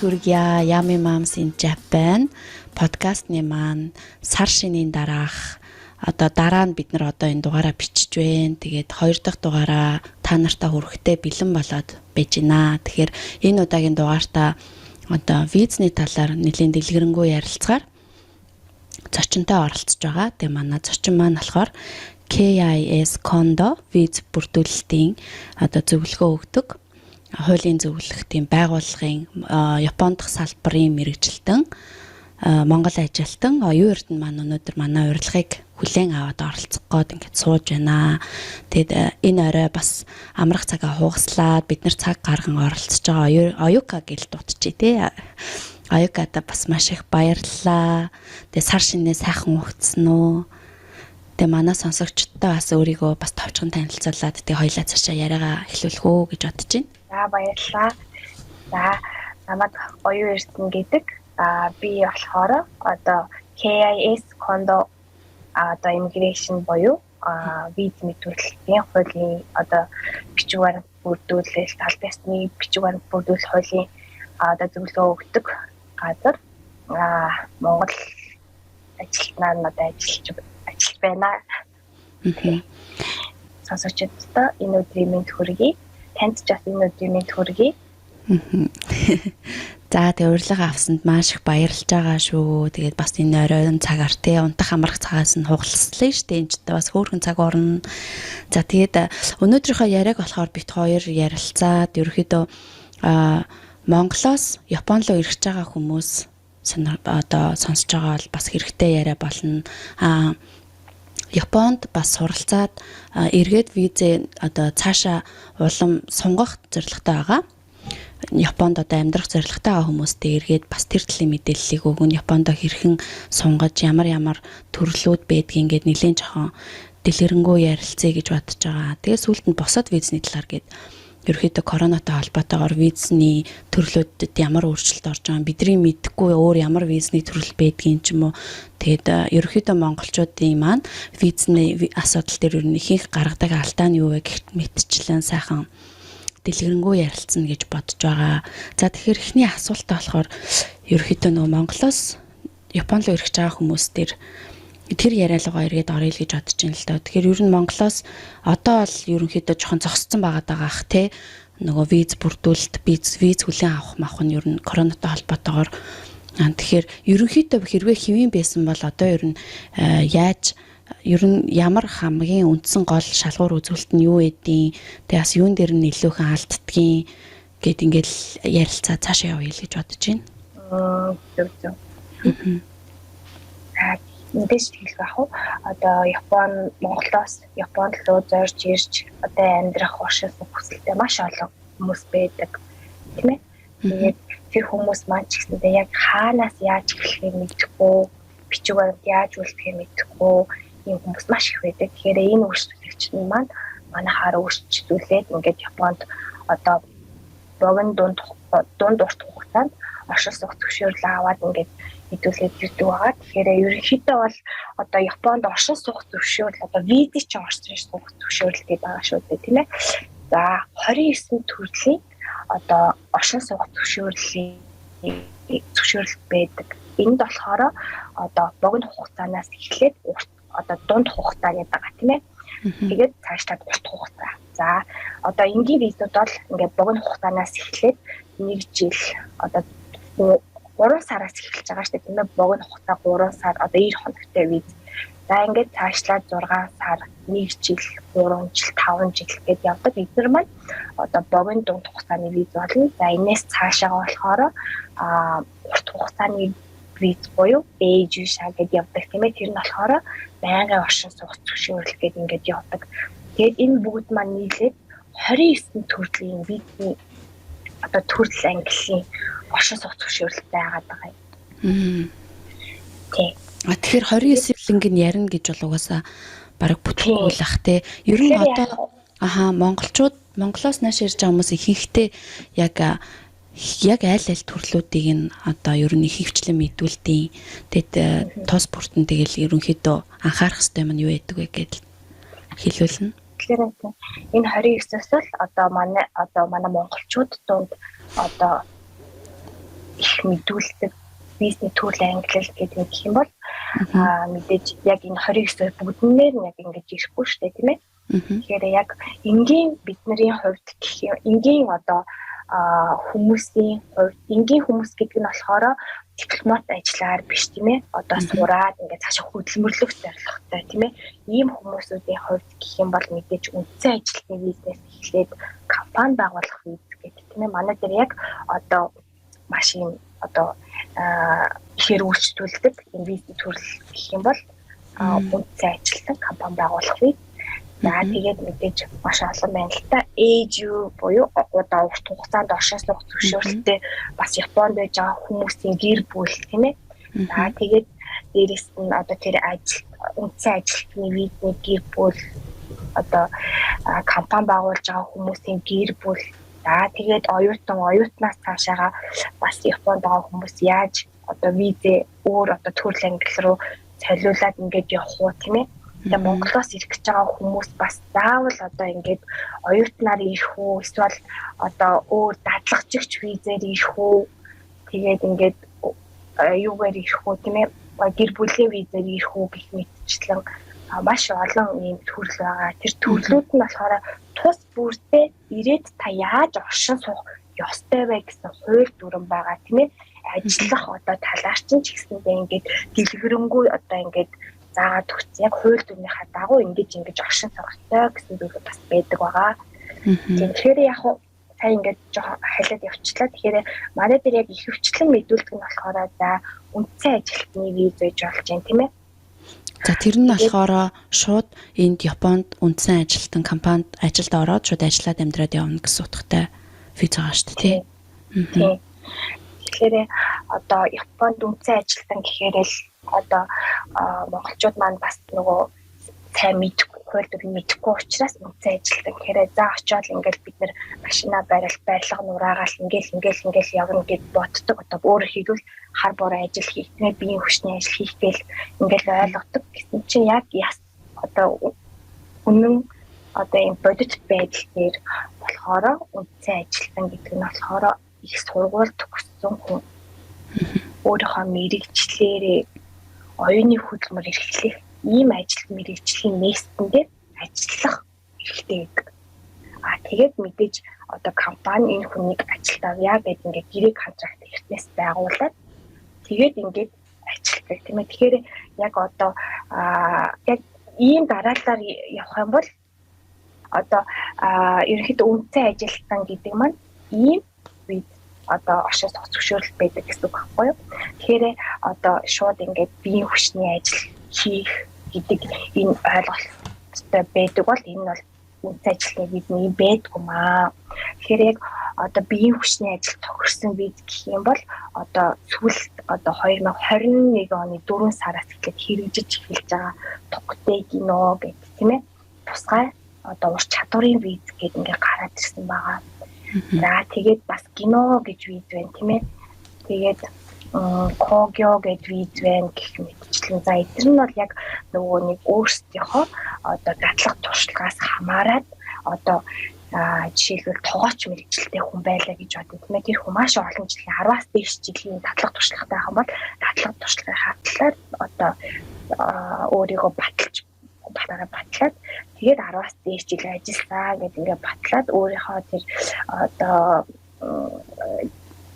Хүргье. Yummy Moms in Japan подкастны маань сар шинийн дараах одоо дараа нь бид нар одоо энэ дугаараа бичиж байна. Тэгээд хоёр дахь дугаараа та нартай хүрэхтэй бэлэн болоод байж байна. Тэгэхээр энэ удаагийн дугаартаа одоо визний талаар нэлийн дэлгэрэнгүй ярилцгаар зочинтой оролцож байгаа. Тэгээ манай зочин маань болохоор KIS Kondo виз бүрдүүлэлтийн одоо зөвлөгөө өгдөг хуулийн зөвлөх тийм байгууллагын Японд дахь салбарын мэргэжилтэн, Монгол ажилтан Оюун Эрдэнэ маань өнөөдөр манай урилгыг хүлээн аваад оролцох гээд ингээд сууж байна. Тэгээд энэ орой бас амрах цагаа хугаслаад бид нар цаг гарган оролцож байгаа Оюка гэж дуудчихъя тий. Оюкада бас маш их баярлалаа. Тэгээд сар шинээ сайхан угтсан уу? Тэгээ манай сонсогчдод бас өөрийгөө бас товчхон танилцуулаад тэгээ хоёлаа цаашаа яриагаа эхлүүлэх үү гэж бодож байна. За, баярлалаа. За, намайг Оюун Эрдэнэ гэдэг. Би болохоор одоо KIS Kondo одоо immigration буюу виз мэдүүлэлтийн хуулийн одоо бичиг баримт бүрдүүлэлт, аль биесны бичиг баримт бүрдүүлэх хуулийн одоо зөвлөгөө өгдөг газар Монгол ажилтнаар нь одоо ажиллаж байна. Сонсогчдод энэ өдрийн мэнд хүргэе. Танд ч бас энэ өдрийн мэнд хүргэе. За, тэгээ урилга авсанд маш их баярлж байгаа шүү. Тэгээд бас энэ оройн цагаар те унтах амрах цагаас нь хугалслаа шүү дээ. Энд ч бас хөөрхөн цаг орно. За, тэгээд өнөөдрийнхөө яриаг болохоор бид хоёр ярилцаад ерөөхдөө Монголоос Япон руу ирж байгаа хүмүүс одоо сонсож байгаа бол бас хэрэгтэй яриа болно. Японд бас суралцаад эргээд визээ одоо цаашаа улам сунгах зорилготой байгаа. Японд одоо амьдрах зорилготой байгаа хүмүүстэй эргээд бас тэр төрлийн мэдээллийг өгнө. Японд хэрхэн сунгаж, ямар ямар төрлүүд байдгийг ингээд нэлээд жоохон дэлгэрэнгүй ярилцъя гэж бодож байгаа. Тэгээ сүүлд нь бусад визний талаар гээд ерөөхдөө коронатай холбоотойгоор визний төрлүүдэд ямар өөрчлөлт орж байгаа, бидний мэдэхгүй өөр ямар визний төрөл байдгийг ч юм уу. Тэгээд ерөөхдөө монголчуудын маань визний асуудал дээр ер нь ихэнх гаргадаг алдаа нь юу вэ гэх мэтчлэн сайхан дэлгэрэнгүй ярилцсан гэж бодож байгаа. За, тэгэхээр эхний асуултаа болохоор ерөөхдөө нөгөө Монголоос Япон руу ирэх байгаа хүмүүс дээр тэр яриалгаа эргээд оръё л гэж бодож байна л доо. Тэгэхээр ер нь Монголоос одоо бол ерөнхийдөө жоохон зогсцсон байгаа даа ах те. Нөгөө виз бүрдүүлэлт, виз хүлээн авах мах нь ер нь коронатой холбоотойгоор, тэгэхээр ерөнхийдөө хэрвээ хэвийн байсан бол одоо ер нь яаж, ер нь ямар хамгийн үндсэн гол шалгуур үзүүлэлт нь юу гэдیں, тэгээ бас юун дээр нь илүүхэн алддгийн гэд ингээл ярилцаа цаашаа явъя л гэж бодож байна. Зөв зөв. За, мэдээж хэлэх ах уу. Одоо Япон Монголоос Японд руу зорж ирж одоо амьдрах, оршин суух хүсэлтэй маш олон хүмүүс байдаг. Тийм ээ. Тэгээд тэр хүмүүс маань ч гэсэндээ яг хаанаас яаж эхлэхийг мэдэхгүй, бичиг баримт яаж үлдэхийг мэдэхгүй ийм хүмүүс маш их байдаг. Тэгэхээр энэ үйлчлэгч нь маань манайхаар өөрчлөлүүлээд ингээд Японд одоо богино, дунд, урт хугацаанд оршин суух зөвшөөрөл аваад ингээд хэдүүлээд ирдэг байгаа. Тэгэхээр ерөнхийдөө бол одоо Японд оршин суух зөвшөөрөл, одоо визийн чинь оршин суух зөвшөөрөл гэдэг байгаа шүү дээ, тийм ээ. За, 29 төрлийн одоо оршин суух зөвшөөрлийн зөвшөөрөл байдаг. Энд болохоор одоо богино хугацаанаас эхлээд урт, одоо дунд хугацаа гэдэг байгаа, тийм ээ. Тэгээд цаашлаад урт хугацаа. За, одоо энгийн визүүд бол ингээд богино хугацаанаас эхлээд 1 жил, одоо 3 сараас эхэлж байгаа шүү дээ, тийм ээ. Богино хугацаа 3 сар, одоо 90 хоногтой виз. За, ингээд цаашлаад 6 сар, 1 жил, 3 жил, 5 жил гэдээ явдаг. Эдгээр маань одоо богино, дунд хугацааны виз болно. За, энэс цаашаага болохоор урт хугацааны виз буюу 永住者 гэдээ явдаг, тийм ээ. Тэр нь болохоор байнгын оршин суух зөвшөөрөл гэдээ ингээд явдаг. Тэгээд энэ бүгд маань нийлээд 29 төрлийн визний одоо төрөл ангиллын оршин суух зөвшөөрөл байгаад байгаа юм. Тийм. А тэгэхээр 29 линг нь ярина гэж бол угаасаа бараг бүтэхгүй л ах те. Ер нь одоо монголчууд, Монголоос нааш ирж байгаа хүмүүс ихэнхдээ яг аль аль төрлүүдийг нь одоо ер нь ихэвчлэн мэдүүлдэг. Тэгэд тус бүртэн тэгэл ерөнхийдөө анхаарах хэрэгтэй юм нь юу байдаг вэ гэдэл хэлүүлнэ. Тэгэхээр энэ 29-өөс л одоо манай монголчууд дунд одоо их мэдүүлдэг визний төрөл ангилал гэдэг гэх юм бол мэдээж яг энэ 29 бүгднээр нь яг ингэж ирэхгүй шүү дээ, тийм ээ. Тэгэхээр яг энгийн бидний хувьд гэх юм, энгийн одоо хүмүүсийн хувьд, энгийн хүмүүс гэдэг нь болохоор дипломат ажиллаар биш, тийм ээ. Одоо сураад ингээд цаашаа хөдөлмөрлөх зорилготой, тийм ээ. Ийм хүмүүсүүдийн хувьд гэх юм бол мэдээж үндсэн ажилтны визнээс эхлээд компани байгуулах виз гэдэг, тийм ээ. Манай дээр яг одоо маш юм одоо ихээр үйлчлүүлдэг энэ визний төрөл гэх юм бол үндсэн ажилтан, компани байгуулах виз. За тэгээд мэдээж маш олон байна л та. AGU буюу одоо урт хугацаанд оршин суух зөвшөөрөлттэй бас Японд байж байгаа хүмүүсийн гэр бүл, тийм ээ. За тэгээд дээрэс нь одоо тэр ажил үндсэн ажилтны визний гэр бүл, одоо компани байгуулж байгаа хүмүүсийн гэр бүл. За тэгээд оюутан, оюутнаас цаашаага бас Японд байгаа хүмүүс яаж одоо визээ өөр одоо төрөл англи руу солиулаад ингээд явах уу, тийм ээ. Тэгээ Монголоос ирэх гэж байгаа хүмүүс бас заавал одоо ингээд оюутнаар ирэх үү, эсвэл одоо өөр дадлагчигч визээр ирэх үү, тэгээд ингээд юугаар ирэх үү, тийм ээ, гэр бүлийн визээр ирэх үү гэх мэтчлэн маш олон ийм төрөл байгаа. Тэр төрлүүд нь болохоор тус бүртээ ирээд та яаж оршин суух ёстой вэ гэсэн хууль дүрэм байгаа, тийм ээ. Ажиллах одоо талаар чинь ч гэсэндээ ингээд дэлгэрэнгүй одоо ингээд заагаад өгсөн. Яг хууль дүрмийнхаа дагуу ингэж ингэж оршин суух ёстой гэсэн зүйлүүд бас байдаг байгаа. Тэгэхээр яг сая ингээд жоохон халиад явчлаа. Тэгэхээр манай дээр яг ихэвчлэн мэдүүлдэг нь болохоор за үндсэн ажилтны виз байж болж байна, тийм ээ. За тэр нь болохоор шууд энд Японд үндсэн ажилтан компанид ажилд ороод шууд ажиллаад амьдраад явна гэсэн утгатай виз байгаа шүү дээ, тий. Тийм. Тэгэхээр одоо Японд үндсэн ажилтан гэхээр л одоо монголчууд маань бас нөгөө сайн мэдэхгүй, хууль дүрм мэдэхгүй учраас үндсэн ажилтан гэхээр за очиод ингээл бид нэр машина барил, барилга нураагаал ингээл ингээл ингээл явна гэд боддог. Одоо өөрөөр хэлбэл хар буруу ажил хийх, тийм биеийн хүчний ажил хийх гээл ингээл ойлгодог. Гэсэн чинь яг яс одоо үнэн одоо ийм бодит байдал дээр болохоор үндсэн ажилтан гэдэг нь болохоор их сургууль төгссөн хүн өөрийнхөө мэрэгчлэрээ оюуны хөдөлмөр эрхлэх ийм ажил мэрэгжлийн местэн дээр ажиллах хэрэгтэй гэдэг. А тэгээд мэдээж одоо компани энэ хүнийг ажилд авъя гэдэг ингээд гэрээ контракт эртнээс байгуулад тэгээд ингээд ажилладаг, тийм ээ. Тэгэхээр яг одоо яг ийм дараалалаар явах юм бол одоо ерөнхийдөө үндсэн ажилтан гэдэг маань ийм виз одоо оршин суух зөвшөөрөл байдаг гэсэн үг байхгүй юу. Тэгэхээр одоо шууд ингээд биеийн хүчний ажил хийх гэдэг энэ ойлголттой байдаг бол энэ бол үндсэн ажилтны виз нь байдгүй маа. Тэгэхээр яг одоо биеийн хүчний ажил тохирсон виз гэх юм бол одоо сүүлд одоо 2021 оны 4 сараас эхлээд хэрэгжиж эхэлж байгаа Токтэй кино гэдэг, тийм ээ. Тусгай одоо ур чадварын виз гэдэг ингээ гараад ирсэн байгаа. За тэгээд бас кино гэж виз байна, тийм ээ. Тэгээд Когё гэж виз байна гэх мэтчлэн. За эдгээр нь бол яг нөгөө нэг өөрсдийнхөө одоо дадлага туршлагаас хамаарат одоо жишээлбэл тогооч мэрэгчлээ хүн байлаа гэж бодно, тийм ээ. Тэр хүн маш олон жилийн 10-аас дээш жилийн дадлага туршлагатай байх юм бол дадлага туршлагынхаа талаар одоо өөрийгөө баталж батараа батлаад тэгээд 10-аас дээш жил ажилласан гэдэг ингээ батлаад өөрийнхөө тэр одоо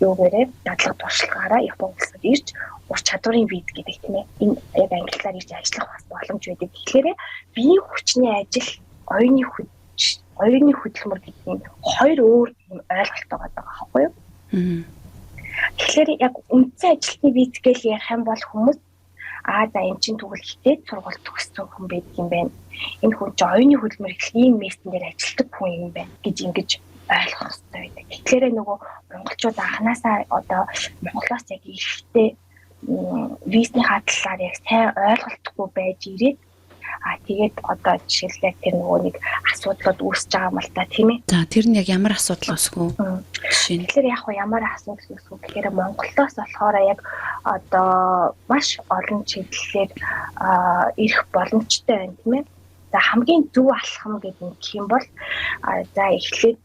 юугээрээ дадлага туршлагаараа Япон улсад ирж ур чадварын виз гэдэг, тийм ээ. Энэ яг англиар ирж ажиллах бас боломж байдаг. Тэгэхээр биеийн хүчний ажил, оюуны хүч, оюуны хөдөлмөр гэдэг нь хоёр өөр юм ойлголт байгаа байхгүй юу? Тэгэхээр яг үндсэн ажилтны виз гэж ярих юм бол хүмүүс за эн чинь тэгвэл хятад сургууль төгссөн хүн байдаг юм байна. Энэ хүн чинь оюуны хөдөлмөр ийм местэн дээр ажилладаг хүн юм байна гэж ингэж ойлгох хэрэгтэй байдаг. Тэгэхээр нөгөө монголчууд анханасаа одоо Монголоос яг ирэхдээ визний талаар яг сайн ойлголтгүй байж ирээд тэгээд одоо жишээлбэл яг тэр нөгөө нэг асуудлууд үүсэж байгаа юм л та, тийм ээ. За тэр нь яг ямар асуудал үүсэх вэ? Жишээ нь. Тэгэхээр яг ямар асуудал үүсэх вэ гэхээр Монголоос болохоор яг одоо маш олон чиглэлээр ирэх боломжтой байна, тийм ээ. За хамгийн зөв алхам гэдэг нь гэх юм бол за эхлээд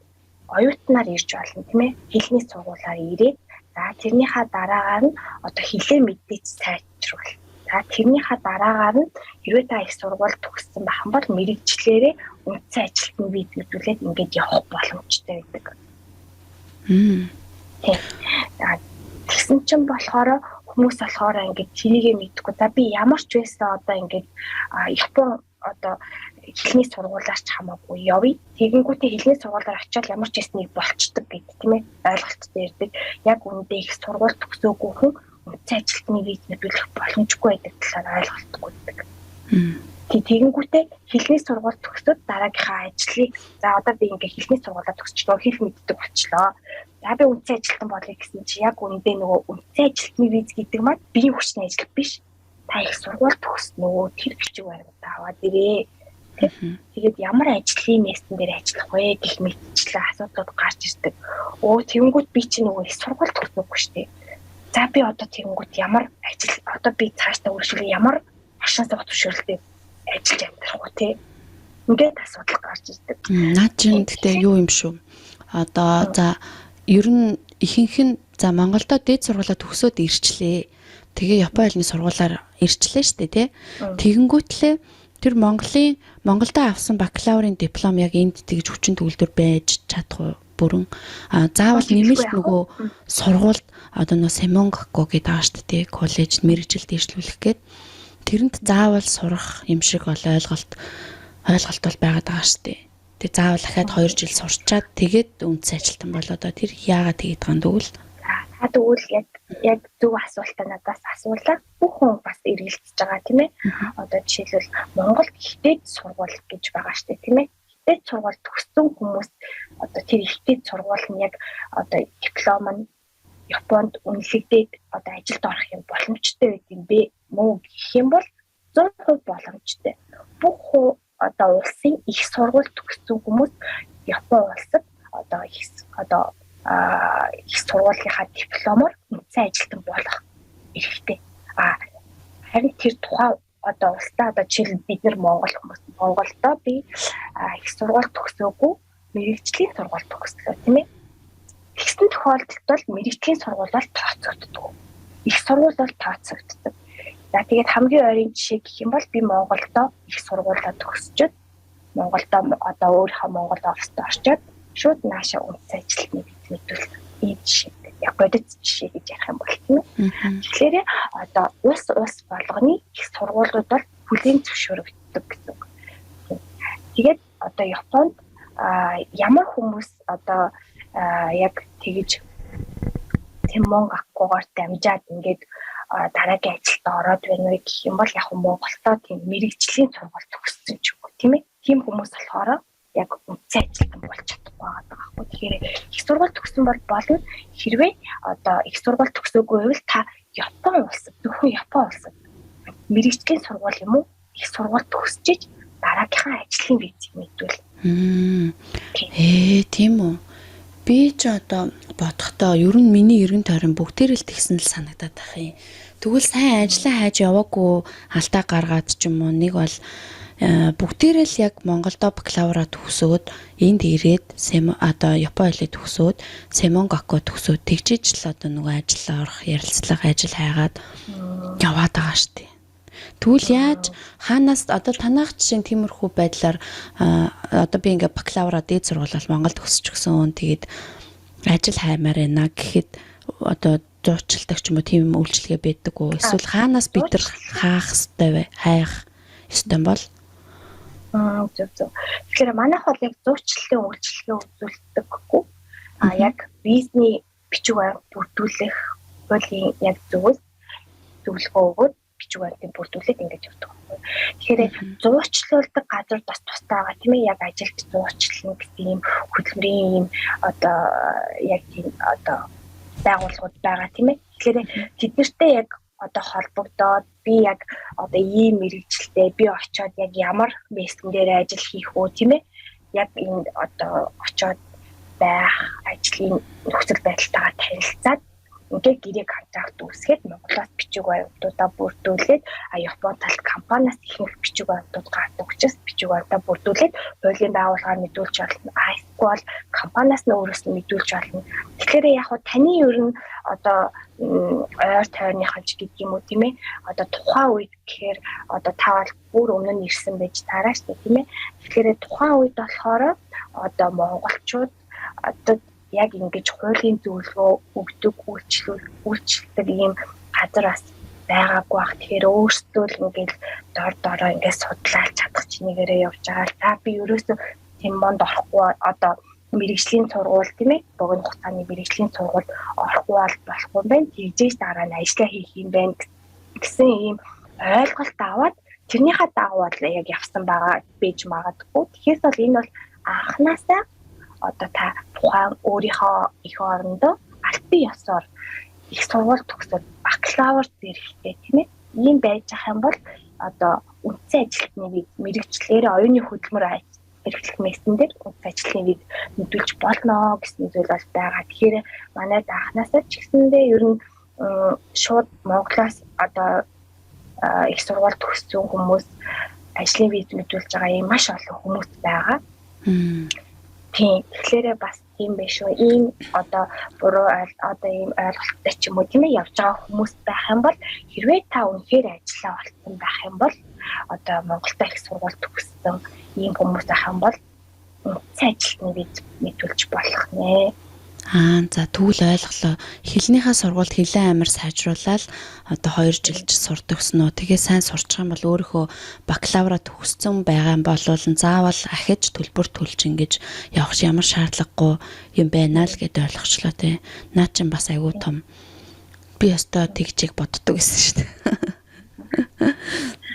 оюутнаар ирж болно, тийм ээ. Хэлний сургуулиар ирээд За тэрнийхээ дараагаар нь одоо хэлээ мэдээж сайжруулах. За тэрнийхээ дараагаар нь хэрвээ та их сургууль төгссөн байх юм бол мэрэгчлэрээ үндсэн ажилтны виз мэдүүлээд ингээд явах боломжтой байдаг. Тийм. Тэгсэн чинь болохоор хүмүүс болохоор ингээд тэрийгэ мэдэхгүй. За би ямар ч байсан одоо ингээд Япон одоо хэлний сургуулиар ч хамаагүй явъя. Тэгэнгүүтээ хэлний сургуулиар очиод ямар ч байсан нэг болчдөг гэдэг тийм ээ ойлголттой ирдэг. Яг үүндээ их сургууль төгсөөгүй хүн үндсэн ажилтны виз мэдүүлэх боломжгүй байдаг талаар ойлголтгүй байдаг. Тэгэнгүүтээ хэлний сургууль төгсөөд дараагийнхаа ажлыг за одоо би ингээ хэлний сургуулаа төгсчлөө, хэл мэддэг болчлоо. За би үндсэн ажилтан болъё гэсэн чи яг үүндээ нөгөө үндсэн ажилтны виз гэдэг маань биеийн хүчний ажил биш. Та их сургууль төгснөө, тэр бичиг баримтаа аваад ирээ. Тэгээд ямар ажлын местэн дээр ажиллах вэ гэх мэтчлэн асуудлууд гарч ирдэг. Өө тэгэнгүүт би чи нөгөө их сургууль төгсөөгүй шүү дээ. За би одоо тэгэнгүүт ямар ажил одоо би цаашдаа үргэлжлүүлээ ямар оршин суух зөвшөөрлөлтэй ажиллаж амьдрах уу те. Ингээд асуудал гарч ирдэг. Наад чинь гэхдээ юу юм шүү. Одоо за ер нь ихэнх нь за Монголдо дээд сургуулаа төгсөөд ирчлээ. Тэгээ Япон хэлний сургуулаар ирчлээ шүү дээ, тэ. Тэгэнгүүтлээ тэр Монголын Монголдо авсан бакалаврын диплом яг энд тэгж хүчин төгөлдөр байж чадах уу? Бүрэн заавал нэмэлт нөгөө сургуульд одоо нөгөө Сэмонгакко гэдэг байгаа шүү дээ, коллежид мэргэжил дэвшлүүлэх гээд тэрэнд заавал сурах юм шиг бол ойлголт бол байгаад байгаа шүү дээ. Тэг заавал дахиад 2 жил сурчаад тэгээд үндсэн ажилтан болоо доо тэр яагаад тэгээд байгаа юм тэгвэл та тэгвэл яг зөв асуултаа надаас асуулаа. Бүх хүн бас эргэлзэж байгаа тийм ээ. Одоо жишээлбэл Монголд ихтэй сургууль гэж байгаа шүү дээ тийм ээ. Ихтэй сургууль төгссөн хүмүүс одоо тэр ихтэй сургууль нь яг одоо диплом нь Японд үнэлэгдээд одоо ажилд орох юм боломжтой байд юм бэ мөн гэх юм бол 100% боломжтой. Бүх одоо улсын их сургууль төгссөн хүмүүс Япон улсад одоо их сургуулийнхаа дипломоор үндсэн ажилтан болох эрхтэй. Харин тэр тухайн одоо улсдаа одоо жишээлбэл бид нар Монгол хүмүүс Монголдо би их сургууль төгсөөгүй мэргэжлийн сургууль төгслөө тийм ээ. Тэгсэн тохиолдолд бол мэргэжлийн сургууль бол тооцогддог. Их сургууль бол тооцогддог. За тэгээд хамгийн ойрын жишээ гэх юм бол би Монголдо их сургуулаа төгсчөөд Монголдо одоо өөрийнхөө Монгол оффист орчоод шууд нааша үндсэн ажилтныг мэдвэл ийм жишээтэй. Яг бодит жишээ гэж ярих юм бол тийм ээ. Тэгэхээр одоо улс болгоны их сургуулиуд бол хүлээн зөвшөөрөгддөг гэсэн үг. Тэгээд одоо Японд ямар хүмүүс одоо яг тэгж Сэмонгаккогоор дамжаад ингээд дараагийн ажилд ороод байна вэ гэх юм бол яг Монголдо тийм мэрэгжлийн сургууль төгссөн ч юм уу тийм ээ. Тийм хүмүүс болохоор яг үндсэн ажилтан болж чадахгүй байгаа байхгүй. Тэгэхээр их сургууль төгссөн бол болно. Хэрвээ одоо их сургууль төгсөөгүй байвал та Япон улсад зөвхөн Япон улсад мэрэгжлийн сургууль юм уу? Их сургууль төгсчиж дараагийнхаа ажлын визийг мэдвэл. Тийм үү. Би ч одоо бодохдоо ер нь миний эргэн тойрон бүгдээр л тэгсэн л санагдаад байх юм. Тэгвэл сайн ажиллаа хайж яваагүй алдаа гаргаад ч юм уу нэг бол бүгдээрээ л яг Монголдо бакалавра төгсөөд энд ирээд одоо Япон хэлээ төгсөөд Сэмонгакко төгсөөд тэгжиж л одоо нөгөө ажиллаа орох ярилцлага ажил хайгаад яваад байгаа штеп. Тэгвэл яаж хаанаас одоо танайх жишээ нь тиймэрхүү байдлаар одоо би ингээ бакалавра дээд сургуулиал Монголд төгсчихсөн. Тэгээд ажил хаймаар байна гэхэд одоо зуучилдаг ч юм уу тийм үйлчилгээ байдаг уу? Эсвэл хаанаас бид нар хаах ёстой вэ? Хайх ёстой бол зөв. Тэгэхээр манайх бол яг зуучлалын үйлчилгээ үзүүлдэггүй. Яг визний бичиг баримт бүрдүүлэх хуулийн яг зөвөөс зөвлөгөө өгөөд бичиг баримтыг бүрдүүлээд ингэж явдаг байхгүй. Тэгэхээр зуучлуулдаг газар бас тустай байгаа тийм ээ. Яг ажилд зуучлана гэсэн ийм хөдөлмөрийн ийм одоо яг тийм одоо байгууллагууд байгаа тийм ээ. Тэгэхээр тэднэртэй яг одоо холбогдоод би яг одоо ийм мэрэгчлээ би очиод яг ямар мессен дээр ажил хийх үү тийм ээ. Яг энэ одоо очиод байх ажлын нөхцөл байдалтайгаа танилцаад ингээд гэрээ контракт үүсгээд Монголоос бичиг баримтуудаа бүрдүүлээд Япон талд компаниас ихэнх бичиг баримтууд гардаг учраас бичиг баримтаа бүрдүүлээд хуулийн байгууллагаар мэдүүлж болно. Эсвэл компаниас нь өөрөөс нь мэдүүлж болно. Тэгэхээр яг хуу таны ер нь одоо ойр тойрныхан ч гэдэг юм уу, тийм ээ. Одоо тухайн үед гэхээр одоо та бол бүр өмнө нь ирсэн байж таараа штэ, тийм ээ. Тэгэхээр тухайн үед болохоор одоо монголчууд одоо яг ингэж хуулийн зөвлөгөө өгдөг, үйлчлдэг ийм газар бас байгаагүй бах. Тэгэхээр өөрсдөө л ингээл дор дороо ингээд судлаад чадах чинийгээрээ явж байгаа л. За, би ерөөсөө тийм монд орохгүй, одоо мэргэжлийн сургууль, тийм ээ, богино хугацааны мэргэжлийн сургууль орохгүй бол болохгүй юм байна. Тэгжээж дараа нь ажиллаа хийх юм байна гэсэн ийм ойлголт аваад тэрнийхээ дагуу бол яг явсан байгаа байж магадгүй. Тэгэхээр бол энэ бол анханасаа одоо та тухайн өөрийнхөө эх орондоо албан ёсоор их сургууль төгсөөд бакалавр зэрэгтэй, тийм ээ, ийм байж ах юм бол одоо үндсэн ажилтны виз мэргэжлээрээ оюуны хөдөлмөр эрхлэх мессен дээр үндсэн ажилтны виз мэдүүлж болно гэсэн зүйл бол байгаа. Тэгэхээр манай анханасаа ч гэсэндээ ер нь шууд Монголоос одоо их сургууль төгссөн хүмүүс ажлын виз мэдүүлж байгаа ийм маш олон хүмүүс байгаа. Тийм. Тэгэхээр бас тийм байх шүү. Ийм одоо буруу одоо ийм ойлголттой ч юм уу, тийм ээ, явж байгаа хүмүүс байх юм бол хэрвээ та үнэхээр ажиллаа олцсон байх юм бол одоо Монголд их сургууль төгссөн ийм хүмүүс байх юм бол үндсэн ажилтны виз мэдүүлж болох нэ. Аа, за, тэгвэл ойлголоо. Хэлнийхээ сургуульд хэлээ амар сайжруулаад одоо 2 жилч сурдагсан уу. Тэгээ сайн сурчих юм бол өөрийнхөө бакалавра төгссөн байгаа юм бол заавал ахиж төлбөр төлж ингэж явах ямар шаардлагагүй юм байна л гэдээ ойлгочлоо, тий. Наа чин бас айгүй том. Би ёстой тэгжийг боддог гэсэн шүү дээ.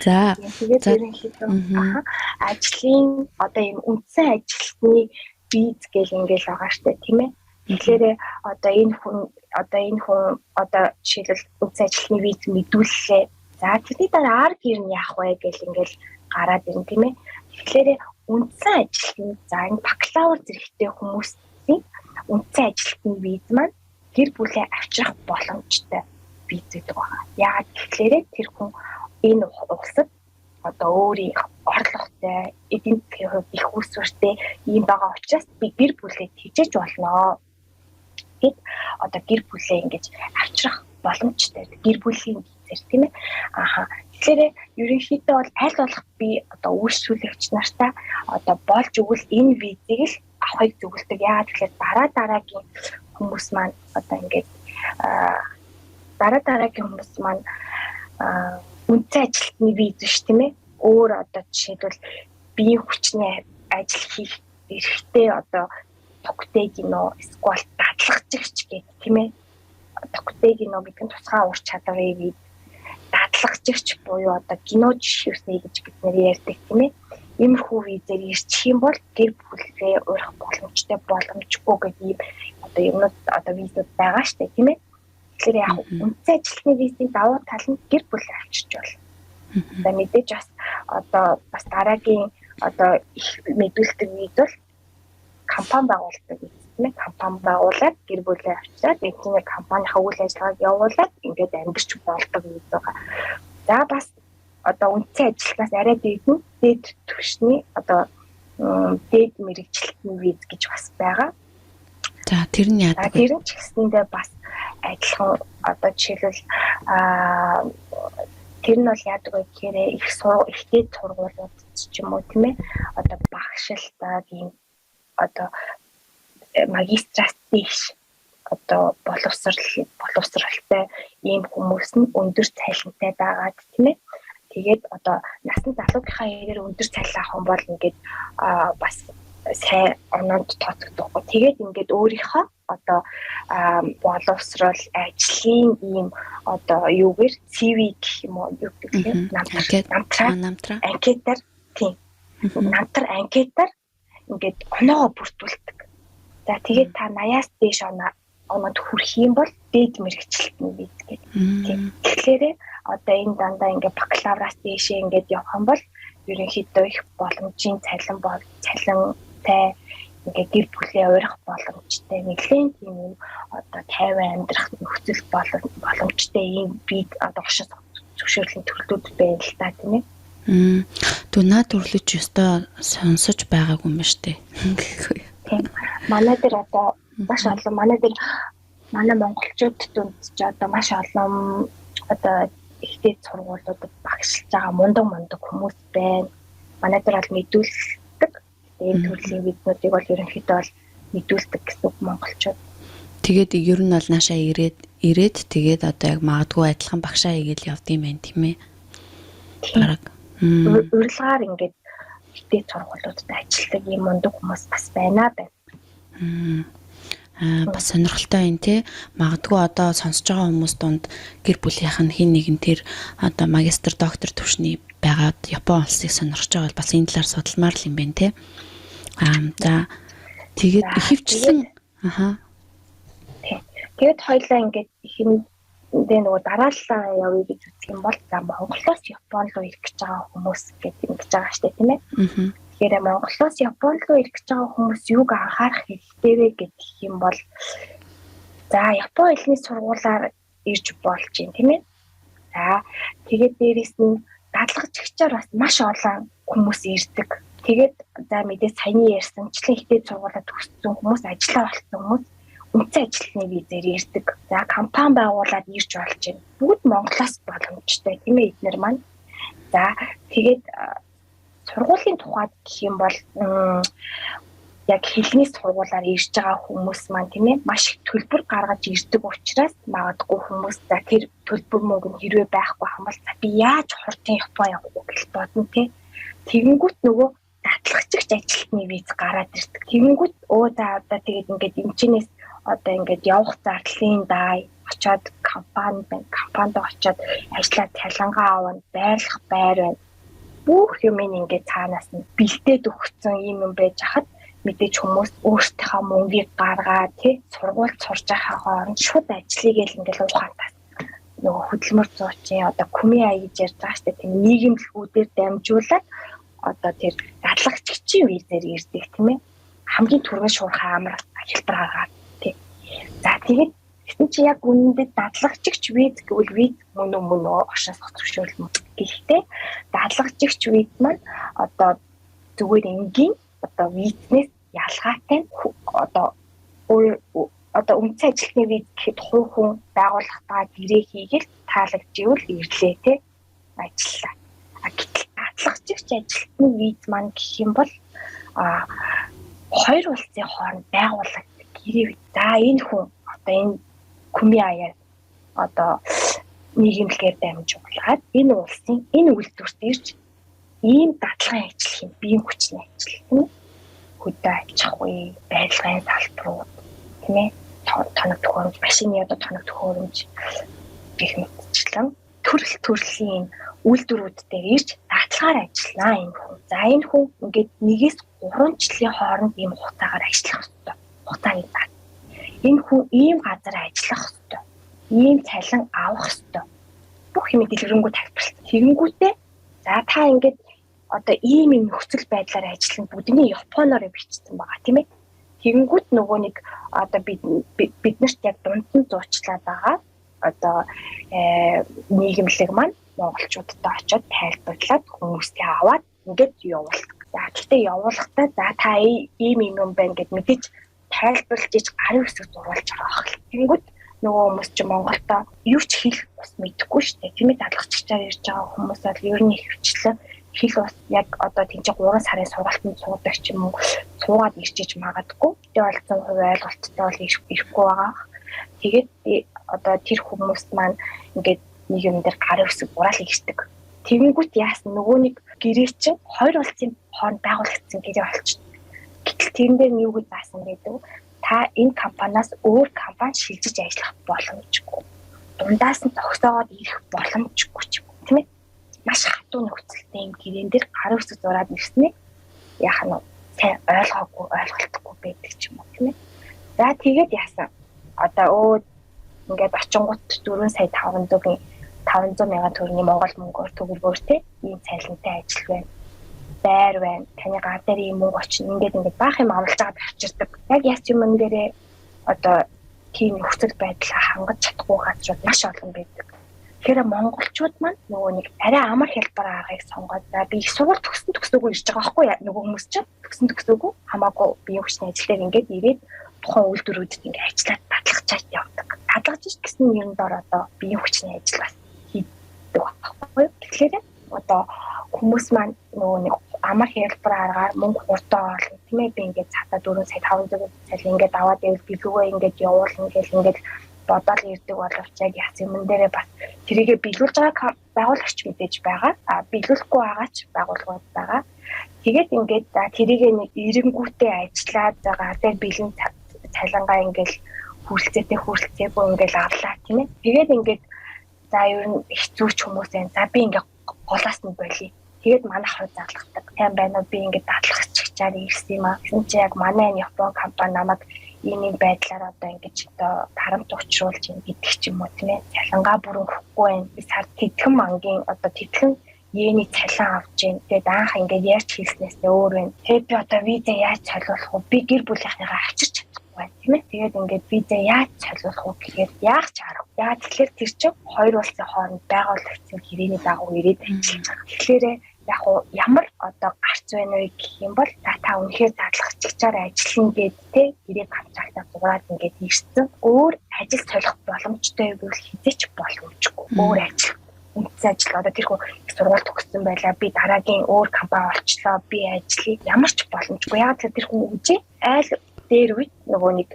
За. Тэгээд ерөнхийдөө ажлын одоо ийм үндсэн ажилтны виз гэл ингээл байгаа штэ, тийм ээ. Тэгэхээр одоо энэ хүн одоо жишээлбэл үндсэн ажилтны виз мэдүүллээ. За, тэрний дараа ар гэр нь яах вэ гэл ингээл гараад ирнэ, тийм ээ. Тэгэхээр үндсэн ажилтны, за, энэ бакалавр зэрэгтэй хүмүүсийн үндсэн ажилтны виз маань гэр бүлээ авчрах боломжтой виз гэдэг байна. Яагаад гэхлээрэ тэр хүн энэ улсад одоо өөрийн орлоготой, эдийн засгийн хувьд их үүсвэртэй ийм байгаа учраас би гэр бүлээ тэжээж болно гэд одоо гэр бүлээ ингэж авчрах боломжтой. Гэр бүлийн визээр, тийм ээ. Ааха. Тэгэхээр ерөнхийдөө бол аль болох би одоо үйлчлүүлэгч нартаа одоо болж өгвөл энэ визийг л авахыг зөвлөдөг. Яагаад гэхээр дараа дараагийн хүмүүс маань одоо ингээд дараа дараагийн хүмүүс маань үндсэн ажилтны виз биш, тийм ээ. Өөр одоо жишээлбэл биеийн хүчний ажил хийх эрхтэй одоо 特定 кино эсвэл дадлагчигч гэх, тийм ээ. 特定 кино гэдэг нь тусгай ур чадварыг виз, дадлагчигч буюу одоо кино жишээсний гэж бид нэр ярьдаг, тийм ээ. Иймэрхүү визээр ирчих юм бол гэр бүлээ урих боломжтой, боломжгүй гэдэг ийм одоо юмнууд, одоо визүүд байгаа штэ, тийм ээ. Тэгэхээр яг үндсэн ажилтны визийн давуу тал нь гэр бүл авчирч болно. За, мэдээж бас одоо бас дараагийн одоо их мэдүүлдэг виз бол компани байгуулдаг виз, тийм ээ. Компани байгуулад гэр бүлээ авчираад эцсийн компанийнхаа үйл ажиллагааг явуулаад ингээд амьдарч болдог виз байгаа. За, бас одоо үндсэн ажилтнаас арай дээд нь дээд түвшний одоо дээд мэргэжилтний виз гэж бас байгаа. За, тэр нь яадаг вэ? Тэр нь ч гэсэндээ бас адилхан. Одоо жишээлбэл тэр нь бол яадаг вэ гэхээр их дээд сургуулиуд ч юм уу, тийм ээ, одоо багшилтаа ийм одоо магистраас дээш одоо боловсралтай ийм хүмүүс нь өндөр цалинтай байгаад, тийм ээ. Тэгээд одоо насан залуугийнхаа хэрээр өндөр цалин авах юм бол ингээд бас сайн оноонд тооцогдохгүй. Тэгээд ингээд өөрийнхөө одоо боловсрол ажлын ийм одоо юугээр CV гэх юм уу, юу гэх юм, намтраа анкетаар, тийм, намтар анкетаар ингээд оноогоо бүрдүүлдэг. За, тэгээд та 80-аас дээш оноод хүрэх юм бол дээд мэргэжилтний виз гэдэг. Тийм. Тэгэхээр одоо энэ дандаа ингээд бакалавраас дээшээ ингээд явах юм бол ерөнхийдөө их боломжийн цалин бол цалинтай, ингээд гэр бүлээ урих боломжтой, нэлээд тийм юм одоо тайван амьдрах нөхцөл боломжтой ийм бид одоо оршин зөвшөөрлийн төрлүүд байна л та, тийм ээ. Тү наа төрлөж ёстой сонсож байгаагүй юм ба штэ. Тийм. Манай дээр одоо Маш олон манай дээр манай монголчууд дунд ч одоо маш олон одоо ихтэй сургуулиудад багшилж байгаа мундаг хүмүүс байна. Манай дээр бол мэдүүлдэг. Энэ төрлийн видеонуудыг бол ерөнхийдөө бол мэдүүлдэг гэсэн үг монголчууд. Тэгээд ер нь бол наашаа ирээд тэгээд одоо яг магадгүй адилхан багшаа хийгээл явд юм байна тийм ээ. Бараг. Урилгаар ингээд ихтэй сургуулиудад ажилладаг ийм мундаг хүмүүс бас байна байна. Бас сонирхолтой юм те. Магадгүй одоо сонсож байгаа хүмүүс дунд гэр бүлийнх нь хин нэгэн тэр одоо магистр, доктор түвшний байгаад Япон улсыг сонирхож байгаа бол бас энэ талаар судалмаар л юм байна те. За тэгээд ихэвчлэн аха. Тэгээд хоёлаа ингээд ихэндээ нөгөө дараалал явъя гэж үзэх юм бол за Монголоос Япон руу ирэх гэж байгаа хүмүүс гэдэг ингэж байгаа штэ тийм ээ. Тэгэхээр Монголоос Япон руу ирэх гэж байгаа хүмүүс юуг анхаарах хэрэгтэй вэ гэх юм бол за Япон хэлний сургуулаар ирж болж байна тийм ээ. За тэгээд дээрэс нь дадлагчаар бас маш олон хүмүүс ирдэг. Тэгээд за мэдээ саяны ярьсанчлан хятад сургуулаа төгссөн хүмүүс, ажиллаа болцсон хүмүүс үндсэн ажилтны визээр ирдэг. За компани байгуулад ирж болж байна. Бүгд Монголоос боломжтой тийм ээ эднэр маань. За тэгээд сургуулийн тухайд гэх юм бол яг хэлний сургуулаар ирж байгаа хүмүүс маань тийм ээ маш их төлбөр гаргаж ирдэг учраас магадгүй хүмүүс за тэр төлбөр мөнгө нь хэрвээ байхгүй хамбал за би яаж хурдан Япон явах вэ гэж бодно тийм. Тэгэнгүүт нөгөө датлагчигч ажилтны виз гараад ирдэг. Тэгэнгүүт өө за одоо тэгээд ингээд эмчнээс одоо ингээд явах зардлын дай очоод компани байна. Компанид очоод ажиллаад цалингаа авна, байрлах байр байна. Бүх юм ингээд цаанаас нь бэлдээд өгсөн юм юм байж хахад мэдээж хүмүүс өөрсдийнхөө мөнгийг гаргаад тий сургуульд сурж байхаа хооронд шууд ажлыг л ингээд уухантаас нөгөө хөдөлмөр зуучин одоо күмий ая гэж ярьж байгаа штэ тийм нийгэмлэгүүдээр дамжуулаад одоо тэр дадлагчийн визээр ирдэг тийм ээ. Хамгийн түргэн шуурхай амар хэлбэр гаргаад тий. За тэгээд тэгсэн чи яг үнэндээ дадлагчигч виз гэвэл виз мөн үү мөн үү оршин суух зөвшөөрөл мөн. Гэхдээ дадлагчигч виз маань одоо зүгээр энгийн одоо визнээс ялгаатай нь одоо одоо үндсэн ажилтны виз гэхэд хувь хүн байгууллагатаа гэрээ хийгээл таалагдчихвэл ирлээ тий ажиллаа. А гэтэл дадлагчигч ажилтны виз маань гэх юм бол хоёр улсын хооронд байгуулагддаг гэрээ. За энэ хүн одоо энэ күмий аяар одоо нийгэмлэгээр дамжуулаад энэ улсын энэ үйлдвэрт ирж ийм дадлагын ажил хийн, биеийн хүчний ажил тийм ээ. Хөдөө аж ахуй, барилгын салбарууд тийм ээ. Тоног төхөөрөмж, машины одоо тоног төхөөрөмж гэх мэтчлэн төрөл төрлийн үйлдвэрүүд дээр ирж дадлагаар ажиллана энэ хүн. За энэ хүн ингээд 1-3 жилийн хооронд ийм хугацаагаар ажиллах ёстой. Хугацааг заа. Энэ хүн ийм газар ажиллах ёстой. Ийм цалин авах ёстой. Бүх юм дэлгэрэнгүй тайлбарласан. Тэгэнгүүтээ за та ингээд одоо ийм юм нөхцөл байдлаар ажиллана бүгдний Японоор бичсэн байгаа тийм ээ. Тэгэнгүүт нөгөө нэг одоо биднэрт яг дунд нь зуучлаад байгаа одоо нийгэмлэг маань монголчуудтай очиод тайлбарлаад хүмүүсээ аваад ингээд явуулдаг. За гэхдээ явуулахдаа за та ийм юм байна гэд мэдээж тайлбарлаж иж гарын үсэг зурулж байгаа хэл. Тэгэнгүүт нөгөө хүмүүс чи Монголдо юу ч хэл бас мэдэхгүй шүү дээ. Тийм ээ дадлагчдаар ирж байгаа хүмүүс бол ер нь ихэвчлэн хэл бас яг одоо тийм чи 3 сарын сургалтанд суудаг ч юм уу суугаад ирчиж магадгүй. Тэгээ бол 100% ойлголттой бол ирэхгүй байгаа. Тэгээд одоо тэр хүмүүс маань ингээд нэг юм дээр гарын үсэг бураал ирдэг. Тэгэнгүүт яасан нөгөө нэг гэрээ чинь хоёр улсын хооронд байгуулагдсан гэрээ болчихно. Гэтэл тэрэн дээр нь юу гэж заасан гэдэг вэ? Та энэ компаниас өөр компани шилжиж ажиллах боломжгүй. Дундаас нь зогсоогоод ирэх боломжгүй ч юм уу, тийм ээ. Маш хатуу нөхцөлтэй юм гэрээн дээр гарын үсэг зураад ирснээр яах нь сайн ойлгоогүй, ойлголтгүй байдаг ч юм уу, тийм ээ. За тэгээд яасан? Одоо ингээд очингууд 4 сая 500 мянган төгрөгийн Монгол мөнгөөр төгрөгөөр те ийм цалинтай ажил байна. Байр байна. Таны гар дээр ийм мөнгө очно. Ингээд ингээд баах юм амлаж байгаад авчирдаг. Яг яс юм дээрээ одоо тийм нөхцөл байдлаа хангаж чадахгүй газрууд маш олон байдаг. Тэгэхээр монголчууд маань нөгөө нэг арай амар хялбар аргыг сонгоод за би их сургууль төгсөн төгсөөгүй ирж байгаа байхгүй нөгөө хүмүүс чинь төгсөн төгсөөгүй хамаагүй биеийн хүчний ажил дээр ингээд ирээд тухайн үйлдвэрүүдэд ингээ ажиллаад дадлахчаад явдаг. Дадлаж гэсэн юм дор одоо биеийн хүчний ажил бас хийдэг байхгүй юу? Тэгэхээр одоо хүмүүс маань нөгөө нэг амар хялбар аргаар мөнгө хурдан олно, тийм ээ, би ингээд цаатаа 4 сая 500 сая ингээд аваад ивэл бэлгүүгээ ингээд явуулна гэл ингээд бодоол ирдэг боловч яг яс юмн дээрээ бас тэрийгэ биелүүлж байгаа байгуулагч мэдээж байгаа. А биелүүлэхгүй байгаа ч байгууллагууд байгаа. Тэгээд ингээд тэрийгэ нэг эренгүүтээ ажиллаад за гар дээр бэлэн цалингаа ингээд хүрэлцээтэй хүрэлцээгүй ингээд авлаа, тийм ээ. Тэгээд ингээд за ер нь хэцүүч хүмүүс байна. За би ингээд голоос нь болиё. Тэгээд манайх руу залгадаг. Сайн байна уу? Би ингээд дадлагчаар ирсэн юм аа. Тэгсэн чи яг манай энэ Япон компани намайг ийм ийм байдлаар одоо ингэж одоо харамт учруулж юм гэдэг ч юм уу, тийм ээ. Цалингаа бүр өгөхгүй байна. Би сар тэтгэн мангийн одоо тэтгэн йений цалин авч гин. Тэгээд анх ингээд ярьж хэлснээсээ өөр байна. Тэгээд би одоо виза яаж солиулах вэ? Би гэр бүлийнхнийгаа авчирч чадахгүй байна, тийм ээ. Тэгээд ингээд виза яаж солиулах вэ гэхээр яах ч арга. Яа тэгэхээр тэр чинь хоёр улсын хооронд байгуулагдсан гэрээний дагуу ирээд ажиллаж байгаа. Тэгэхээр яг уу ямар одоо гарц байна вэ гэх юм бол за та үнэхээр дадлагчаар ажиллана гэд те гэрээ контрактаа зураад ингээд ирсэн. Өөр ажил солих боломжтой гэвэл хизээч боломжгүй. Өөр ажил үндсэн ажил одоо тэр хүү их сургууль төгссөн байлаа, би дараагийн өөр компани олчлоо, би ажиллая, ямар ч боломжгүй. Яг тэр хүн үжи айл дээр үед нөгөө нэг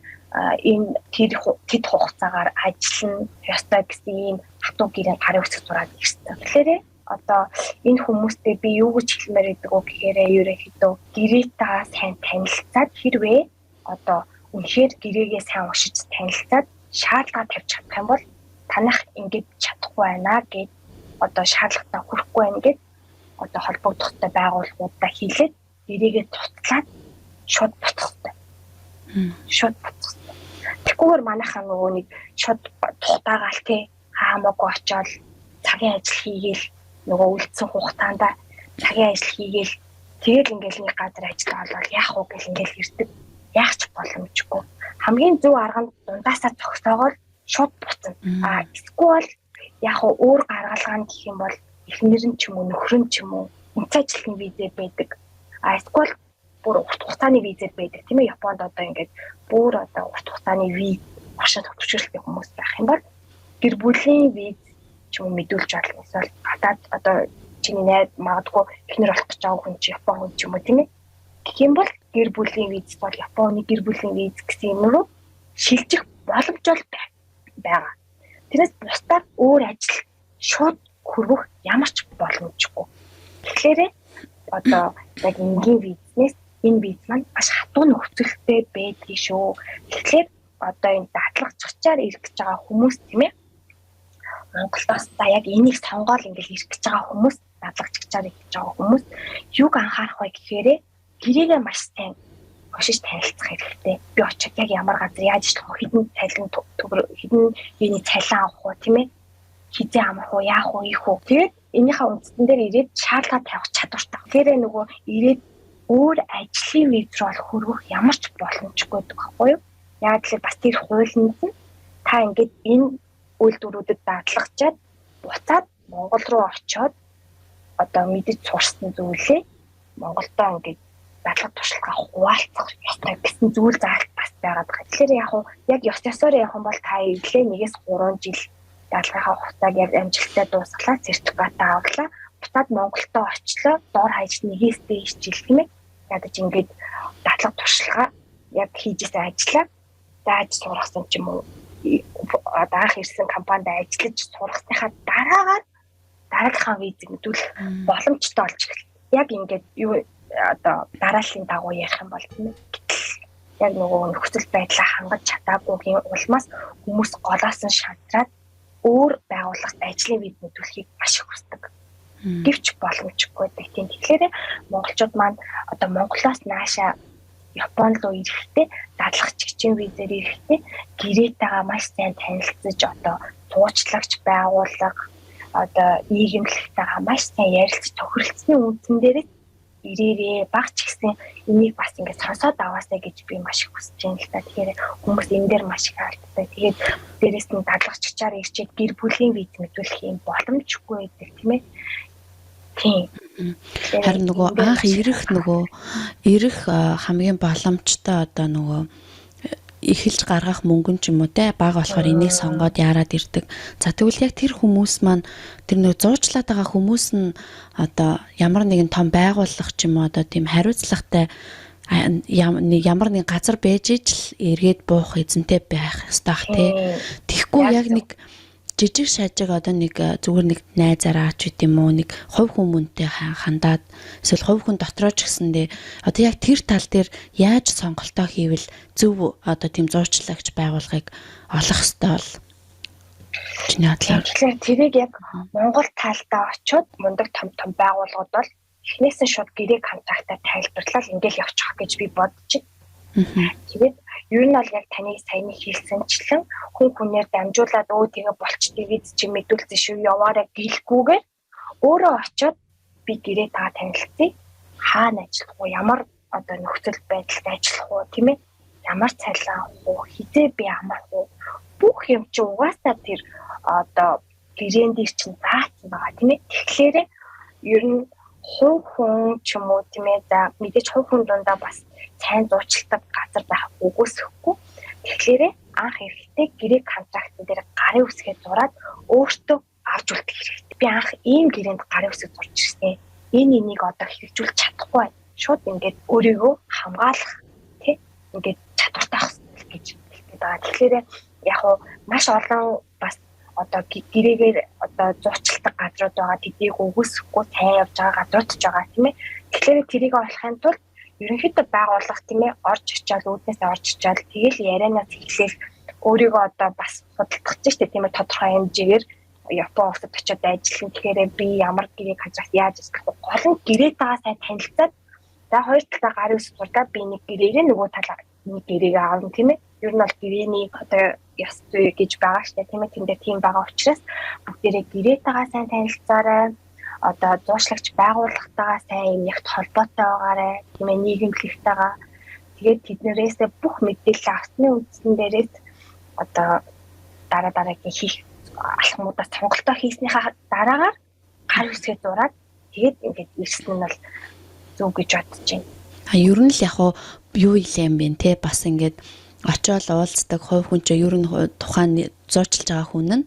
энэ тэр тэд хугацаагаар ажиллана ёстой гэсэн ийм хатуу гэрээ гарын үсэг зураад ирсэн. Тэгэхээр одоо энэ хүмүүстэй би юу гэж хэлмээр байдаг вэ гэхээр ерөнхийдөө гэрээтэйгээ сайн танилцаад, хэрвээ одоо үнэхээр гэрээгээ сайн уншиж танилцаад шаардлага тавьж чадах юм бол танах ингэж чадахгүй байна гэд одоо шаардлагатай хүрэхгүй байна гэд одоо холбогдохтой байгууллагуудаа хийлээд гэрээгээ тутлаад шууд буцах хэрэгтэй. Шууд буцах хэрэгтэй. Тэгхгүйгээр манайхаа нөгөө нэг шууд тухтаагаал те хаамаагүй очиод цагийн ажил хийгээл нөгөө үлдсэн хугацаанд цагийн ажил хийгээл тэгэл ингээл нэг газар ажил олоод яах вэ гэл ингээл ирдэг. Яах ч боломжгүй. Хамгийн зөв арга нь дундаасаа зогсоогоор шууд буцна. А эсвэл яг өөр гаргалгаа нь гэх юм бол эхнэр нь ч юм уу нөхөр нь ч юм уу үндсэн ажилтны визээр байдаг. А эсвэл бүр урт хугацааны визээр байдаг. Тийм ээ, Японд одоо ингээд бүр одоо урт хугацааны виз оршин төвчрэлтэй хүмүүс байх юм бол гэр бүлийн виз ч юм уу мэдүүлж болно. Эсвэл гадаад одоо чиний найз магадгүй эхнэр болох гэж байгаа хүн чи Япон хүн ч юм уу, тийм ээ. Гэх юм бол гэр бүлийн виз бол Японы гэр бүлийн виз гэсэн юм руу шилжих боломж бол байгаа. Тэрнээс бусдаар өөр ажил шууд хөрвөх ямар ч боломжгүй. Тэгэхээр одоо яг энгийн визнээс энэ виз маань маш хатуу нөхцөлтэй байдгийг шүү. Тэгэхээр одоо энэ дадлагчаар ирэх гэж байгаа хүмүүс, тийм ээ, Монголоос за яг энийг сонгоол ингээл ирэх гэж байгаа хүмүүс, дадлагчаар ирэх гэж байгаа хүмүүс юуг анхаарах вэ гэхээр гэрээгээ маш сайн уншиж танилцах хэрэгтэй. Би очиод яг ямар газар яаж ажиллах вэ? Хэдэн цалин төгрөг, хэдэн юуны цалин авах вэ, тийм ээ? Хизээ амрах уу, яах уу, ийх үү. Тэгээд энийхээ үндсэн дээр ирээд шаардлага тавих чадвартай. Тэгэхээр нөгөө ирээд өөр ажлын виз рүү бол хөрвөх ямар ч боломжгүй гэдэг байхгүй юу? Яг тэгэхээр бас тэр хуулинд нь та ингээд энэ үйлдвэрүүдэд дадлагчаад буцаад Монгол руу очиод одоо мэдэж сурсан зүйлээ Монголдоо ингээд дадлага туршлагаа хуваалцах ёстой гэсэн зүйл заалт бас байгаад байгаа. Тэгэхээр яг уу яг ёс ёсоор явах юм бол та ирлээ 1-3 жил дадлагынхаа хугацааг яг амжилттай дуусгалаа, сертификатаа авлаа. Буцаад Монголдоо очлоо. Дор хаяж нэгээс дээш жил, тийм ээ. Ядаж ингээд дадлага туршлага яг хийжсэн ажлаа зааж сургасан ч юм уу одоо анх ирсэн компанид ажиллаж сургасныхаа дараагаар дараагийнхаа визийг мэдүүлэх боломжтой болж эхэлнэ. Яг ингээд юу одоо дарааллын дагуу ярих юм бол, тийм ээ. Гэтэл яг нөгөө нөхцөл байдлаа хангаж чадаагүйгийн улмаас хүмүүс голоос нь шантраад өөр байгууллагт ажлын виз мэдүүлэхийг маш их хүсдэг. Гэвч боломжгүй байдаг. Тийм. Тэгэхээр монголчууд маань одоо Монголоос наашаа Япон руу ирэхдээ дадлагчгийн визээр ирэхдээ гэрээтэйгээ маш сайн танилцаж, одоо туучлагч байгууллага, одоо нийгэмлэгтэйгээ маш сайн ярилцаж тохиролцсны үндсэн дээрээ ирээрээ, баг ч гэсэн энийг бас ингээд сонсоод аваасай гэж би маш их хүсэж байна л та. Тэгэхээр хүмүүс энэ дээр маш их алддаг. Тэгээд дээрэс нь дадлагччаар ирчээд гэр бүлийн виз мэдүүлэх юм боломжгүй байдаг, тийм ээ. Тийм. Харин нөгөө анх ирэх нөгөө ирэх хамгийн боломжтой одоо нөгөө Эхэлж гаргах мөнгөн ч юм уу те бага болохоор энийг сонгоод яарад ирдэг. За, тэгвэл яг тэр хүмүүс маань, тэр нөө зуучлаад байгаа хүмүүс нь одоо ямар нэгэн том байгууллага ч юм уу, одоо тийм хариуцлагатай ямар нэг газар байж ижил эргээд буух эзэнтэй байх ёстой ах тий. Тэгэхгүй яг нэг жижиг шажиг одоо нэг зүгээр нэг найзаараа ч гэдэм үү, нэг хувь хүмүүнтэй хандаад, эсвэл хувь хүн дотроо ч гэсэндээ одоо яг тэр тал дээр яаж сонголтоо хийвэл зөв, одоо тийм зуучлагч байгууллагыг олох ёстой бол чиний бодлоор? Тэгэхээр тэрийг яг Монгол талдаа очиод мундаг том том байгууллагууд бол эхнээс нь шууд гэрээ контрактаар тайлбарлал ингээл явчих гэж би бодож байна. Тэгээд ер нь бол яг таны саяны хэлсэнчлэн хүн хүнээр дамжуулаад өө тэгээ болчтой виз чи мэдүүлсэн шүү, яваарай гэлгүйгээр өөрөө очиод би гэрээ та танилцъя. Хаана ажиллах уу? Ямар одоо нөхцөл байдалд ажиллах уу, тийм ээ? Ямар цалин авах уу? Хизээ би амарх уу? Бүх юм чи угаасаа тэр одоо гэрээн дээр чинь заасан байгаа, тийм ээ. Тэгэхээр ер нь хувь хүн ч юм уу, тийм ээ, за мэдээж хувь хүн дундаа бас сайн зуучилдаг газар байх үгүйсэхгүй. Тэгэхээр анх эрэхтэй гэрээ контрактн дээр гарын үсгээ зураад өөртөө авч үлдэх хэрэгтэй. Би анх ийм гэрээнд гарын үсэг зурж ирсэн. Энэ энийг одоо хэрэгжүүлж чадахгүй байна. Шууд ингээд өөрийгөө хамгаалах тий ингээд чадвартай байх гэж хэлдэг байгаа. Тэгэхээр яг уу маш олон бас одоо гэрээгээр одоо зуучилдаг газрууд байгаа. Тэднийг үгүйсэхгүй сайн явж байгаа газрууд ч байгаа, тийм ээ. Тэгэхээр тэрийг олохын тулд ерөнхийдөө байгууллага, тийм ээ, орж очиад, үүднээсээ орж очиад тэгэл ярианаас эхлээл өөрийгөө одоо бас худалдах ч шүү дээ, тийм ээ, тодорхой хэмжээгээр Япон улсад очиод ажиллана. Тэгэхээр би ямар гэрээ контракт яаж ажиллах вэ? Гол нь гэрээтэйгээ сайн танилцаад, за хоёр талаа гарын үсэг зурдаа би нэг гэрээгээ нөгөө талаа нэг гэрээгээ авна, тийм ээ. Ер нь бол гэрээний одоо ёс зүй гэж байгаа шүү дээ, тийм ээ. Тэндээ тийм байгаа учраас бүгдээрээ гэрээтэйгээ сайн танилцаарай, одоо зуучлагч байгууллагатайгаа сайн юм ягт холбоотой байгаарай, тийм ээ, нийгэмлэгтэйгээ. Тэгээд тэднэрээсээ бүх мэдээлэл авсны үндсэн дээрээс одоо дараа дараагийн хийх алхмуудаас сонголтоо хийснийхаа дараагаар гар үсгээ зураад тэгээд ингээд ирсэн нь бол зөв гэж бодож байна. А ер нь л яг юу илээ юм бэ те, бас ингээд очиод уулздаг хувь хүн чинь ер нь тухайн зуучилж байгаа хүн нь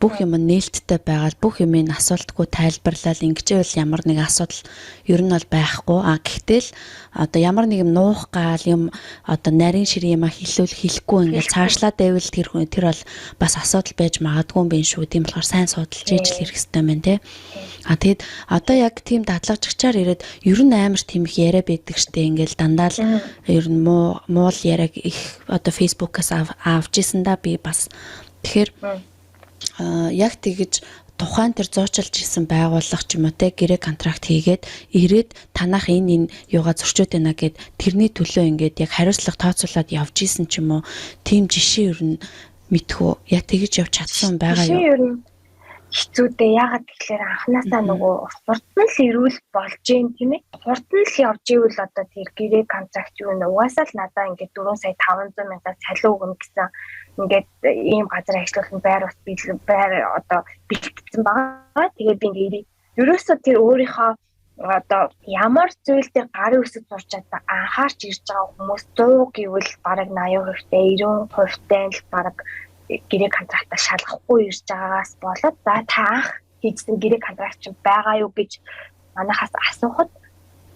бүх юм нээлттэй байгаад, бүх юмыг асуултгүй тайлбарлал ингэжээвэл ямар нэг асуудал ер нь бол байхгүй. А гэхдээ л одоо ямар нэг юм нуух гал юм, одоо нарийн ширийн юм хэлвэл хэлэхгүй ингээл цаашлаад байвал тэр хүн тэр бол бас асуудал байж магадгүй юм байна шүү. Тийм болохоор сайн судалж ижил хэрэг хэрэгтэй байна те. А тэгэд одоо яг тийм дадлагжигчаар ирээд ер нь амар тийм их яриа байдаг штэ, ингээл дандаа л ер нь муу муул яриаг их одоо Facebook-аас авч исэн да би бас. Тэгэхээр яг тэгэж тухайн тэр зуучилж исэн байгууллага ч юм уу те гэрээ контракт хийгээд ирээд танах энэ энэ юугаа зөрчөөд байна гэд тэрний төлөө ингээд яг хариуцлага тооцоолоод явж исэн ч юм уу, тийм жишээ ер нь мэдхүү, яг тэгэж явж чадсан байгаа юу? Ер нь хэцүү дээ. Яагаад гэхээр анханасаа нөгөө хурдан л ирүүл болж гин, тийм ээ. Хурдан л явж ивэл одоо тэр гэрээ контракт юу нэ угаасаа л надаа ингээд 4 сая 500 мянгаас цалин өгнө гэсэн ингээд ийм газар ажиллуулсан байр бас байр одоо бэлтгэсэн байгаа. Тэгээд би ингээд ирээ. Ерөөсөө тэр өөрийнхөө одоо ямар зүйл дээр гарын үсэг зурж чадаа анхаарч ирж байгаа хүмүүс 100 гэвэл бараг 80%-тай, 90%-тай л бараг гэрээ контрактаа шалгахгүй ирж байгаагаас болоод, за та анх хийжсэн гэрээ контракт чинь байгаа юу гэж манайхаас асуухад,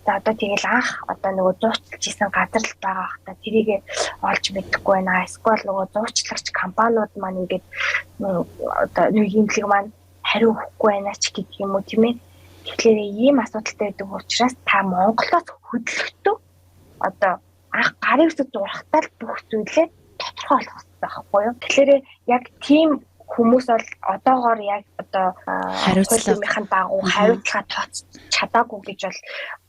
за одоо тэгэл анх одоо нөгөө зуучилж исэн газар л байгаа хта тэрийг олж мэдэхгүй байна. Эсвэл нөгөө зуучлагч компаниуд маань ингээд одоо нийгэмлэг маань хариу өгөхгүй байна ч гэдэг юм уу, тийм ээ. Тэгэхээр ийм асуудалтай байдаг учраас та Монголоос хөдлөхдөө одоо анх гарын үсэг зурхтаа л бүх зүйлээ тодорхой болгох хэрэгтэй байхгүй юу? Тэгэхээр яг тийм хүмүүс бол одоогоор яг одоо хариуцлагын дагуу хариуцлага тооцож чадаагүй гэж бол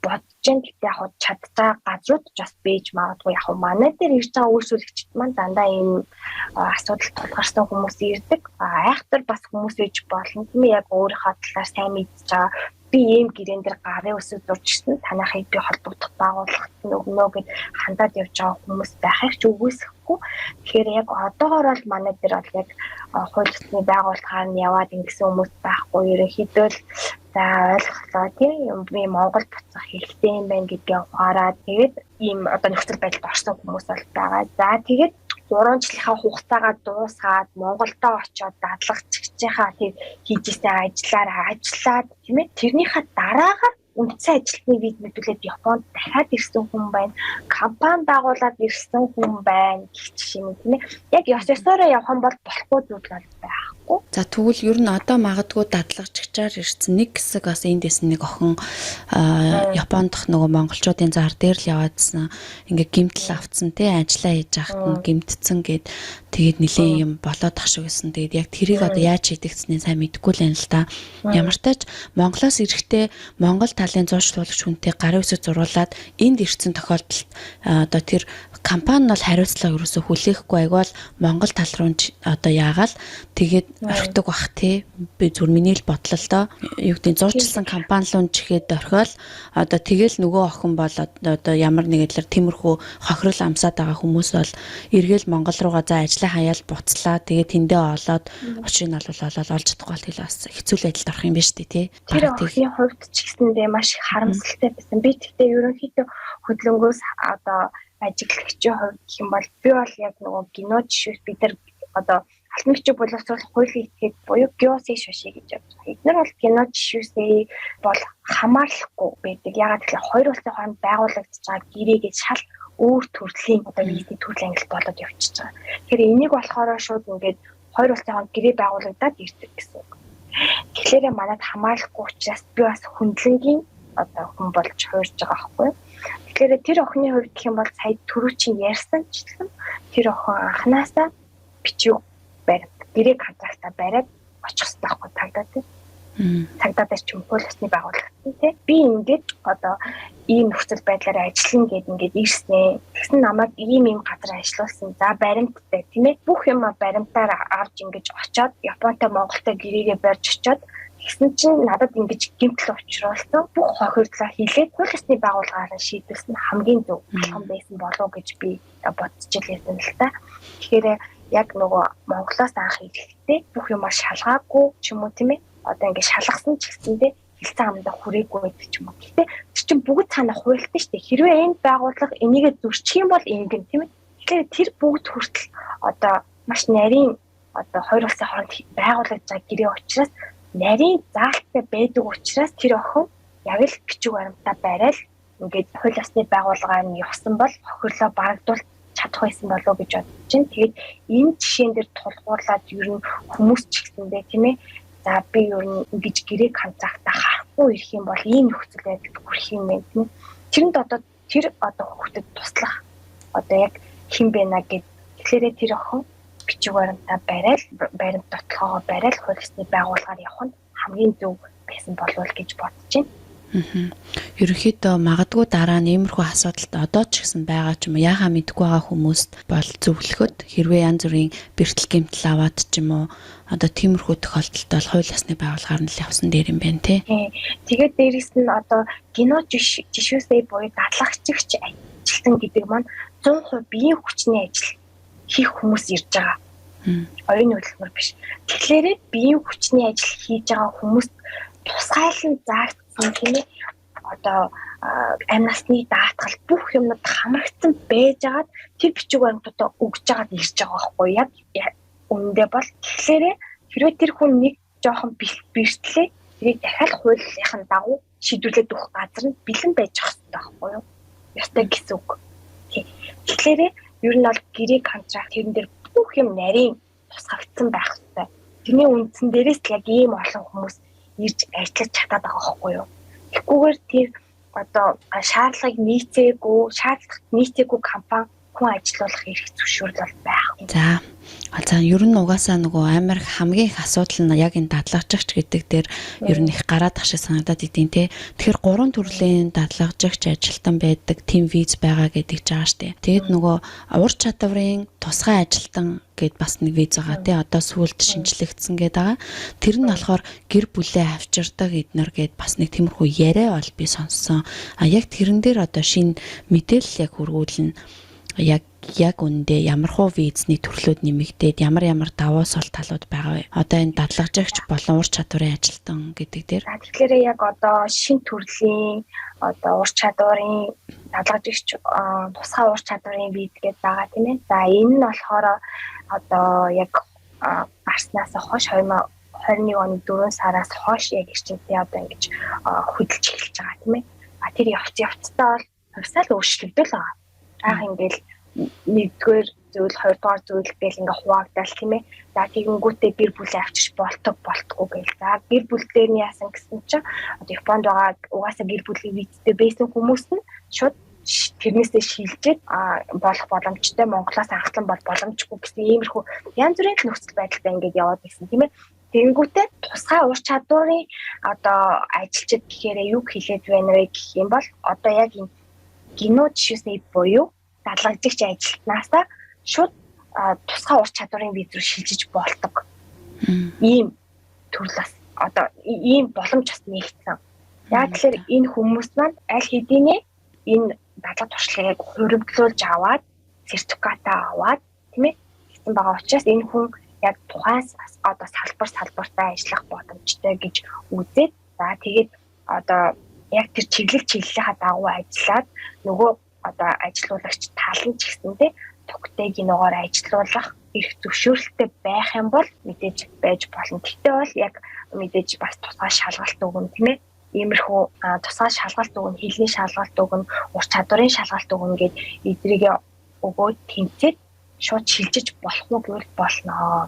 бодож байна. Гэтэ яг чадж байгаа газрууд ч бас бийж магадгүй. Яг манай дээр ирж байгаа үйлсүүлэгчид маань дандаа ийм асуудал тулгарсан хүмүүс ирдэг. Айхтар бас хүмүүс иж болно. Тийм ээ, яг өөрийнхөө талаар сайн мэдж байгаа, би ийм гэрээн дээр гарын үсэг зурж ирсэн, танахыг би холбогдох байгууллагт нь өгнө гэд хандаад явж байгаа хүмүүс байхыг ч үгүйсэхгүй. Тэгэхээр яг одоогоор бол манай дээр бол яг хууль ёсны байгууллагаар нь яваад ингэсэн хүмүүс байхгүй. Ерөнхийдөө л за ойлголоо, тийм, би Монгол буцах хэрэгтэй юм байна гэдгийг ухаараа тэгээд ийм одоо нөхцөл байдалд орсон хүмүүс бол байгаа. За тэгээд 3 жилийнхаа хугацаагаа дуусгаад Монголдо очиод дадлагчийнхаа тэр хийж исэн ажлаар ажиллаад, тийм ээ, тэрнийхээ дараагаар үндсэн ажилтны виз мэдүүлээд Японд дахиад ирсэн хүн байна. Компани байгуулад ирсэн хүн байна гэх жишээ нь, тийм ээ. Яг ёс ёсоороо явах юм бол болохгүй зүйл бол байхгүй. За, тэгвэл ер нь одоо магадгүй дадлагчаар ирсэн нэг хэсэг бас эндээс нэг охин Японд дах нөгөө монголчуудын зар дээр л яваадсан, ингээ гэмтэл автсан тий, ажиллаа хийж байхад нь гэмтсэн гээд, тэгээд нилээн юм болоод ах шиг байсан. Тэгээд яг тэрийг одоо яаж шийдэгдсэнийг сайн мэдэхгүй л байна л да. Ямар ч тач Монголоос ирэхдээ Монгол талын зуушлуулагч хүнтэй гарын үсэг зуруулад энд ирсэн тохиолдолд одоо тэр компани нь бол хариуцлага ерөөсө хүлээхгүй, айгуул Монгол тал руу одоо яагаал тэгээд орхидог бах тий. Би зүгээр миний л бодлоо л доо. Юу гэдэг, зуурчилсан компани руу чихээд орхиол одоо тэгэл нөгөө охин бол одоо ямар нэг хэлээр тиймэрхүү хохирол амсаад байгаа хүмүүс бол эргээл Монгол руугаа за ажлаа хаяал буцлаа, тэгээ тэндээ олоод учрыг нь олоод олж чадахгүй бол тэгэл бас хэцүү л байдалд орох юм байна шүү дээ тий. Тэр охины хувьд ч гэсэндээ маш их харамсалтай байсан. Би тэгтээ ерөнхийдөө хөдөлгөөнгөөс одоо ажиглагчийн хувьд гэх юм бол би бол яг нөгөө кино жишээ бид нар одоо алтан бичиг боловсруулах хуулийн этгээд буюу геоси шоши гэж явж байгаа. Эднэр бол кино жишүүсээ бол хамаарлахгүй байдаг. Ягаад гэвэл хоёр улсын хооронд байгуулагдаж байгаа гэрээгээ шал өөр төрлийн одоо визний төрөл ангилал болоод явчихж байгаа. Тэгэхээр энийг болохоор шууд ингээд хоёр улсын хооронд гэрээ байгуулагдаад ирдэг гэсэн үг. Тэгэхээр манад хамаарлахгүй учраас би бас хүндлэнгийн одоо хүн болж хуурж байгаа байхгүй юу? Тэгэхээр тэр охины хувьд гэх юм бол сая түрүүчийн ярьсанчлан тэр охин анханасаа бичиг баримт гэрээ контрактаа бариад очих хэрэгтэй байхгүй цагдаа тий. Цагдаа дээр ч юм хууль ёсны байгууллагат тий. Би ингээд одоо ийм нөхцөл байдлаар ажиллана гэд ингээд ирснэ. Тэгсэн намайг ийм ийм газар ажиллуулсан. За, баримттай, тийм ээ. Бүх юм баримтаар авч ингэж очоод Японтой Монголтой гэрээгээ барьж очоод, тэгсэн чинь надад ингэж гэмтэл учруулсан, бүх хохирлоо хийлээд хууль ёсны байгууллагаараа шийдвэрлсэн хамгийн зөв алхам байсан болов уу гэж би бодож илээсэн л та. Тэгэхээр яг нөгөө Монголоос анх ирэхдээ бүх юмаа шалгаагүй ч юм уу, тийм ээ. Одоо ингэ шалгасан ч гэсэндээ хэлцэн амдаа хүрээгүй байдаг ч юм уу. Гэтэ тэр чинь бүгд цаана хуйлтай шүү дээ. Хэрвээ энэ байгууллага энийгээ зөрчих юм бол ингэн, тийм ээ. Тэгэхээр тэр бүгд хүртэл одоо маш нарийн одоо хоёр улсын хооронд байгуулагдаж байгаа гэрээ учраас, нарийн заалттай байдаг учраас тэр охин яг л бичиг баримтаа барайл ингээд хууль ёсны байгууллагаар нь явсан бол хохирлоо барагдуул чадах байсан болов уу гэж бодож байна. Тэгээд энэ жишээн дээр тулгуурлаад ер нь хүмүүс ч гэсэндээ, тийм ээ, за би ер нь ингэж гэрээ контрактаа харахгүй ирэх юм бол ийм нөхцөл байдалд хүрэх юм байна, тийм ээ. Тэрэнд одоо тэр одоо хүүхдэд туслах одоо яг хэн бэ нэ гэд. Тэгэхээр тэр охин бичиг баримтаа барайл, баримт нотлохоогоо барайл хууль ёсны байгууллагаар явах нь хамгийн зөв байсан болов уу гэж бодож байна. Ерөнхийдөө магадгүй дараа нь иймэрхүү асуудалд одоо ч гэсэн байгаа ч юм уу, яхаа мэдэхгүй байгаа хүмүүст бол зөвлөхөд хэрвээ янз бүрийн бэртэл гэмтэл аваад ч юм уу, одоо тиймэрхүү тохиолдолд бол хууль ёсны байгууллагаар нь л явсан дээр юм байна тий. Тэгээд дээрэс нь одоо кино жишүүсээ буюу дадлагчигч ажилтан гэдэг маань 100% биеийн хүчний ажил хийх хүмүүс ирж байгаа. Оюуны хөдөлмөр биш. Тэгэхээр биеийн хүчний ажил хийж байгаа хүмүүст тусгайлан заагдсан, тийм ээ. Одоо амь насны даатгал бүх юмнууд хамрагдсан байжгаад тэр бичиг баримтуудаа өгж жагаад ирж байгаа байхгүй яг үнэндээ бол. Тэгэхээр хэрвээ тэр хүн нэг жоохон бэртлээ, тэрийг дахиад хуулийнхын дагуу шийдвэрлээд өгөх газар нь бэлэн байж ах хэрэгтэй байхгүй юу? Ёстой гэсэн үг. Тэгэхээр ер нь бол гэрээ контракт тэрэн дээр бүх юм нарийн тусгагдсан байх хэрэгтэй. Тэрний үндсэн дээрээс л яг ийм олон хүмүүс ирж ажиллаж чадаад байгаа байхгүй юу? Тэгхгүйгээр тэр одоо шаардлагыг нийцээгүй, шаардлагат нийцээгүй компани хүн ажилуулах эрх зөвшөөрөл бол байхгүй. За. За, ер нь угаасаа нөгөө амар хамгийн их асуудал нь яг энэ дадлагжигч гэдэг дээр ер нь их гараад ах шиг санагдаад идэв те. Тэгэхээр гурван төрлийн дадлагжигч ажилтан байдаг, team виз байгаа гэдэг ч байгаа штэ. Тэгээд нөгөө ур чадварын тусгай ажилтан гэд бас нэг виз байгаа тий. Одоо сүүлд шинжлэгдсэн гэдэг байгаа. Тэр нь болохоор гэр бүлээ авчирдаг эднэр гэд бас нэг тиймэрхүү яриа бол би сонссон. А яг тэрэн дээр одоо шинэ мэдээлэл яг хүргүүлнэ. Яг үндэ ямар хуу визний төрлүүд нэмэгдээд ямар ямар давуу сул талууд байгаа вэ? Одоо энэ дадлагжигч болон ур чадварын ажилтан гэдэг дээр. За, тэгэхээр яг одоо шинэ төрлийн одоо ур чадварын дадлагжигч, тусгай ур чадварын виз гэдээ байгаа, тийм ээ. За, энэ нь болохоор одоо яг гарснаас хойш 2021 оны 4 сараас хойш яг эрчимтэй одоо ингэж хөдөлж эхэлж байгаа, тийм ээ. А тэр явц явцтай бол хувьсаал өөрчлөгдөл байгаа. Анх ингээл нэгдүгээр зүйл, хоёрдугаар зүйл гэл ингээ хуваагдал, тийм ээ. За, тэгэнгүүтээ гэр бүлээ авчирч болтог болтгоо гэл. За, гэр бүл дээр нь яасан гэсэн чинь одоо Японд байгаа угаасаа гэр бүлийн визтэй байсан хүмүүс нь шууд тэрнээсээ шилжээд болох боломжтой, Монголоос анхлан бол боломжгүй гэсэн иймэрхүү янз бүрийн нөхцөл байдалтай ингээд яваад байсан, тийм ээ. Тэгэнгүүтээ тусгай ур чадварын одоо ажилчид гэхээр юу хэлээд байна вэ гэх юм бол одоо яг энэ гино жишээсний буюу дадлагжигч ажилтнаасаа шууд тусгай ур чадварын виз рүү шилжиж болдог. Ийм төрөл бас одоо ийм боломж бас нэгдсэн. Яг тэгэхээр энэ хүмүүс маань аль хэдийнэ энэ дадлага туршлагыг хуримтлуулж аваад, сертификатаа аваад, тийм ээ, гэсэн байгаа учраас энэ хүн яг тухайн одоо салбартаа ажиллах боломжтой гэж үзээд, за, тэгээд одоо яг тэр чиглэлийнхаа дагуу ажиллаад нөгөө одоо ажилуулагч тал нь ч гэсэндээ тогтээ гиногоор ажиллуулах эрх зөвшөөрөлттэй байх юм бол мэдээж байж болно. Гэхдээ бол яг мэдээж бас тусгай шалгалт өгнө, тийм ээ. Иймэрхүү тусгай шалгалт өгнө, хэлний шалгалт өгнө, ур чадварын шалгалт өгнө гэд эдрийгээ өгөөд тэнцээд шууд шилжиж болох уу гэвэл болно.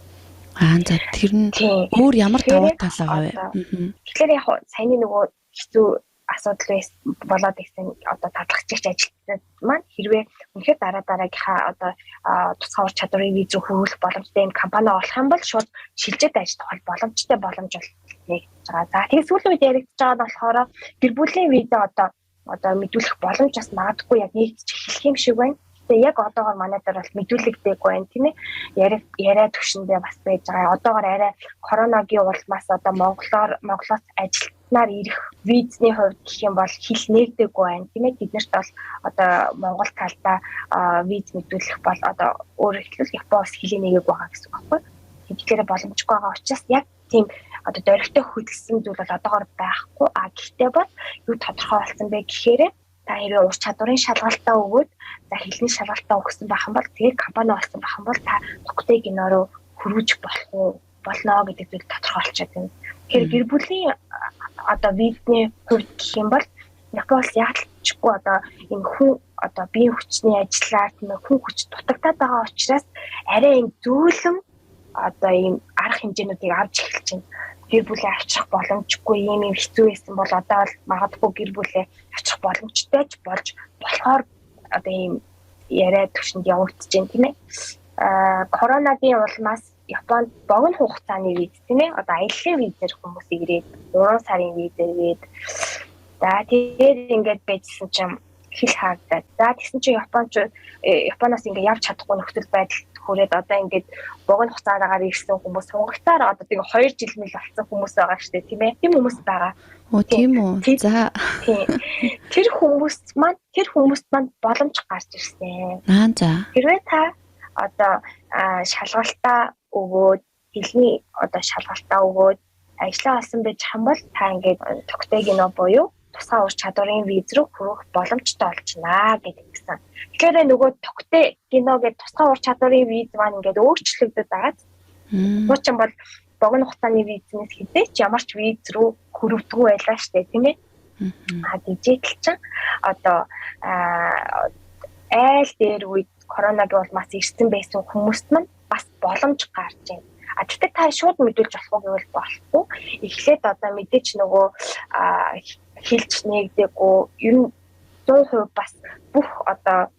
Аа, за, тэр нь өөр ямар давуу тал байгаа вэ? Тэгэхээр яг саяны нөгөө хэцүү асуудал байс болоод ирсэн одоо дадлагчигч ажилтнууд маань хэрвээ үнэхээр дараа дараагийнхаа одоо тусгай ур чадварын виз рүү хөрвүүлэх боломжтой юм компани олох юм бол шууд шилжээд ажиллах боломжтой боломж бол нэгдэж байгаа. За, тэгээ сүүлийн үед яригдж байгаа нь болохоор гэр бүлийн виза одоо мэдүүлэх боломж бас магадгүй яг нэгдэж эхлэх юм шиг байна. Тэгээ яг одоогор манай дээр бол мэдүүлэгдээгүй байна, тийм ээ. Яриа төвшөндөө бас байж байгаа. Одоогор арай коронагийн улмаас одоо Монголоос ажилтнаар ирэх визний хувьд гэх юм бол хил нээгдээгүй байна, тийм ээ. Тэднэрт бол одоо Монгол талдаа виз мэдүүлэх бол одоо өөрөөр хэлбэл Япон улс хилээ нээгээгүй байгаа гэсэн үг байхгүй. Тэгэхээр боломжгүй байгаа учраас яг тийм одоо дөрвтэй хөдөлсөн зүйл бол одоогор байхгүй. А гэхдээ бол юу тодорхой болсон бэ гэхээр та хэрвээ ур чадварын шалгалтаа өгөөд, за, хэлний шалгалтаа өгсөн байх юм бол, тэгээд компани олсон байх юм бол та тогтээ гинороо хөрвүүлж болох уу болно гэдэг зүйл тодорхой болчиход байна. Тэгэхээр гэр бүлийн одоо визний хувьд гэх юм бол Япон улс яалтчгүй одоо энэ хүн одоо биеийн хүчний ажиллаар, тийм ээ, хүн хүч дутагдаад байгаа учраас арай энэ зөөлөн одоо ийм арга хэмжээнүүдийг авч эхэлж байна. Гэр бүлээ авчрах боломжгүй ийм юм хэцүү байсан бол одоо бол магадгүй гэр бүлээ авчрах боломжтой ч болж болохоор одоо ийм яриа төвшөнд явагдаж байна, тийм ээ. Аа, коронагийн улмаас Японд богино хугацааны виз, тийм ээ. Одоо аяллаа визээр хүмүүс ирээд, 3 сарын визээр ирээд, за, тэгээд ингээд байжсэн чинь хил хаагдаад. За, тэгсэн чинь Японоос ингээд явж чадахгүй нөхцөл байдал хүрээд одоо ингээд богино хугацаагаар ирсэн хүмүүс сунгагтаар одоо тэгээ 2 жил мэл болсон хүмүүс байгаа шүү дээ, тийм ээ. Тийм хүмүүс байгаа. Оо, тийм үү. За. Тийм. Тэр хүмүүст маань боломж гарч ирсэн. Аа, за. Хэрвээ та одоо шалгалтаа өгөөд, хэлний одоо шалгалтаа өгөөд ажлаа олсон байж хам бол та ингээд тогтээ гино буюу тусгай ур чадварын виз рүү хүрэх боломжтой болчихно гэдэг гэсэн. Тэгэхээр нөгөө тогтээ гино гэдэг тусгай ур чадварын виз маань ингээд өөрчлөгдөд байгаа. Хуучин бол богино хугацааны визнээс хэзээ ч ямар ч виз рүү хөрөвдгөө байлаа штэ, тийм ээ. А дижитал чинь одоо айл дээр үед коронагийн улмаас ирсэн байсан хүмүүст маань бас боломж гарч байна. А тэгтээ та шууд мэдүүлж болох уу гэвэл болохгүй. Эхлээд одоо мэдээч нөгөө хилж нээгдээгүй, ер нь 100% бас бүх одоо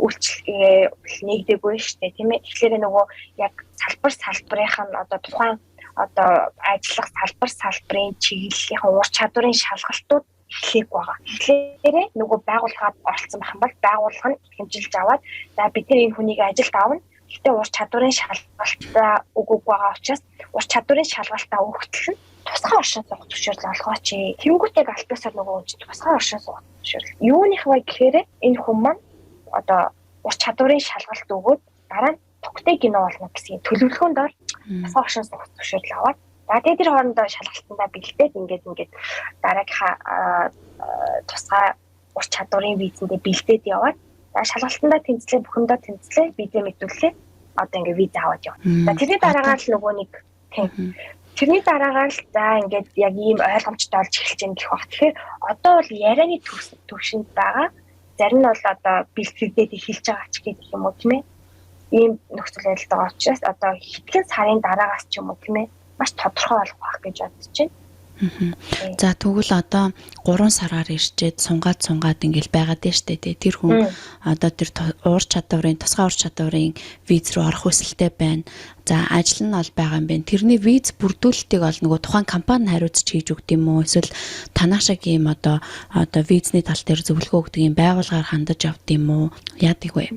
үйлчлэгээ нээгдээгүй шүү дээ, тийм ээ. Тэгэхээр нөгөө яг салбарынх нь одоо тухайн одоо ажиллах салбарын чиглэлийн ур чадварын шалгалтууд эхлэегүй байгаа. Тэгэхээр нөгөө байгууллагад оролцсон байх юм бол байгууллага нь хэмжилж аваад, за, бид нар энэ хүнийг ажилд авна. Гэхдээ ур чадварын шалгалтаа өгөөгүй байгаа учраас ур чадварын шалгалтаа өгтөл нь тусгай оршин суух зөвшөөрөл олгооч. Тэнгүүт яг аль бисаар нөгөө хүн чинь тусгай оршин суух зөвшөөрөл. Юуных вэ гэхээр энэ хүн маань одоо ур чадварын шалгалт өгөөд дараа нь токтэй кино болно гэсэн төлөвлөгөөнд ор тусгай оршин суух зөвшөөрөл аваад за тэгээд тэр хоорондоо шалгалтандаа бэлдээд ингээд дараагийнхаа тусгай ур чадварын визэндээ бэлдээд яваад за шалгалтандаа тэнцлээ, бүхэндээ тэнцлээ, визээ мэдүүллээ. Одоо ингээд виз аваад явна. За тэрний дараагаар л нөгөө нэг тийм тэрний дараагаар л за ингээд яг ийм ойлгомжтой болж эхэлж байна гэх баг. Тэгэхээр одоо бол ярианы төвшөнд байгаа. Зарим нь бол одоо бэлтгэгдээд эхэлж байгаа ч гэх юм уу тийм ээ. Ийм нөхцөл байдалд байгаа учраас одоо хэдхэн сарын дараагаас ч юм уу тийм ээ маш тодорхой болох байх гэж бодож байна. За тэгвэл одоо 3 сараар ирчээд сунгаад ингээл байгаад нь штэ тий. Тэр хүн одоо тэр уур чадварын тусгай уур чадварын виз рүү орох хүсэлтэй байна. За ажил нь ол байгаа юм байна. Тэрний виз бүрдүүлэлтийг бол нөгөө тухайн компани хариуцж хийж өгд юм уу? Эсвэл танах шиг ийм одоо визний тал дээр зөвлөгөө өгдөг юм байгууллагаар хандаж явд юм уу? Яадаг вэ?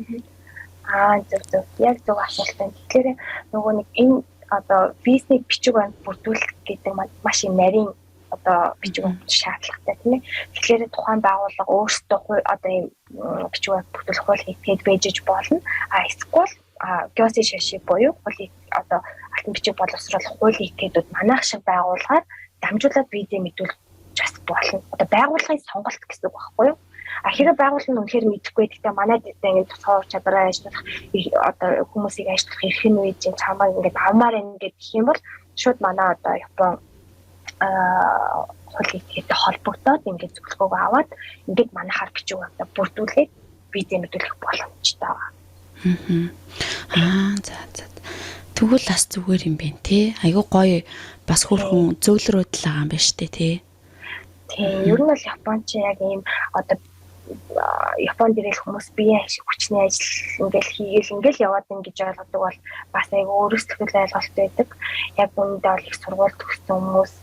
Аа зөв. Яг зөв асуулт байна. Тэгэхээр нөгөө нэг энэ одоо визний бичиг баримт бүрдүүлэх гэдэг маш юм нарийн одоо бичиг баримт шаардлагатай тийм ээ. Тэгэхээр тухайн байгууллага өөрсдөө одоо ийм бичиг баримт бүрдүүлэх хууль хийгээд бэжэж болно. А эсвэл геоси шаши буюу хуулийн одоо алтан бичиг боловсруулах хуулийн этгээдүүд манайх шиг байгууллагаар дамжуулаад визээ мэдүүлж бас болно. Одоо байгууллагын сонголт гэсэн үг байхгүй юу? А хэрэг байгууллага нь үнэхээр мэдэхгүй гэхдээ манай дэдээ ингээд тусгай ур чадвараар ажиллах одоо хүмүүсийг ажиллах эрх нь үеж чамаа ингээд авмаар байна гэх юм бол шууд манай одоо Япон хуулийн этгээдтэй холбогдоод ингээд зөвлөгөөгөө аваад ингээд манайхаар бичиг баримтаа бүрдүүлээд визээ мэдүүлэх боломжтой байгаа. Аа за. Тэгвэл бас зүгээр юм байна те. Айгуу гоё бас хөрхөн зөөлрөөд л байгаа юм байна штэ те. Тийм, ер нь бол Япон чи яг ийм одоо Японд ирэл хүмүүс биеийн хүчний ажил ингээл хийгээл ингээл яваад ин гэж ойлгодог бол бас айгүй өөрөөсөө ойлголт байдаг. Яг үүндээ бол их сургууль төгссөн хүмүүс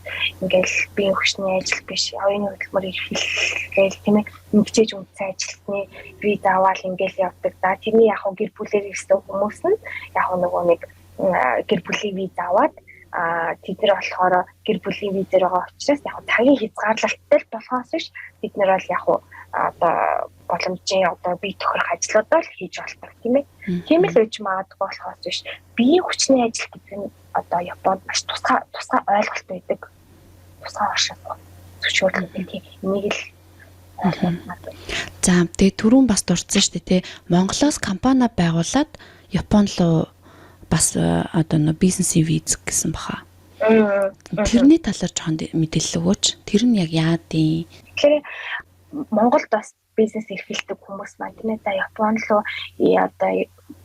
ингээл биеийн хүчний ажил биш, оюуны хөдөлмөр эрхлэл тийм ээ ингэжээж үндсэн ажилтны виз аваад ингээл явдаг. За тэрний яг гэр бүлээр ирсэн хүмүүс нь яг нөгөө нэг гэр бүлийн виз аваад тэд нар болохоор гэр бүлийн визээр байгаа учраас яг цагийн хязгаарлалттай л болохоос биш бид нар бол яг одоо боломжийн одоо бие тохирох ажлуудаа л хийж болдог тийм ээ. Тийм л үеж магадгүй болохоос биш биеийн хүчний ажил гэдэг нь одоо Японд маш тусгай ойлголт байдаг. Тусгай оршин зөвшөөрөл гэдэг тийм энийг л ойлгомжтой. За тэгээ түрүүн бас дурдсан шүү дээ тий. Монголоос компани байгуулад Япон руу бас одоо нөө бизнесийн виз гэсэн баха. Тэрний талаар жоохон мэдээлэл өгөөч. Тэр нь яг яадын? Тэгэхээр Монголд бас бизнес эрхэлдэг хүмүүс маань тийм ээ. За Япон руу одоо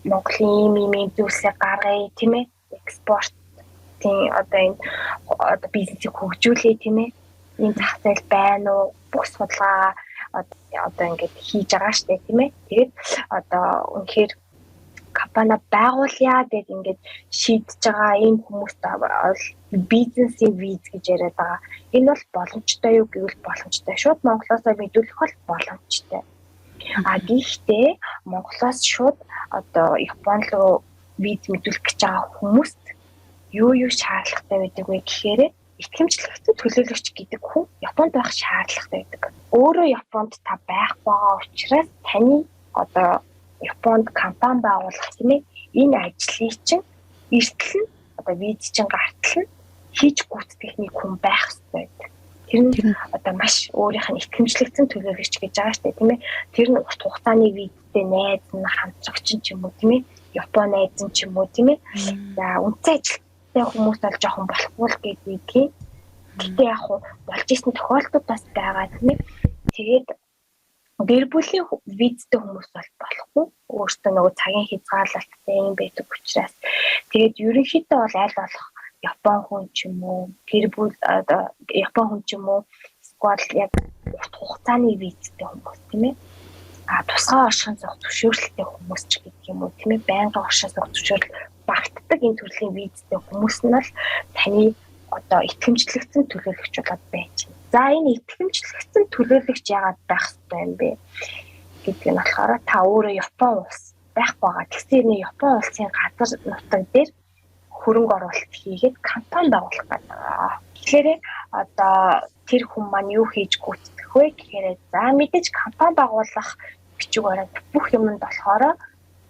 Монголын ийм зүйлсээ гаргая тийм ээ. Экспортын одоо энэ одоо бизнесийг хөгжүүлэе тийм ээ. Ийм зах зээл байна уу? Бүх судалгаа одоо ингээд хийж байгаа штэ тийм ээ. Тэгээд одоо үнэхээр компани байгуулъя гэд ингээд шийдэж байгаа ийм хүмүүст бол бизнесийн виз гэж яриад байгаа. Энэ бол боломжтой юу гэвэл боломжтой. Шууд Монголоосоо мэдүүлэх бол боломжтой. А гэхдээ Монголоос шууд одоо Япон руу виз мэдүүлэх гэж байгаа хүмүүст юу шаардлагатай байдаг вэ гэхээр итгэмжлэгдсэн төлөөлөгч гэдэг хүн Японд байх шаардлагатай байдаг. Өөрөө Японд та байхгүй байгаа учраас таны одоо Японд компани байгуулах тийм ээ энэ ажлыг чинь эртэл нь одоо виз чинь гартал нь хийж гүйцэтгэх нэг хүн байх ёстой байдаг. Тэр нь одоо маш өөрийнх нь итгэмжлэгдсэн төлөөлөгч гэж байгаа шүү дээ тийм ээ. Тэр нь урт хугацааны визтэй найз нь хамтрагч ч юм уу тийм ээ. Япон найз нь ч юм уу тийм ээ. За үндсэн ажилттай хүмүүс бол жоохон болохгүй л гэдгийг. Гэтэ яг хуу болж исэн тохиолдол бас байгаа тийм ээ. Тэгээд гэр бүлийн визтэй хүмүүс бол болохгүй. Өөртөө нөгөө цагийн хязгаарлалттай юм байдаг учраас тэгээд ерөнхийдөө бол аль болох Япон хүн ч юм уу, гэр бүл одоо Япон хүн ч юм уу, эсвэл яг урт хугацааны визтэй хүмүүс тийм ээ. А тусгай оршин суух зөвшөөрлөлтэй хүмүүс ч гэдэг юм уу тийм ээ. Байнгын оршин суух зөвшөөрөл багтдаг энэ төрлийн визтэй хүмүүс нь л таны одоо итгэмжлэгдсэн төлөөлөгч болоод байж байна. За энэ итгэмжлэгдсэн төлөөлөгч яагаад байх ёстой юм бэ гэдэг нь болохоор та өөрөө Япон улс байхгүй байгаа. Тэгсэн нэг Япон улсын газар нутаг дээр хөрөнгө оруулалт хийгээд компани байгуулах гэдэг. Тэгэхээр одоо тэр хүн маань юу хийж гүйцэтгэх вэ гэхээр за мэдээж компани байгуулах бичиг баримт бүх юмд болохоор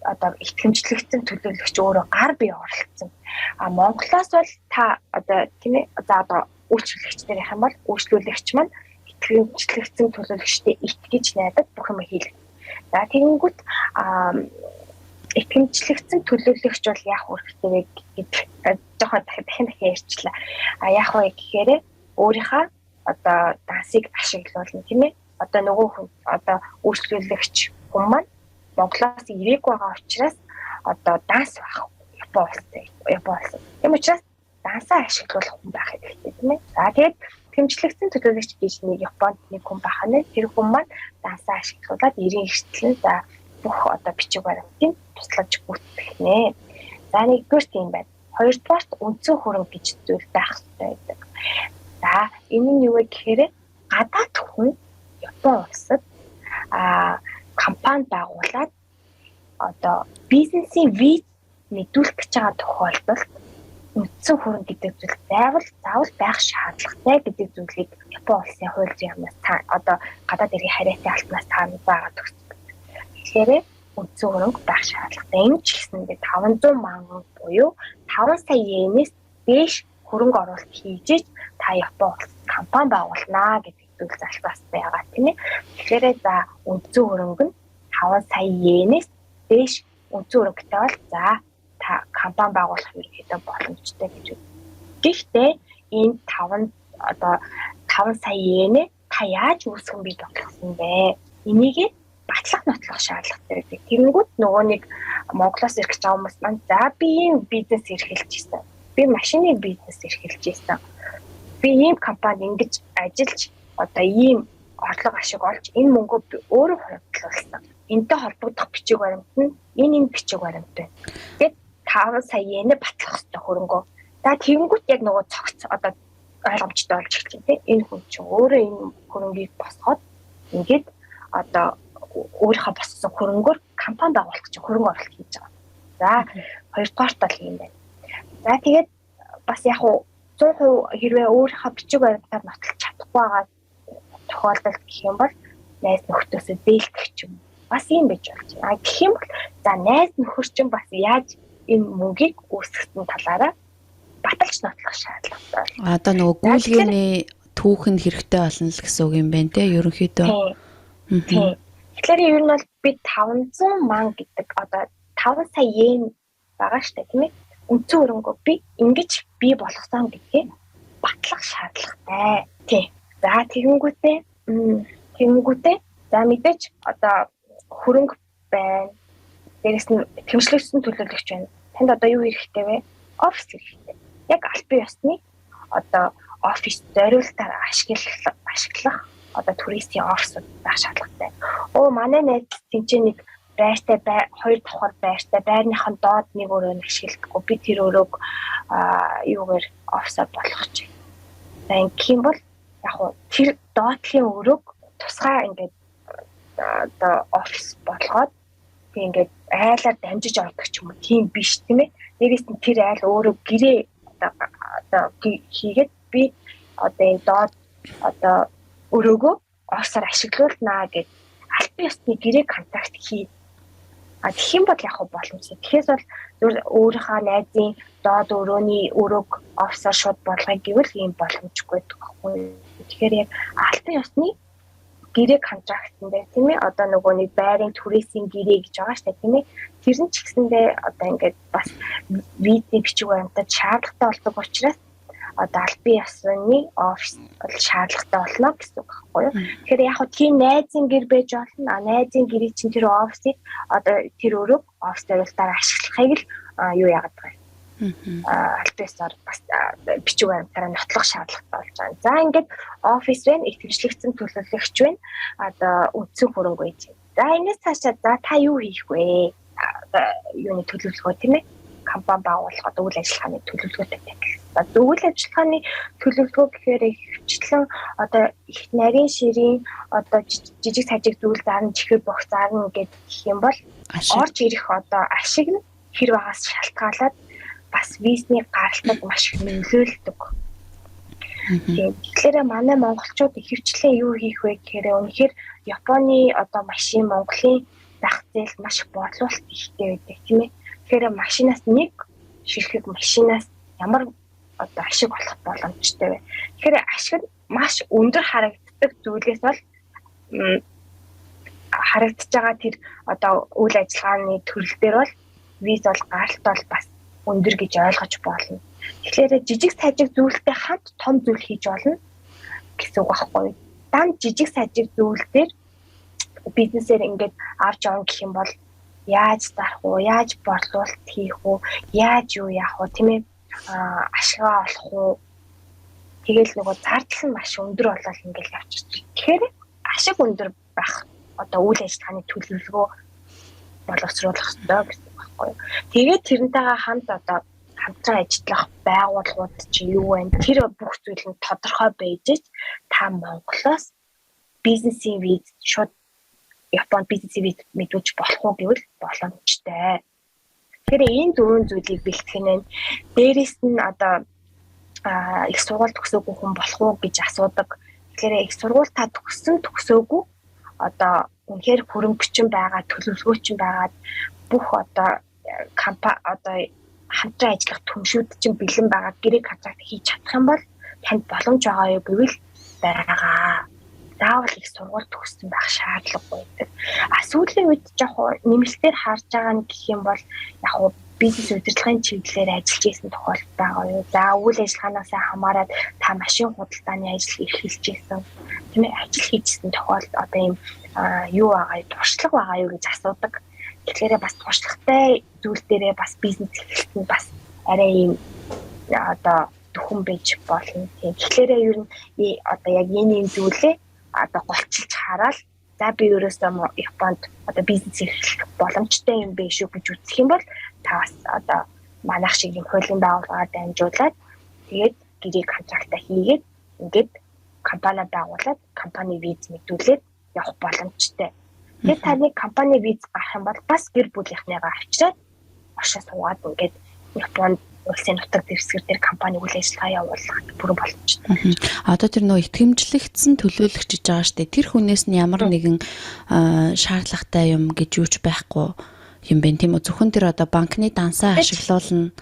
Одоо итгэмжлэгдсэн төлөөлөгч өөрөө гар бие оролцсон. А Монголоос бол та одоо тийм ээ, за одоо үйлчлүүлэгч дээр ярих юм бол үйлчлүүлэгч маань итгэмжлэгдсэн төлөөлөгчтэй итгэж найдад бүх юм хийлгэнэ. За, тэгэнгүүт итгэмжлэгдсэн төлөөлөгч бол яах үүрэгтэй вэ гэж жоохон дахин дахин ярьчлаа. А яах вэ гэхээр өөрийнхөө одоо дансыг ашиглуулна, тийм ээ. Одоо нөгөө хүн, одоо үйлчлүүлэгч хүн маань Монголоос ирээгүй байгаа учраас одоо данс байх Япон улстай, Япон улс. Тийм учраас дансаа ашиглуулах хүн байх хэрэгтэй, тийм ээ. За, тэгээд итгэмжлэгдсэн төлөөлөгч гэж нэг Японд нэг хүн байх нь, тэр хүн маань дансаа ашиглуулад ерэн эрсдэл нь, за, бүх одоо бичиг баримтыг туслаж гүйтгэх нэ. За, нэгдүгээр тийм байна. Хоёрдугаарт үндсэн хөрөнгө гэж зүйл байх хэрэгтэй байдаг. За, энэ нь юу вэ гэхээр гадаад хүн Япон улсад компани байгуулад одоо бизнесийн виз мэдүүлэх гэж байгаа тохиолдолд үндсэн хөрөнгө гэдэг зүйл заавал заавал байх шаардлагатай гэдэг зүйлийг Япон улсын хууль зүйн яамнаас та одоо гадаад иргэн харьяатай албанаас та заагаад өгсөн. Тэгэхээр үндсэн хөрөнгө байх шаардлагатай. Энэ ч гэсэндээ 500 мянган буюу 5 сая йенээс дээш хөрөнгө оруулалт хийж та Япон улсад компани байгуулнаа гэдэг зүйл залбаас байгаа, тийм ээ. Тэгэхээр за, үндсэн хөрөнгө нь 5 сая йенээс дээш үндсэн хөрөнгөтэй бол за, та компани байгуулах ерөнхийдөө боломжтой гэж үү. Гэхдээ энэ 5 одоо 5 сая йенээ та яаж үүсгэн бий болгосон бэ? Энийг батлах, нотлох шаардлагатай байдаг. Тэгэнгүүт нөгөө нэг Монголоос ирэх гэж байгаа хүмүүс маань за, би ийм бизнес эрхэлж ирсэн. Би машины бизнес эрхэлж ирсэн. Би ийм компани ингэж ажиллаж одоо ийм орлого ашиг олж энэ мөнгөө би өөрөө хуримтлуулсан. Энтэй холбогдох бичиг баримт нь энэ бичиг баримт байна. Тэгээд 5 сая йенэ батлах хэрэгтэй хөрөнгөө. За, тэгэнгүүт яг нөгөө цогц одоо ойлгомжтой болж эхэлж байна, тийм. Энэ хүн чинь өөрөө энэ хөрөнгийг босгоод ингээд одоо өөрийнхөө босгосон хөрөнгөөр компани байгуулах гэж хөрөнгө оруулалт хийж байгаа. За, хоёрдугаарт бол юм байна. За, тэгээд бас яг уу 100% хэрвээ өөрийнхөө бичиг баримтаар нотолж чадахгүй байгаа тохиолдолд гэх юм бол найз нөхдөөсөө зээлдэх ч юм. Бас юм байж болж байна. Гэх юм бол за, найз нөхөр чинь бас яаж энэ мөнгийг үүсгэсэн талаараа баталж нотлох шаардлагатай. Одоо нөгөө гүйлгээний түүх нь хэрэгтэй болно л гэсэн үг юм байна те, ерөнхийдөө. Тийм. Тэгэхээр ер нь бол би 500 ман гэдэг одоо 5 сая йен байгаа штэ, тийм ээ. Үндсэн хөрөнгөө би ингэж бий болгосон гэдгийг батлах шаардлагатай. Тийм. За, тэгэнгүүтээ за, мэдээж одоо хөрөнгө байна. Дээрэс нь тэмцлэгдсэн төлөөлөгч байна. Танд одоо юу хэрэгтэй вэ? Офис хэрэгтэй. Яг албан ёсны одоо офис зориултаар ашиглах одоо туристийн офисууд байх шаардлагатай. Оо, манай найз тэнцээ нэг байртай бай, хоёр давхар байртай, байрныхын доод нэг өрөөнд ашигладаггүй. Би тэр өрөөг юугаар офисоор болгочих. За, ингэх юм бол яг уу тэр доотлын өрөөг тусгай ингээд одоо офис болгоод тэг ингээд айлаар дамжиж ордог ч юм уу, тийм биш, тийм ээ. Дээрээс нь тэр айл өөрөө гэрээ одоо хийгээд би одоо энэ доод одоо өрөөгөө офисоор ашиглуулнаа гэд албан ёсны гэрээ контракт хий. А тэгэх юм бол яг боломжтой. Тэгэхээс бол зөв өөрийнхөө найзын доод өрөөний өрөөг офисоор шууд болгоё гэвэл ийм боломжгүй байдаг байхгүй. Тэгэхээр яг албан ёсны гэрээ контрактн дээр, тийм ээ, одоо нөгөө нэг байрын түрээсийн гэрээ гэж байгаа шүү дээ, тийм ээ. Тэр нь ч гэсэндээ одоо ингээд бас визний бичиг баримтад шаардлагатай болдог учраас одоо албан ёсны офис бол шаардлагатай болно гэсэн үг байхгүй юу. Тэгэхээр яг хөө тийм найзын гэр байж болно. А найзын гэрийг чинь тэр офисыг одоо тэр өрөөг офис зориултаар ашиглахыг л юу яагаад байгаа юм. Албан ёсоор бас бичиг баримтаараа нотлох шаардлагатай болж байгаа. За, ингээд офис байна, итгэвчлэгдсэн төлөөлөгч байна. Одоо үндсэн хөрөнгө байж байна. За, энэс цаашаа за, та юу хийх вэ? Одоо юуны төлөвлөгөө, тийм ээ? Компани байгуулах одоо үйл ажиллагааны төлөвлөгөөтэй танилцсан. Үйл ажиллагааны төлөвлөгөө гэхээр ихэвчлэн одоо их нарийн ширийн одоо жижиг сажиг зүйл зарна, чихэр бох зарна гэх юм бол орж ирэх одоо ашиг нь хэр багаас шалтгаалаад бас визний гаралтад маш их нөлөөлдөг. Тийм. Тэгэхээр манай монголчууд ихэвчлэн юу хийх вэ гэхээр үнэхээр Японы одоо машин, Монголын Зах зээл маш их борлуулалт ихтэй байдаг, тийм ээ. Тэгэхээр машинаас нэг ширхэг машинаас ямар одоо ашиг олох боломжтой вэ? Тэгэхээр ашиг нь маш өндөр харагддаг зүйлээс бол харагдаж байгаа тэр одоо үйл ажиллагааны төрөл дээр бол виз бол гаралт бол бас өндөр гэж ойлгож болно. Тэгэхээр жижиг сажиг зүйлтэй хамт том зүйл хийж болно гэсэн үг байхгүй юу? Дан жижиг сажиг зүйл дээр бизнесээр ингээд авч явна гэх юм бол яаж зарах уу, яаж борлуулалт хийх үү, яаж юу яах уу, тийм ээ, ашигаа олох уу? Тэгэл нөгөө зардал нь маш өндөр болол ингээл явчих. Тэгэхээр ашиг өндөр байх одоо үйл ажиллагааны төлөвлөгөө боловсруулах ёстой гэсэн үг байхгүй юу. Тэгээд тэрнтэйгээ хамт одоо хамтран ажиллах байгууллагууд чи юу вэ? Тэр бүх зүйл нь тодорхой байж та Монголоос бизнесийн виз шууд Японд бизнесийн виз мэдүүлж болох уу гэвэл боломжтой. Тэгэхээр энэ дөрвөн зүйлийг бэлтгэх нь, дээрэс нь одоо их сургууль төгсөөгүй хүн болох уу гэж асуудаг. Тэгэхээр их сургууль та төгссөн төгсөөгүй одоо үнэхээр хөрөнгөчин байгаа, төлөвлөгөөчин байгаад бүх одоо компани одоо хамтран ажиллах түншүүд чинь бэлэн байгаа, гэрээ контракт хийж чадах юм бол танд боломж байгаа юу гэвэл байгаа. Заавал их сургууль төгссөн байх шаардлагагүй байдаг. А сүүлийн үед жоох нэмэлтээр харж байгаа нь гэх юм бол яг уу бизнес удирдлагын чиглэлээр ажиллаж исэн тохиолдол байгаа юу. За, үйл ажиллагаанаас хамаарат та машин худалдааны ажил эрхэлж исэн, тийм ээ, ажил хийжсэн тохиолдолд одоо ийм юу байгаа юу, туршлага байгаа юу гэж асуудаг. Тэгэхээр бас туршлагатай зүйл дээрээ бас бизнес эхлэлт нь бас арай ийм одоо дөхөн байж болно. Тийм. Тэгэхээр ер нь одоо яг энэ юм зүйлээ одоо голчилж хараад, за, би ерөөсөө Японд одоо бизнес эрхлэх боломжтой юм биш үү гэж үзэх юм бол та бас одоо манайх шиг юм хуулийн байгууллагаар дамжуулаад, тэгээд гэрээ контрактаа хийгээд, ингээд компани байгуулад, компани виз мэдүүлээд явах боломжтой. Тэгээд таны компани виз гарах юм бол бас гэр бүлийнхнийгаа авчираад оршоо суугаад ингээд Японд улсын нутаг дэвсгэр дээр компани үйл ажиллагаа явуулах бүрэн боломжтой. Одоо тэр нөгөө итгэмжлэгдсэн төлөөлөгч гэж байгаа шүү дээ. Тэр хүнээс нь ямар нэгэн шаардлагатай юм гэж юуч байхгүй юм бэ, тийм үү? Зөвхөн тэр одоо банкны дансаа ашиглуулна,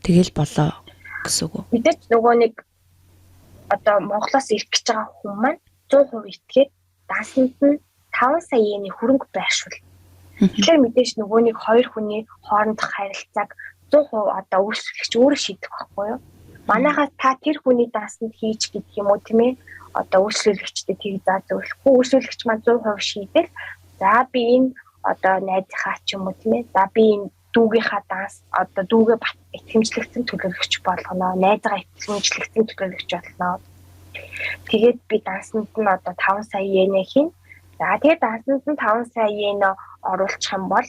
тэгэл болоо гэсэн үг үү? Мэдээж нөгөө нэг одоо Монголоос ирэх гэж байгаа хүн маань 100% итгээд дансанд нь 5 сая йений хөрөнгө байршуул. Тэгэхээр мэдээж нөгөө нэг хоёр хүний хоорондох харилцааг 100% одоо үйлчлэгч өөрөө шийдэх байхгүй юу? Манайхаас та тэр хүний дансанд хийж гэдэг юм уу, тийм ээ? Одоо үйлчлүүлэгчтэй тийг заа зөвлөхгүй, үйлчлүүлэгч маань 100% шийдэл, за, би энэ одоо найзынхаа ч юм уу, тийм ээ. За, би энэ дүүгийнхаа данс одоо дүүгээ итгэмжлэгдсэн төлөөлөгч болгоно. Найзгаа итгэмжлэгдсэн төлөөлөгч болно. Тэгээд би дансанд нь одоо 5 сая йенэ хийн. За, тэгээд дансанд нь 5 сая йен оруулчих юм бол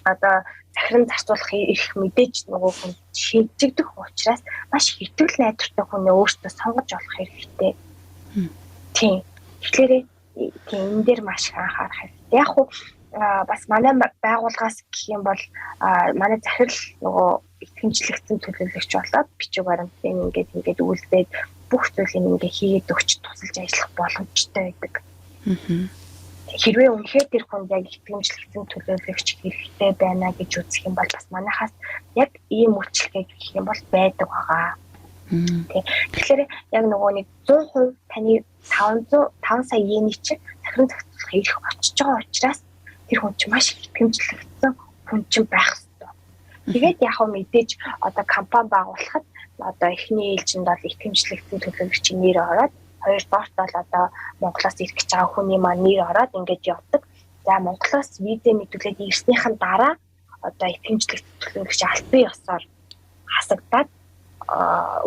одоо захиран зарцуулах эрх мэдээж нөгөө хүн шийдэгдэх учраас маш их итгэл найдвартай хүнээ өөртөө сонгож олох хэрэгтэй. Тийм. Тэгэхээр тийм, энэ дээр маш их анхаарах хэрэгтэй. Яг уу бас манай байгууллагаас гэх юм бол манай захирал нөгөө итгэмжлэгдсэн төлөөлөгч болоод бичиг баримтын ингээд ингээд үйлдээд бүх зүйлийг ингээд хийгээд өгч тусалж ажиллах боломжтой байдаг. Хэрвээ үнэхээр тэр хүнд яг итгэмжлэгдсэн төлөөлөгч хэрэгтэй байна гэж үзэх юм бол бас манайхаас яг ийм үйлчлэгээ гэх юм бол байдаг байгаа. Тий. Тэгэхээр яг нөгөө нэг 100% таны 500 5 сая йений чинь захиран зохицуулах эрх очиж байгаа учраас тэр хүн чинь маш их итгэмжлэгдсэн хүн чинь байх ёстой. Тэгээд яг хөө мэдээж одоо компани байгуулахад одоо эхний ээлжинд бол итгэмжлэгдсэн төлөөлөгчийн нэр ороод, хоёрдугаарт бол одоо Монголоос ирэх гэж байгаа хүний маань нэр ороод ингээд явдаг. За, Монголоос визээ мэдүүлээд ирснийхэн дараа одоо итгэмжлэгдсэн төлөөлөгч албан ёсоор хасагдаад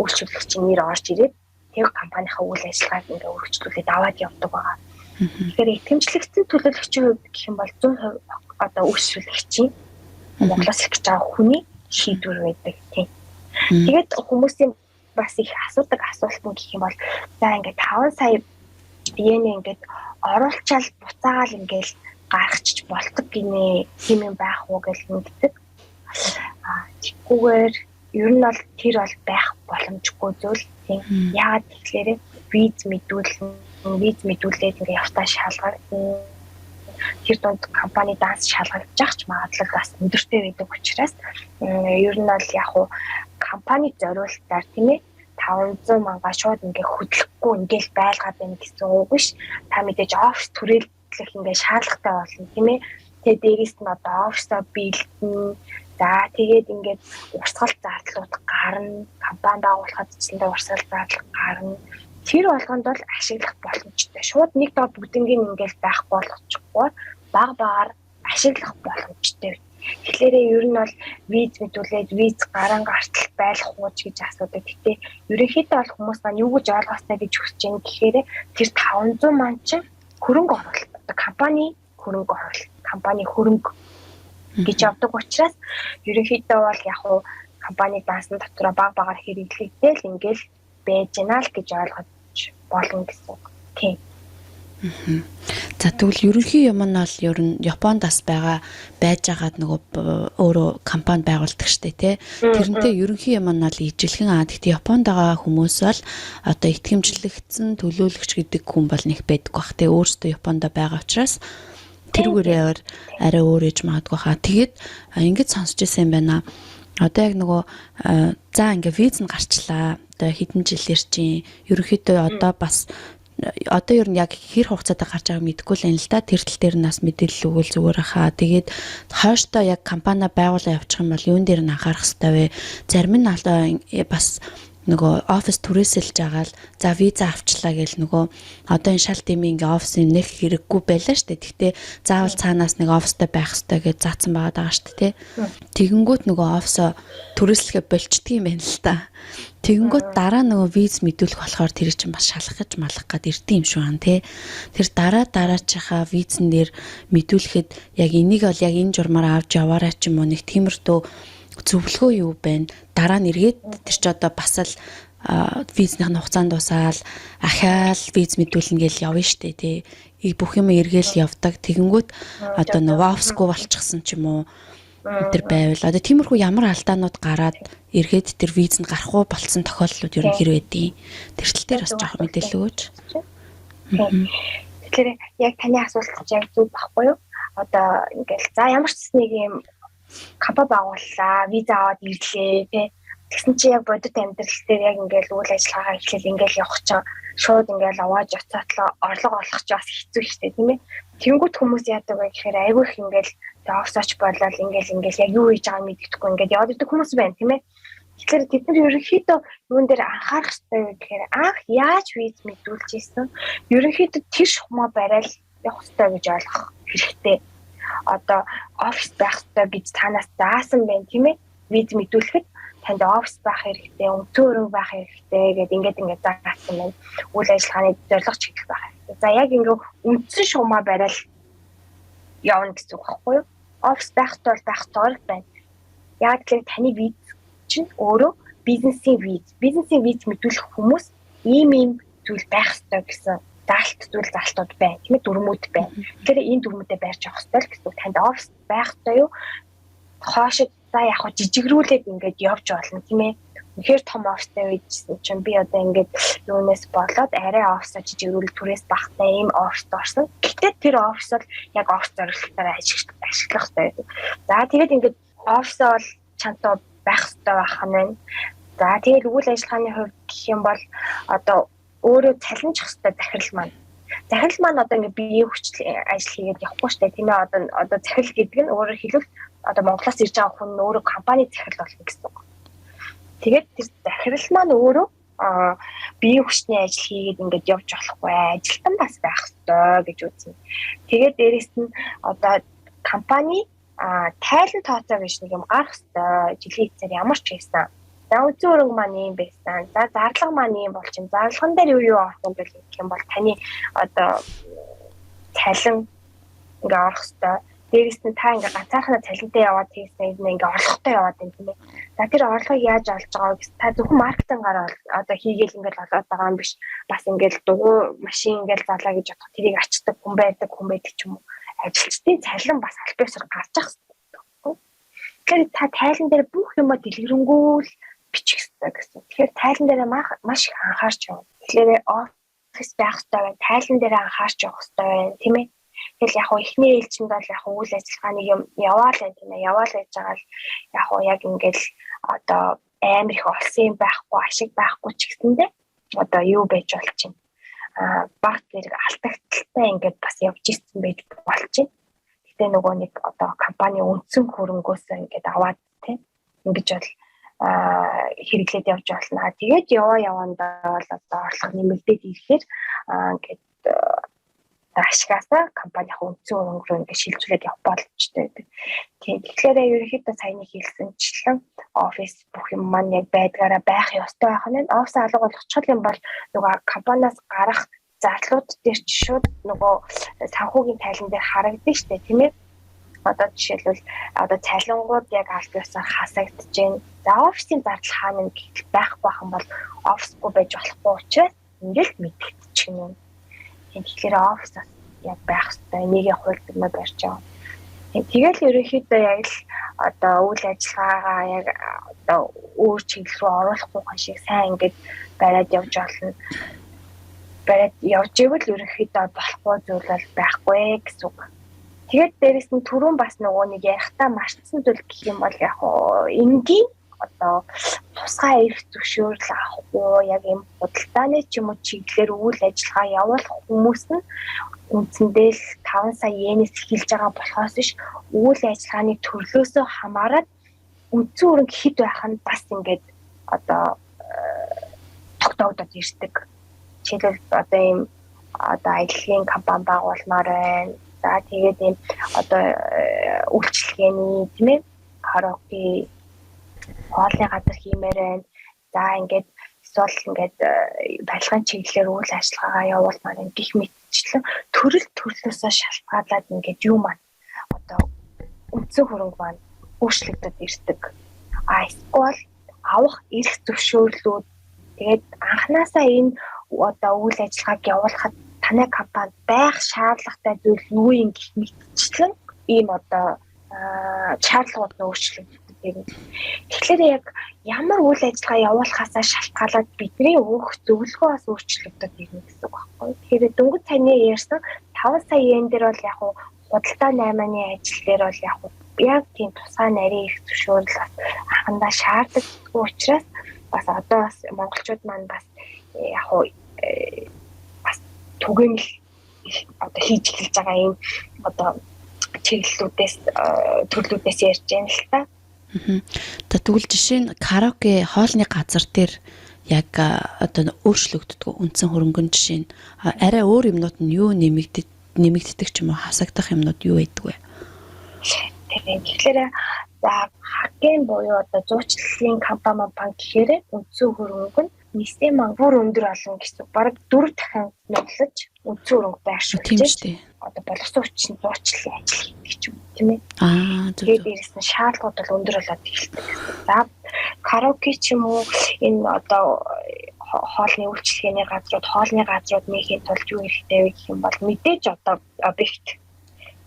үйлчлүүлэгчийн нэр орж ирээд тэр компанийнхаа үйл ажиллагааг ингээ өргөжлүүлээд аваад явдаг байгаа. Тэгэхээр итгэмжлэгдсэн төлөөлөгчийн хувьд гэх юм бол 100% одоо үйлчлүүлэгчийн, Монголоос ирэх гэж байгаа хүний шийдвэр байдаг, тийм. Тэгээд хүмүүсийн бас их асуудаг асуулт нь гэх юм бол, за, ингээд 5 сая йен ингээд оруулчаал буцаагаал ингээд гаргачих болдог гинэ, тийм юм байх уу гэж мэддэг. А тэггүйгээр ер нь бол тэр бол байх боломжгүй зүйл, тийм. Яагаад тэгэхээр виз мэдүүлэн, виз мэдүүлээд ингээд явтаа шалгагдана. Тэр дунд компани данс шалгагдчих ч магадлал бас өндөртэй байдаг учраас ер нь бол яг уу компани зориултаар, тийм ээ, 500 мянга шууд ингээ хөдлөхгүй ингээл байлгаад байна гэсэн үг биш. Та мэдээж офис түрээлэх ингээ шаардлагатай болно, тийм ээ. Тэгээ дээрээс нь одоо офисоо бэлдэн. За, тэгээд ингээд урсгал зардлууд гарна. Компани байгуулахад ч урсгал зардал гарна. Тэр болгонд бол ашиглах боломжтой. Шууд нэг дор бүгднийг ингээл байхгүй болгочихгүй баг багаар ашиглах боломжтой. Тэгэхээр ер нь бол виз мэдүүлээд виз гаран гартал байлах уу гэж асуудаг. Гэтэ ерөнхийдөө бол хүмүүс маань юу гэж ойлгоостай гэж хүсэж байна гэхээр тэр 500 маань чинь хөрөнгө оруулалт. Одоо компани хөрөнгө оруулалт, компани хөрөнгө гэж явдаг учраас ерөнхийдөө бол яг уу компани даасан дотроо баг багаар хэрэглэгдээл ингээл байж гэнэ л гэж ойлгож болно гэсэн үг. Тийм. За, тэгвэл ерөнхий юм нь бол ер нь Японд бас байгаа байж байгаад нөгөө өөрөө компани байгуулдаг штэ, тий. Тэрнтэй ерөнхий юм нь бол ижилхэн. Аа, гэхдээ Японд байгаа хүмүүс бол одоо итгэмжлэгдсэн төлөөлөгч гэдэг хүн бол нэг байдаг бах тий. Өөрсдөө Японд байгаа учраас тэрүүгээрээ арай өөр ээж магадгүй хаа. Тэгээд ингэж сонсч ирсэн юм байна. Одоо яг нөгөө за ингээ виз нь гарчлаа. Одоо хэдэн жилээр чинь ерөнхийдөө одоо бас одоо ер нь яг хэр хугацаатай гарч байгааг мэдэхгүй л юм л да. Тэр тал дээр нь бас мэдээлэл өгвөл зүгээр хаа. Тэгээд хойштоо яг компани байгуулаа явуучих юм бол юун дээр нь анхаарах хэрэгтэй вэ? Зарим нь одоо бас нөгөө офис түрээсэлж байгаа л, за, виза авчлаа гэл нөгөө одоо энэ шал дими ингээ офисын нэх хэрэггүй байлаа штэ. Гэхдээ заавал цаанаас нэг офистай байх хэрэгтэй гэж заасан байгаа даа штэ, тий. Тэгэнгүүт нөгөө офисоо түрээслэхэ болчдөг юм байна л та. Тэгэнгүүт дараа нөгөө виз мэдүүлэх болохоор тэр чинь бас шалах гэж малах гад ирдэн юм шүү ан, тий. Тэр дараа дараачихаа визэн дээр мэдүүлэхэд яг энийг бол яг энэ журмаар авч яваарай ч юм уу, нэг тиймэрдүү зөвлөгөө юу байна? Дараа нь эргээд тэр чи одоо бас л визнийх нь хугацаанд дуусаал ахаал виз мэдүүлнэ гээл явна штэ, тий. Бүх юм эргээл явдаг. Тэгэнгүүт одоо нөгөө офсгүй болчихсон ч юм уу тэр байвал одоо тиймэрхүү ямар алдаанууд гараад эргээд тэр виз нь гарахгүй болцсон тохиолдлууд ер нь хэр байдیں۔ Тэр тал дээр бас жоохон мэдээлэл өгөөч. Тэгэхээр яг таны асуулт чинь яг зөв баггүй юу? Одоо ингээл за ямар ч нэг юм компани байгууллаа, виза аваад ирлээ, тий. Тэгсэн чи яг бодит амьдрал дээр яг ингээл үйл ажиллагаагаа эхлээл ингээл явах чинь шууд ингээл аваад оцоотлоо орлого олох чи бас хэцүү шүү дээ, тийм ээ. Тэнгүүт хүмүүс яадаг вэ гэхээр айгүй их ингээл офсоч болол ингээл ингээл яг юу хийж байгааг мэдэхгүй ингээд яваад идэг хүмүүс байна, тийм ээ. Тэгэхээр тэд нар ерөнхийдөө юун дээр анхаарах хэрэгтэй вэ гэхээр анх яаж виз мэдүүлж исэн, ерөнхийдөө тэр шугамаа барайл явах хэрэгтэй гэж ойлгох хэрэгтэй. Одоо офис байх хэрэгтэй гэж танаас заасан байна, тийм ээ. Виз мэдүүлэхэд танд офис байх хэрэгтэй, үндсэн хөрөнгө байх хэрэгтэй гэдээ ингээд ингээд заасан байна. Үйл ажиллагааны зорилго чиглэл байх хэрэгтэй. За, яг ингээд үндсэн шугамаа барайл явна гэсэн үг байхгүй юу? Офис байх хэрэгтэй бол байх ёстой байна. Яг тэгэхээр таны виз чинь өөрөө бизнесийн виз. Бизнесийн виз мэдүүлэх хүмүүс ийм ийм зүйл байх ёстой гэсэн заалт зүйл заалтууд байна. Тийм ээ, дүрмүүд байна. Тэгэхээр энэ дүрмүүдээ байрч явах ёстой л гэсэн үг. Танд офис байх ёстой юу? Хоошид за яг хөө жижигрүүлээд ингээд явж болно, тийм ээ. Үнэхээр том офистай байжсэн чинь би одоо ингээд юунаас болоод арай офисоо жижигрүүл түрээс багтай ийм офист орсон. Гэтэ тэр офис бол яг офис зорилготоор ашиглах хэрэгтэй байдаг. За, тэгээд ингээд офисоо бол чантаа байх хэрэгтэй байх нь байна. За, тэгээд үйл ажиллагааны хувьд гэх юм бол одоо өөрөө цалинжих хэрэгтэй захирал маань. Захирал маань одоо ингээ биеийн хүчил ажил хийгээд явахгүй штэ, тийм ээ. Одоо захирал гэдэг нь өөрөөр хэлбэл одоо Монголоос ирж байгаа хүн өөрөө компани захирал болно гэсэн үг. Тэгээд тэр захирал маань өөрөө биеийн хүчний ажил хийгээд ингээд явж болохгүй, ажилтан бас байх ёстой гэж үзнэ. Тэгээд дээрэс нь одоо компани тайлан тооцоо гэж нэг юм гарах ёстой. Жилийн эцээр ямар ч байсан. За, үндсэн хөрөнгө маань ийм байсан. За, зарлага маань ийм болчин. Зарлаган дээр юу юу орох юм бэ гэх юм бол таны одоо цалин ингээ орох ёстой. Дээрээс нь та ингээ ганцаархнаа цалинтай яваад хийсэн юм ингээ орлоготой яваад байна, тийм ээ. За, тэр орлогыг яаж олж байгаа вэ? Та зөвхөн маркетингаар одоо хийгээл ингээл олоод байгаа юм биш. Бас ингээл дугуй машин ингээл залаа гэж бодох тэрийг ачдаг хүн байдаг ч юм уу. Ажилчдын цалин бас аль биесээр гарч ах хэрэгтэй. Тэгэхээр та тайлан дээр бүх юмаа дэлгэрэнгүй л бичих хэрэгтэй гэсэн. Тэгэхээр тайлан дээр маш их анхаарч явна. Тэгэхээр офис байх хэрэгтэй байна. Тайлан дээр анхаарч явах хэрэгтэй байна, тийм ээ. Тэгэл яг хуу эхний ээлжинд бол яг үйл ажиллагааны юм яваал байх тийм ээ, яваал байж байгаа л яг хуу яг ингээл одоо амар их олсон юм байхгүй, ашиг байхгүй ч гэсэндээ одоо юу байж болж байна. Баг зэрэг алдагдaltaй ингээд бас явж ирсэн байж болж байна. Гэтэ нөгөө нэг одоо компани үндсэн хөрөнгөөс ингээд аваад тийм ингэж бол хэрэглээд явж болно. Тэгээд яваа явандаа бол одоо орлого нэмэгдээд ирэхээр ингээд ашигаасаа компанийн үндсэн хөрөнгө рүү ингээд шилжүүлээд явах боломжтой байдаг. Тийм. Тэгэхээр ерөнхийдөө саяны хэлсэнчлэн офис бүх юм маань яг байдгаараа байх ёстой байх нь. Офис алга болгочих юм бол нөгөө компаниас гарах зарлууд дээр ч шууд нөгөө санхүүгийн тайлан дээр харагдана шүү дээ, тийм ээ. Одоо жишээлбэл одоо цалингууд яг аль биесээр хасагдаж байна. За офисын зардал хаана гэхэл байхгүй байх юм бол офисгүй байж болохгүй учраас ингээл мэдэгдчих юм. Тийм, тэгэхээр офис бас яг байх хэрэгтэй. Энийг хууль дүрмээр барьж байгаа. Тийм, тэгэл ерөнхийдөө яг л одоо үйл ажиллагаагаа яг одоо өөр чиглэл рүү оруулахгүй хүн шиг сайн ингээд бариад явж болно. Бариад явж ивэл ерөнхийдөө болохгүй зүйл бол байхгүй гэсэн үг. Тэгээд дээрэс нь түрүүн бас нөгөө нэг ярихдаа мартсан зүйл гэх юм бол яг энгийн одоо тусгай эрх зөвшөөрөл авахгүй яг юм худалдааны ч юм уу чиглэлээр үйл ажиллагаа явуулах хүмүүс нь үндсэндээ л 5 сая йенээс эхэлж байгаа болохоос биш үйл ажиллагааны төрлөөсөө хамаарат үндсэн хөрөнгө хэд байх нь бас ингээд одоо тогтоогдоод ирдэг. Жишээлбэл одоо ийм одоо аяллаа компани байгуулмаар байна. За тэгээд ийм одоо үйлчилгээний тийм ээ караоке хоолны газар хиймээр байна. За ингээд эсвэл ингээд барилгын чиглэлээр үйл ажиллагаагаа явуулмаар байна гэх мэтчлэн төрөл төрлөөсөө шалтгаалаад ингээд юу маань одоо үндсэн хөрөнгө маань өөрчлөгдөд ирдэг. А эсвэл авах эрх зөвшөөрлүүд тэгээд анханасаа энэ одоо үйл ажиллагааг явуулахад танай компанид байх шаардлагатай зүйл юу юм гэх мэтчлэн ийм одоо шаардлагууд нь өөрчлөгддөг юм. Тэгэхээр яг ямар үйл ажиллагаа явуулахаасаа шалтгаалаад бидний өгөх зөвлөгөө бас өөрчлөгдөд ирнэ гэсэн үг байхгүй. Тэгэхээр дөнгөж саяны ярьсан 5 сая йен дээр бол яг худалдаа наймааны ажил дээр бол яг яг тийм тусгай нарийн их зөвшөөрөл бас анхандаа шаардлагатай учраас бас одоо бас монголчууд маань бас яг бас түгээмэл одоо хийж эхэлж байгаа энэ одоо чиглэлүүдээс төрлүүдээс ярьж байна л та. За тэгвэл жишээ нь караоке хоолны газар дээр яг одоо өөрчлөгддөг үндсэн хөрөнгөн жишээ нь арай өөр юмнууд нь юу нэмэгддэг ч юм уу хасагдах юмнууд юу байдаг вэ? Тэгэхээр за хакен буюу одоо зуучлалын компани банк гэхээр үндсэн хөрөнгө нь нисэман бүр өндөр олон гэсэн. Бараг 4 дахин нуглаж үндсэн хөрөнгө байршуулж одоо боловсон хүчин зуучлалын ажил хийдэг ч юм тийм ээ. Аа зөв. Тэгээд дээрэс нь шаардлагууд бол өндөр болоод эхэлдэг гэсэн. За караоке ч юм уу энэ одоо хоолны үйлчилгээний газрууд, хоолны газрууд нээхийн тулд юу хэрэгтэй вэ гэх юм бол мэдээж одоо объект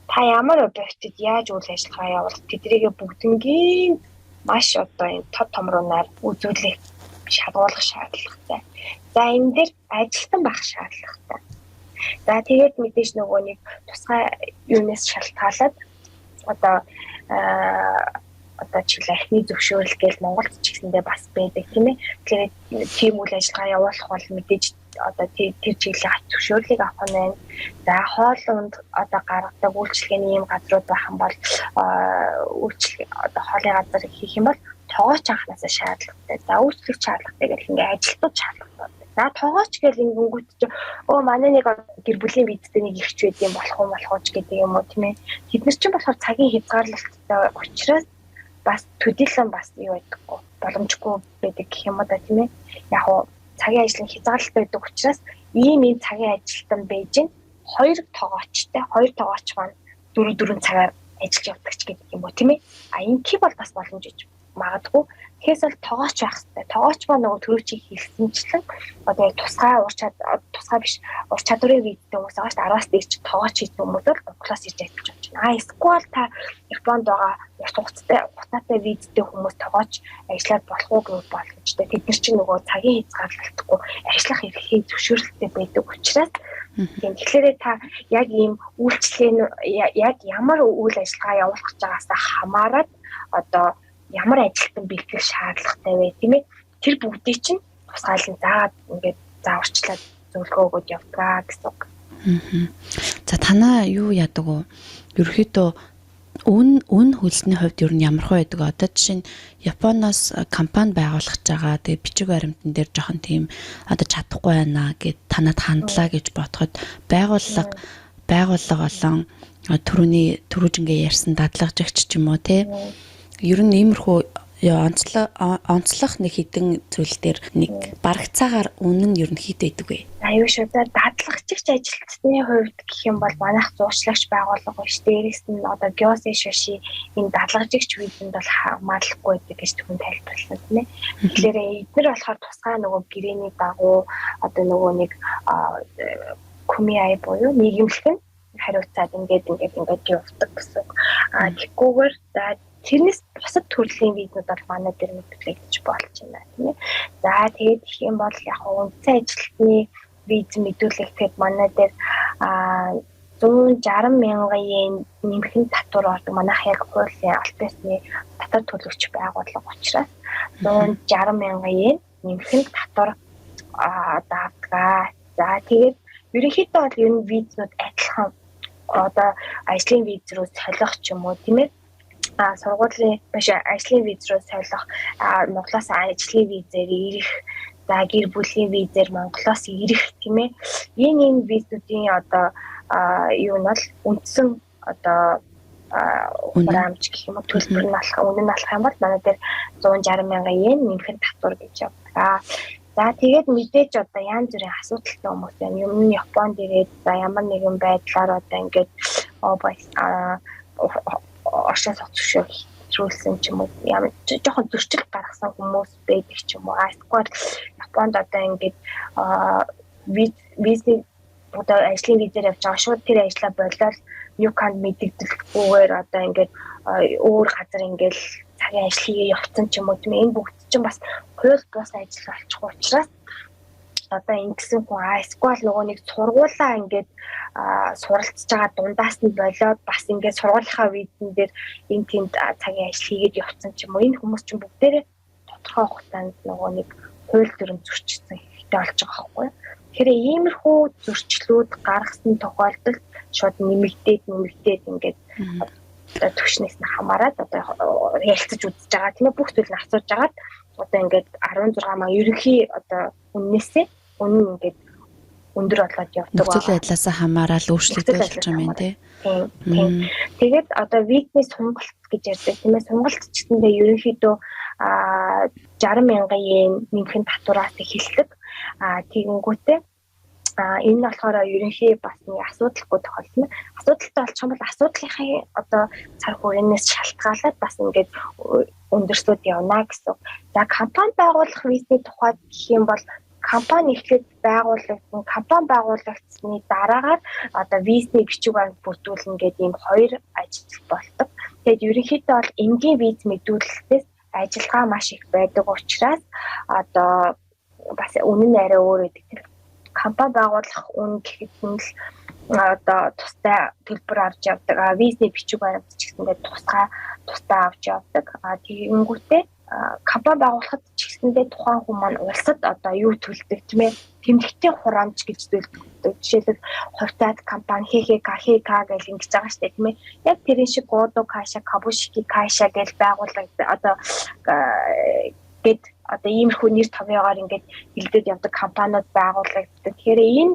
та ямар объектэд яаж үйл ажиллагаа явуулах тэдрийгээ бүгднгийн маш одоо энэ тод томруунаар үзүүлэх шалгуулах шаардлагатай. За энэ дээр ажилтан байх шаардлагатай. За тэгээд мэдээж нөгөө нэг тусгай юунаас шалтгаалаад одоо одоо жишээл архины зөвшөөрөл гээл Монголд ч гэсэндээ бас байдаг тийм ээ. Тэгэхээр тийм үйл ажиллагаа явуулах бол мэдээж одоо тэр чиглэлийн ач зөвшөөрлийг авах нь байна. За хоол унд одоо гаргадаг үйлчилгээний ийм газрууд байх юм бол үйлчлэг одоо хоолын газар хийх юм бол тогооч анханасаа шаардлагатай. За үйлчлэх шаардлагатай гэх ингээ ажилтнууд шаардлагатай. За тогооч гэл ингэнгүүт чи өө манай нэг гэр бүлийн визтэй нэг ихч байд юм болох уу болох уу ч гэдэг юм уу тийм ээ. Тэд нар чинь болохоор цагийн хязгаарлалттай учраас бас төдийлөн бас юу байдаггүй боломжгүй байдаг гэх юм уу да тийм ээ. Яг уу цагийн ажлын хязгаарлалт байдаг учраас ийм ийм цагийн ажилтан байж гин хоёр тогоочтой хоёр тогооч маань 4 4 цагаар ажиллаж явдаг ч гэдэг юм уу тийм ээ. А инки бол бас боломж иж магадгүй. Тэгэхээс бол тогооч байх хэрэгтэй. Тогооч маань нөгөө төрөөчийг хэлсэнчлэн одоо яг тусгай ур тусгай биш ур чадварын визтэй хүмүүс байгаа шүү дээ. 10-аас дээш тогооч хийдэг хүмүүс бол Монголоос ирж ажиллаж болж байна. А эсвэл та Японд байгаа урт хугацаатай визтэй хүмүүс тогооч ажиллаад болох уу гэвэл боломжтой. Тэд нар чинь нөгөө цагийн хязгаарлалтгүй ажиллах эрхийн зөвшөөрөлттэй байдаг учраас Тийм, тэгэхээр та яг ийм үйлчлэл яг ямар үйл ажиллагаа явуулах гэж байгаасаа хамаарат одоо ямар ажилтан бэлтгэх шаардлагатай вэ, тийм ээ? Тэр бүгдийг чинь тусгаалan заагаад ингээд зааварчлаад зөвлөгөө өгöd явдаг гэсэн үг. За, танаа юу яадаг вэ? Ерөнхийдөө үн хөлсний хувьд ер нь ямар хөө байдаг? Одоо жишээ нь Японоос компани байгуулах гэж байгаа. Тэгээ бичиг баримтан дээр жоохон тийм одоо чадахгүй байна гэд танад хандлаа гэж бодоход байгууллага олон түрүүний түрүүжингээ ярьсан дадлагжигч ч юм уу те. Ер нь иймэрхүү онцлох нэг хідэн зүйл дээр нэг барагцаагаар үнэн нь ер нь хэд байдаг вэ? Аюу шүү. За, дадлагчигч ажилтны хувьд гэх юм бол манайх зуучлагч байгууллага биш. Дээрээс нь одоо Гёсэ шоши энэ дадлагжигч визэнд бол хамаарлахгүй байдаг гэж түн тайлбарласан, тийм ээ. Тэгэхээр эднэр болохоор тусгай нөгөө гэрээний дагуу одоо нөгөө нэг кумиай буюу нийгэмлэх нь хариуцаад ингээд ингээд ингээд явдаг гэсэн үг. А тэгхгүйгээр за тэрнээс бусад төрлийн визнүүд бол манай дээр мэдүүлэгдэж болж байна, тийм ээ. За, тэгээд их юм бол яг үндсэн ажилтны виз мэдүүлэгдэхэд манай дээр 160 мянган йен нэмэх нь татвар ордог. Манайх яг хуулийн аль биесны татвар төлөгч байгууллага учраас 160 мянган йен нэмэх нь татвар давдаг. За, тэгээд ерөнхийдөө бол ер нь визнүүд адилхан, одоо ажлын виз рүү солих ч юм уу, тийм ээ, сургуулийн биш, ажлын виз рүү солих, Монголоос ажлын визээр ирэх, за гэр бүлийн визээр Монголоос ирэх, тийм ээ. Энэ визүүдийн одоо юу нь бол үндсэн одоо хураамж гэх юм уу, төлбөр нь болох, үнэ нь болох юм бол манай дээр 160 мянган йен нэмэх нь татвар гэж явдаг. За, тэгээд мэдээж одоо янз бүрийн асуудалтай хүмүүс байна. Юм нь Японд ирээд за ямар нэгэн байдлаар одоо ингээд оршин сууц зөвшөөрөл хэтрүүлсэн ч юм уу, ямар жоохон зөрчил гаргасан хүмүүс байдаг ч юм уу. Эсвэл Японд одоо ингээд визний одоо ажлын визээр явж байгаа, шууд тэр ажлаа болоод юканд мэдэгдэлгүйгээр одоо ингээд өөр газар ингээд цагийн ажил хийгээ явцсан ч юм уу, тийм ээ. Энэ бүгд чинь бас хууль бус ажил болчих учраас одоо ингэсэн хүн, эсвэл нөгөө нэг сургуулаа ингээд суралцж байгаа дундаас нь болоод бас ингээд сургуулийнхаа визэн дээр энэ тэнд цагийн ажил хийгээд явцсан ч юм уу. Энэ хүмүүс чинь бүгдээрээ тодорхой хугацаанд нөгөө нэг хууль дүрм зөрчсөн хэрэгтэй болж байгаа байхгүй юу? Тэгэхээр иймэрхүү зөрчлүүд гаргасан тохиолдолд шууд нэмэгдээд ингээд төвшнээс нь хамаарат одоо ярилцаж үзэж байгаа, тийм ээ, бүх зүйл нь асууж агаад одоо ингээд 16 маа ерөнхий одоо үннээсээ үнэн ингээд өндөр болоод явдаг. Нөхцөл байдлаасаа хамаарал өөрчлөгдөж болж байгаа юм тий. Тийм. Тэгээд одоо визний сонголт гэж ярьдаг, тийм ээ. Сонголт ч гэсэндээ ерөнхийдөө 60 мянган йен нэмэх нь татвараас эхэлдэг. Тэгэнгүүтээ энэ нь болохоор ерөнхий бас нэг асуудалгүй тохиолдол. Асуудалтай болчих юм бол асуудлынхаа одоо цар хуурнаас шалтгаалаад бас ингээд өндөрсөд явна гэсэн. За, компани байгуулах визний тухайд гэх юм бол компани эхлээд байгуулагдсан, компани байгуулагдсны дараагаар одоо визний бичиг баримт бүрдүүлнэ гэдэг ийм хоёр ажил болдог. Тэгээд ерөнхийдөө бол энгийн виз мэдүүлэлтээс ажиллагаа маш их байдаг учраас одоо бас үнэн нь арай өөр байдаг. Компани байгуулах үн гэхэд нь л одоо тустай төлбөр авч явдаг. Визний бичиг баримт ч гэсэндээ тустай авч явдаг. Тэгэнгүүтээ компани байгуулахад ч гэсэндээ тухайн хүн маань улсад одоо юу төлдөг, тийм ээ, тэмдэгтийн хураамж гэж төлдөг. Жишээлбэл, хувьцаат компани ХХК ХК гэж ингэж байгаа шүү дээ, тийм ээ. Яг тэрэн шиг Годо Каша, Кабушики Каша гэж байгууллага одоо гэд одоо иймэрхүү нэр томьёогоор ингээд хилдээд явдаг компаниуд байгуулагддаг. Тэгэхээр энэ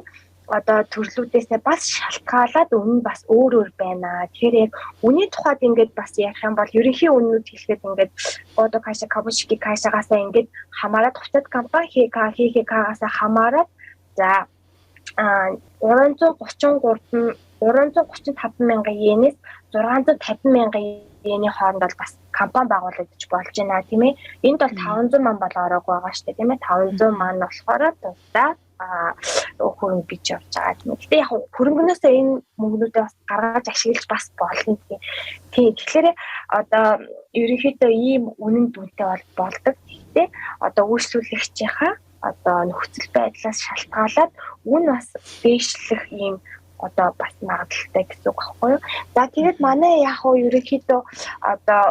одоо төрлүүдээсээ бас шалтгаалаад үнэ нь бас өөр өөр байна. Тэгэхээр яг үнийн тухайд ингээд бас ярих юм бол ерөнхий үнүүд хэлэхэд ингээд Годо Каша, Кабушики Кашагаасаа ингээд хамаарат, хувьцаат компани ХК ХХК-гаас хамаарат за 333 335 мянган йенээс 650 мянган йений хооронд бол бас компани байгуулагдаж болж байна, тийм ээ. Энд бол 500 ман бол ороогүй байгаа шүү дээ, тийм ээ. 500 ман болохоор тусдаа хөрөнгө гэж явж байгаа, тийм ээ. Гэтэ яг хөрөнгөнөөсөө энэ мөнгнүүдээ бас гаргаж ашиглаж бас болно, тийм. Тийм, тэгэхээр одоо ерөнхийдөө ийм үнэн дүнтэй бол болдог. Гэхдээ одоо үйлчлүүлэгчийнхаа одоо нөхцөл байдлаас шалтгаалаад үн бас дээшлэх ийм одоо бас магадлалтай гэсэн үг байхгүй юу. За тэгээд манай яг уу ерөнхийдөө одоо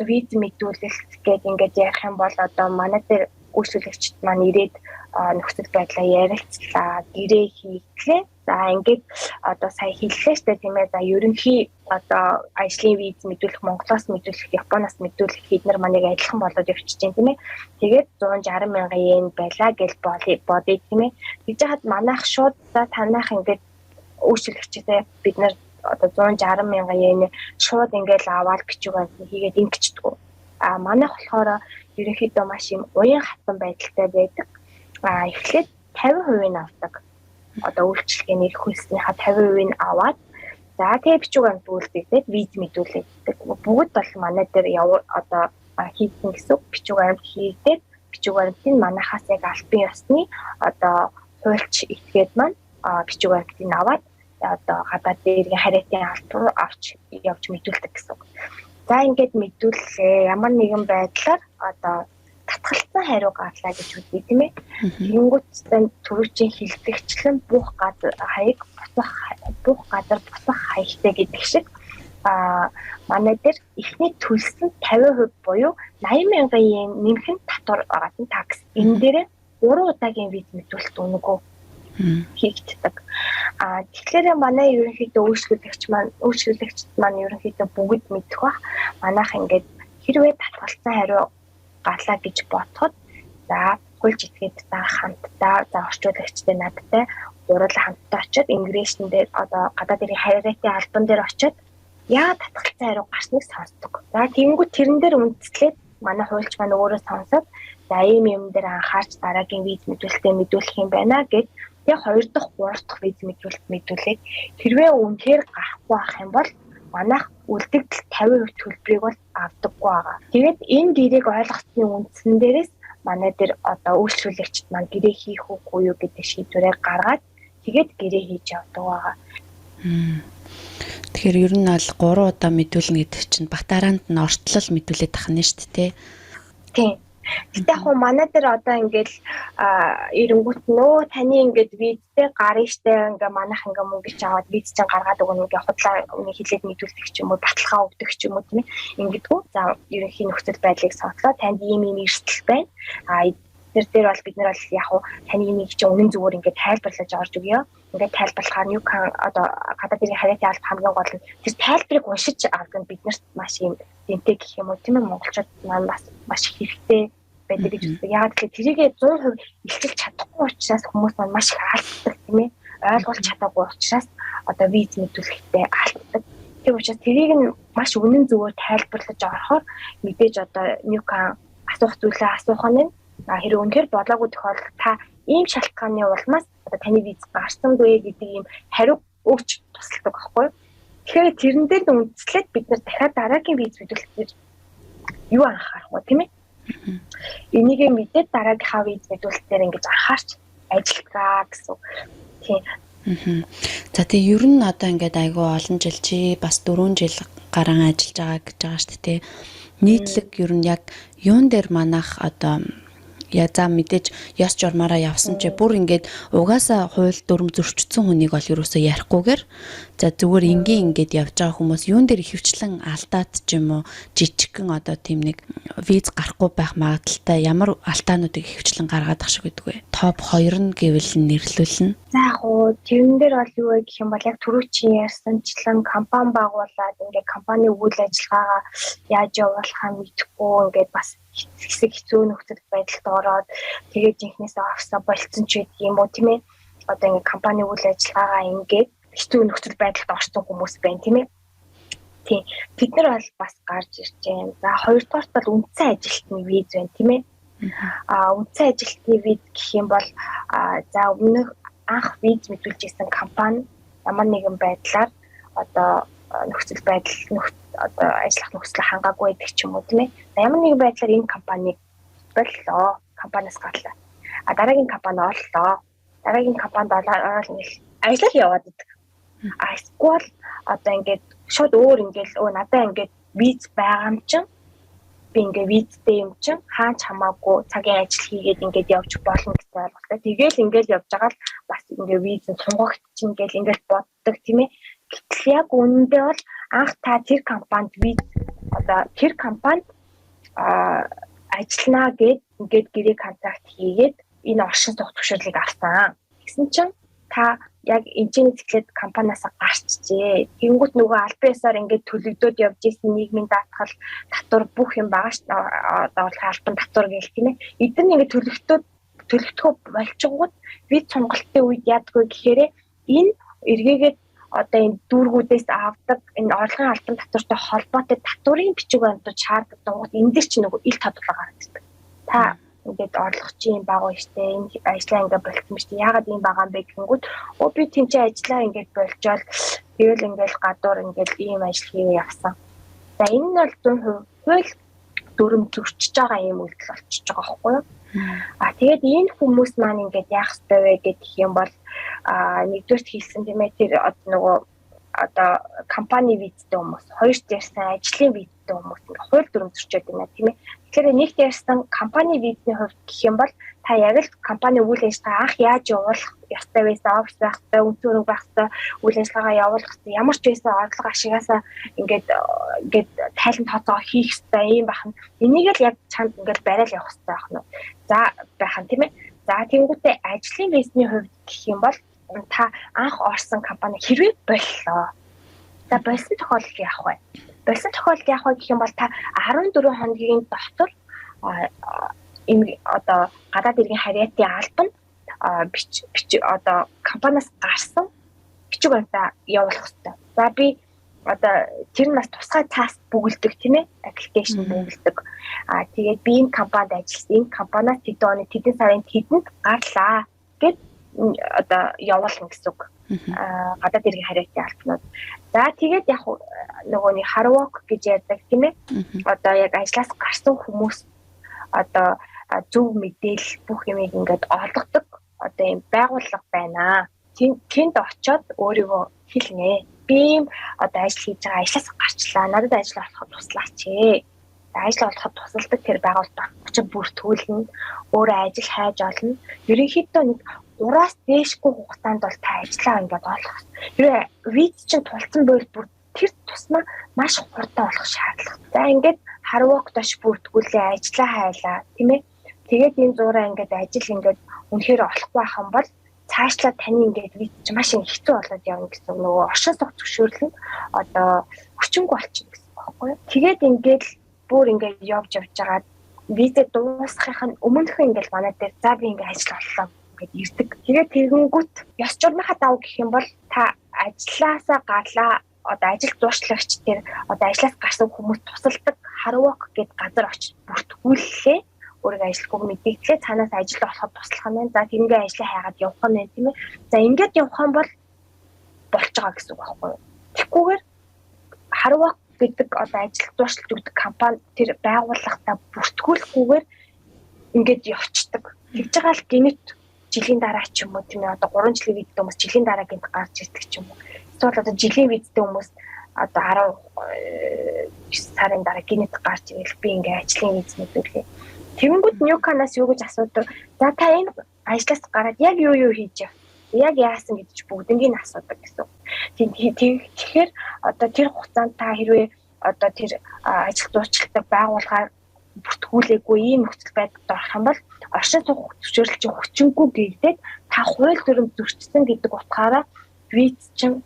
виз мэдүүлэлт гээд ингээд ярих юм бол одоо манай дээр үйлчлүүлэгчид маань ирээд нөхцөл байдлаа ярилцлаа, гэрээ хийглээ. За ингээд одоо сая хэллээ штэ, тийм ээ. За ерөнхий одоо ажлын виз мэдүүлэх, Монголоос мэдүүлэх, Японоос мэдүүлэх эднэр маань яг адилхан болоод явчихж байна, тийм ээ. Тэгээд 160 мянган йен байлаа гэж бодъё, тийм ээ. Тэгж яхад манайх шууд за танайх ингээд үйлчлэгчтэй бид нар одоо 160 мянган йен шууд ингээд аваад бичиг баримт хийгээд ингэчдэг. А манайх болохоор ерөнхийдөө маш юм уян хатан байдалтай байдаг. А эхлээд 50% нь авдаг. Одоо үйлчлэгээний эрх хөлснийхаа 50% нь аваад за тэгээ бичиг баримт үйлдэгдээд виз мэдүүлэгддэг. Бүгд бол манай дээр одоо хийсэн гэсэн бичиг баримт хийгдээд бичиг баримтыг манайхаас яг албан ёсны одоо хуульч этгээд маань бичиг баримтыг аваад одоо гадаад дээргийн харьяатын алт руу авч явж мэдүүлдэг гэсэн үг. За ингээд мэдүүллээ. Ямар нэгэн байдлаар одоо татгалцсан хариу гарлаа гэж үзье, тийм ээ. Тэгэнгүүт түрүүчийн хилдэгчлэн бух газар хаяг бусах бух газар бусах хаягтай гэдэг шиг а манай дээр эхний төлсөн 50% буюу 80 мянган йен нэмэх нь татвар байгаа тийм такс. Энэ дээр 3 удаагийн виз мэдүүлэлт үнэгүй хийгддэг. А тэгэхээр манай ерөнхийдөө үйлчлүүлэгчд маань ерөнхийдөө бүгд мэдэх бах. Манайх ингээд хэрвээ татгалцсан хариу гарлаа гэж бодоход за хуульч этгээд та хамтдаа за орчуулагчтай надтай гурлаа хамтдаа очиод immigration дээр одоо гадаад иргэн харьяатын албан дээр очиод яа татгалцсан хариу гарсныг сонсдог. За тэгэнгүүт тэрэн дээр үндэслээд манай хуульч маань өөрөө сонсоод за ийм юм дээр анхаарч дараагийн виз мэдүүлэлтээ мэдүүлэх юм байна гэд тэг 2 дахь 3 дахь виз мэдүүлэлт мэдүүлээд хэрвээ үнэхээр гарахгүй байх юм бол манайх үлдэгдэл 50% төлбөрийг бол авдаггүй байгаа. Тэгээд энэ гэрээг ойлгосны үндсэн дээрээс манай дээр одоо үйлчлүүлэгчд маань гэрээ хийх үгүй юу гэдэг шийдвэрээ гаргаад тэгээд гэрээ хийж явдаг байгаа. Тэгэхээр ер нь бол 3 удаа мэдүүлнэ гэдэг чинь батараанд нь ортлол мэдүүлээд тахна шүү дээ. Тийм. Гэтэ яг хуу манай дээр одоо ингээл эренгүүт нөө таны ингээд визтэй гарна штэ ингээ манайх ингээ мөнгө чи аваад виз чинь гаргаад өгнө ингээ худлаа үнийг хилээд мэдүүлдэг ч юм уу баталгаа өгдөг ч юм уу тийм ээ ингэдэггүй. За ерөнхий нөхцөл байдлыг сонслоо, танд ийм ийм эрсдэл байна. А тэр дээр бол бид нар бол яг хуу таны энийг чинь үнэн зүгээр ингээд тайлбарлаж орж өгье. Ингээд тайлбарлахаар юу одоо гадаад иргэн харьяатын алба хамгийн гол нь тэр тайлбарыг уншиж авдаг нь биднэрт маш юм дэнтэй гэх юм уу тийм ээ монголчууд маань бас маш хэрэгтэй байдаг гэж үздэг. Яг тэгэхээр тэрийгээ 100% илчилж чадахгүй учраас хүмүүс маань маш их алддаг тийм ээ. Ойлгуулж чадаагүй учраас одоо виз мэдүүлэхдээ алддаг. Тийм учраас тэрийг нь маш үнэн зөвөөр тайлбарлаж орохоор мэдээж одоо Ньюкан асуух зүйлээ асуух нь хэрэг үнэхээр болоогүй тохиолдолд та ийм шалтгааны улмаас одоо таны виз гарсангүй гэдэг ийм хариу өгч тусалдаг байхгүй юу? Тэгэхээр тэрэн дээр нь үндэслээд бид нар дахиад дараагийн виз мэдүүлэлтээр юу анхаарах вэ тийм ээ? Энийгээ мэдээд дараагийнхаа виз мэдүүлэлтээр ингэж анхаарч ажиллагаа гэсэн. Тийм. За тэгээ ер нь одоо ингээд айгүй олон жил чи бас 4 жил гарan ажиллаж байгаа гэж байгаа шүү дээ. Нийтлэг ер нь яг юун дээр манах одоо я за мэдээж ёс журмаараа явсан чи бүр ингээд угаасаа хууль дүрм зөрчсөн хүнийг бол юусоо ярихгүйгээр за зүгээр энгийн ингээд явж байгаа хүмүүс юун дээр ихэвчлэн алдаат ч юм уу жижигхэн одоо тийм нэг виз гарахгүй байх магадлалтай ямар алтаануудыг ихэвчлэн гаргаад ах шиг байдаг вэ? Топ 2 нь гэвэл нэрлүүлнэ. За яг уу тэрэн дээр бол юу вэ гэх юм бол яг түрүүчийн ярьсанчлан компани байгуулад ингээд компани үйл ажиллагаагаа яаж явуулахаа мэдэхгүй ингээд бас хэсэг хэцүү нөхцөл байдалд ороод тэгээд жинхнээсээ офсоо болцсон ч гэдэг юм уу тийм ээ. Одоо ингээд компани үйл ажиллагаагаа ингээд хэцүү нөхцөл байдалд орсон хүмүүс байна тийм ээ. Тийм. Тэд нар бол бас гарч ирж байна. За хоёрдугаарт бол үндсэн ажилтны виз байна тийм ээ. А үндсэн ажилтны виз гэх юм бол за өмнөх анх виз мэдүүлж исэн компани ямар нэгэн байдлаар одоо нөхцөл байдал одоо ажиллах нөхцөл хангаагүй байдаг ч юм уу тийм ээ. Ямар нэгэн байдлаар энэ компаниг боллоо. Компаниас гарлаа. А дараагийн компани орлоо. Дараагийн компанид ороод ингээл ажиллах яваад идэг. А эсвэл одоо ингээд шууд өөр ингээл өө надаа ингээд виз байгаа юм чинь Би ингээ визтэй юм чин хаач хамаагүй цагийн ажил хийгээд ингээд явж болно гэсэн ойлголттой. Тэгээл ингээл явж байгаа л бас ингээ виз нь сунгагч ингээл ингээл боддог, тийм ээ. Гэтэл яг үнэндээ бол анх та тэр компанид виз одоо тэр компанид ажилланаа гэд ингээд гэрээ контракт хийгээд энэ оршин суух зөвшөөрлийг авсан. Тэгсэн чинь та яг энэчний цэглээд компаниас гарчжээ. Тэнгүүт нөгөө албан ёсоор ингээд төлөгдөөд явж исэн нийгмийн даатгал, татвар бүх юм байгаа ш. Одоо албан татвар гээл, тийм ээ. Эдгээр нь ингээд төлөгдөөд төлөгдөхөө болчингууд виз сонголтын үед яадгүй гэхээр энэ эргээгээд одоо энэ дүүргүүдээс авдаг энэ орлогын албан татвартай холбоотой татварын бичиг баримтууд шаардлагатай. Энэ дээр чи нөгөө ил тодорхой гаргадаг. Та ингээд орлого чи юм бага штэ, энэ ажлаа ингээд болцсон штэ, яагаад ийм байгаа юм бэ гэнгүүт өө би тэнцээ ажлаа ингээд болжоол тэгэл ингээд гадуур ингээд ийм ажил хийгээ явсан. За, энэ нь бол 100% хууль дүрм зөрчиж байгаа ийм үйлдэл болчихж байгаа байхгүй юу? А тэгээд энэ хүмүүс маань ингээд яах ёстой вэ гэх юм бол нэгдүгээрт хэлсэн, тийм ээ, тэр одоо нөгөө одоо компани визтэй хүмүүс, хоёрт ярьсан ажлын визтэй хүмүүс ингээ хууль дүрм зөрчөөд байна, тийм ээ. Тэгэхээр нэгт ярьсан компани визний хувьд гэх юм бол та яг л компани үйл ажиллагаа анх яаж явуулах ёстой байсан, офис байх ёстой, үндсэн хөрөнгө байх ёстой, үйл ажиллагаагаа явуулах ёстой, ямар ч байсан орлого ашигаасаа ингээд ингээд тайлан тооцоо хийх ёстой юм байх нь. Энийг л яг чамд ингээд барайл явах ёстой байх нь. За, байх нь, тийм ээ. За, тэнгуүтээ ажлын визний хувьд гэх юм бол та анх орсон компани хэрвээ боллоо. За, болсон тохиолдолд яах вэ? Болсон тохиолдолд яах вэ гэх юм бол та 14 хоногийн дотор энэ одоо гадаад иргэн харьяатын албанд бич бич одоо компаниас гарсан бичиг баримтаа явуулах хэрэгтэй. За, би одоо тэр нь бас тусгай цаас бүгэлдэг, тийм ээ, application бүгэлдэг. А тэгээд би энэ компанид ажилласан, энэ компаниас тэдэн оны тэдэн сарын тэдэнд гарлаа гэд одоо явуулна гэсэн үг. А гадаад иргэн харьяатын албанууд. За, тэгээд яг нөгөө нэг Haruwork гэж ярьдаг, тийм ээ. Одоо яг ажлаас гарсан хүмүүс одоо зөв мэдээлэл бүх юмыг ингээд олгодог одоо юм байгууллага байна. Тэнд очиод өөрийгөө хэлнэ. Би ийм одоо ажил хийж байгаа, ажлаас гарчлаа. Надад ажил олоход туслаач ээ. Ажил олоход тусалдаг тэр байгууллага очиж бүртгүүлнэ. Өөрөө ажил хайж олно. Ерөнхийдөө нэг 3-аас дээшгүй хугацаанд бол та ажлаа ингээд олох. Хэрвээ виз чинь тулцсан байвал бүр тэр тусмаа маш хурдан олох шаардлага. За, ингээд Haruwork дош бүртгүүлээ, ажлаа хайлаа, тийм ээ. Тэгээд энэ зураа ингээд ажил ингээд үнэхээр олохгүй байх юм бол цаашлаа таны ингээд виз чинь маш их хэцүү болоод явна гэсэн, нөгөө оршин суух зөвшөөрөл нь одоо хүчингүй болчихно гэсэн байхгүй юу. Тэгээд ингээд бүр ингээд явж явж байгаа визээ дуусгахын өмнөхөн ингээд манай дээр за би ингээд ажил оллоо гэд ирдэг. Тэгээд тэгэнгүүт ёс журмынхаа дагуу гэх юм бол та ажлаасаа гарлаа, одоо ажил зуурчлагч тэр одоо ажлаас гарсан хүмүүс тусалдаг Haruwork гэд газар очиж бүртгүүллээ, өөрийгөө ажилгүй мэдэгдлээ, цаанаас ажил олоход туслах нь. За, тэрнгээ ажлаа хайгаад явах нь, тийм ээ. За, ингээд явах юм бол болж байгаа гэсэн үг байхгүй юу? Тэгхгүйгээр Haruwork гэдэг одоо ажил зуршлж өгдөг компани тэр байгууллагатаа бүртгүүлэхгүйгээр ингээд явцдаг. Тэгж байгаа л гинэт жилийн дараа ч юм уу, тийм ээ, одоо 3 жилийн визтэй хүмүүс жилийн дараа гинт гарч ирдэг ч юм уу. Эсвэл одоо жилийн визтэй хүмүүс одоо 19 сарын дараа гинэт гарч ирэл би ингээ ажлын виз мэдүүлээ. Тэгэнгүүт Ньюканаас юу гэж асуудаг? За, та энэ ажлаас гараад яг юу юу хийж яв? Яг яасан гэж бүгднийг асуудаг гэсэн. Тэгэхээр одоо тэр хугацаанд та хэрвээ одоо тэр ажил зуурчилдаг байгууллагаар бүртгүүлээгүй ийм нөхцөл байдалд орох юм бол оршин суух зөвшөөрөл чинь хүчингүй гэгдээд та хууль дүрм зөрчсөн гэдэг утгаараа виз чинь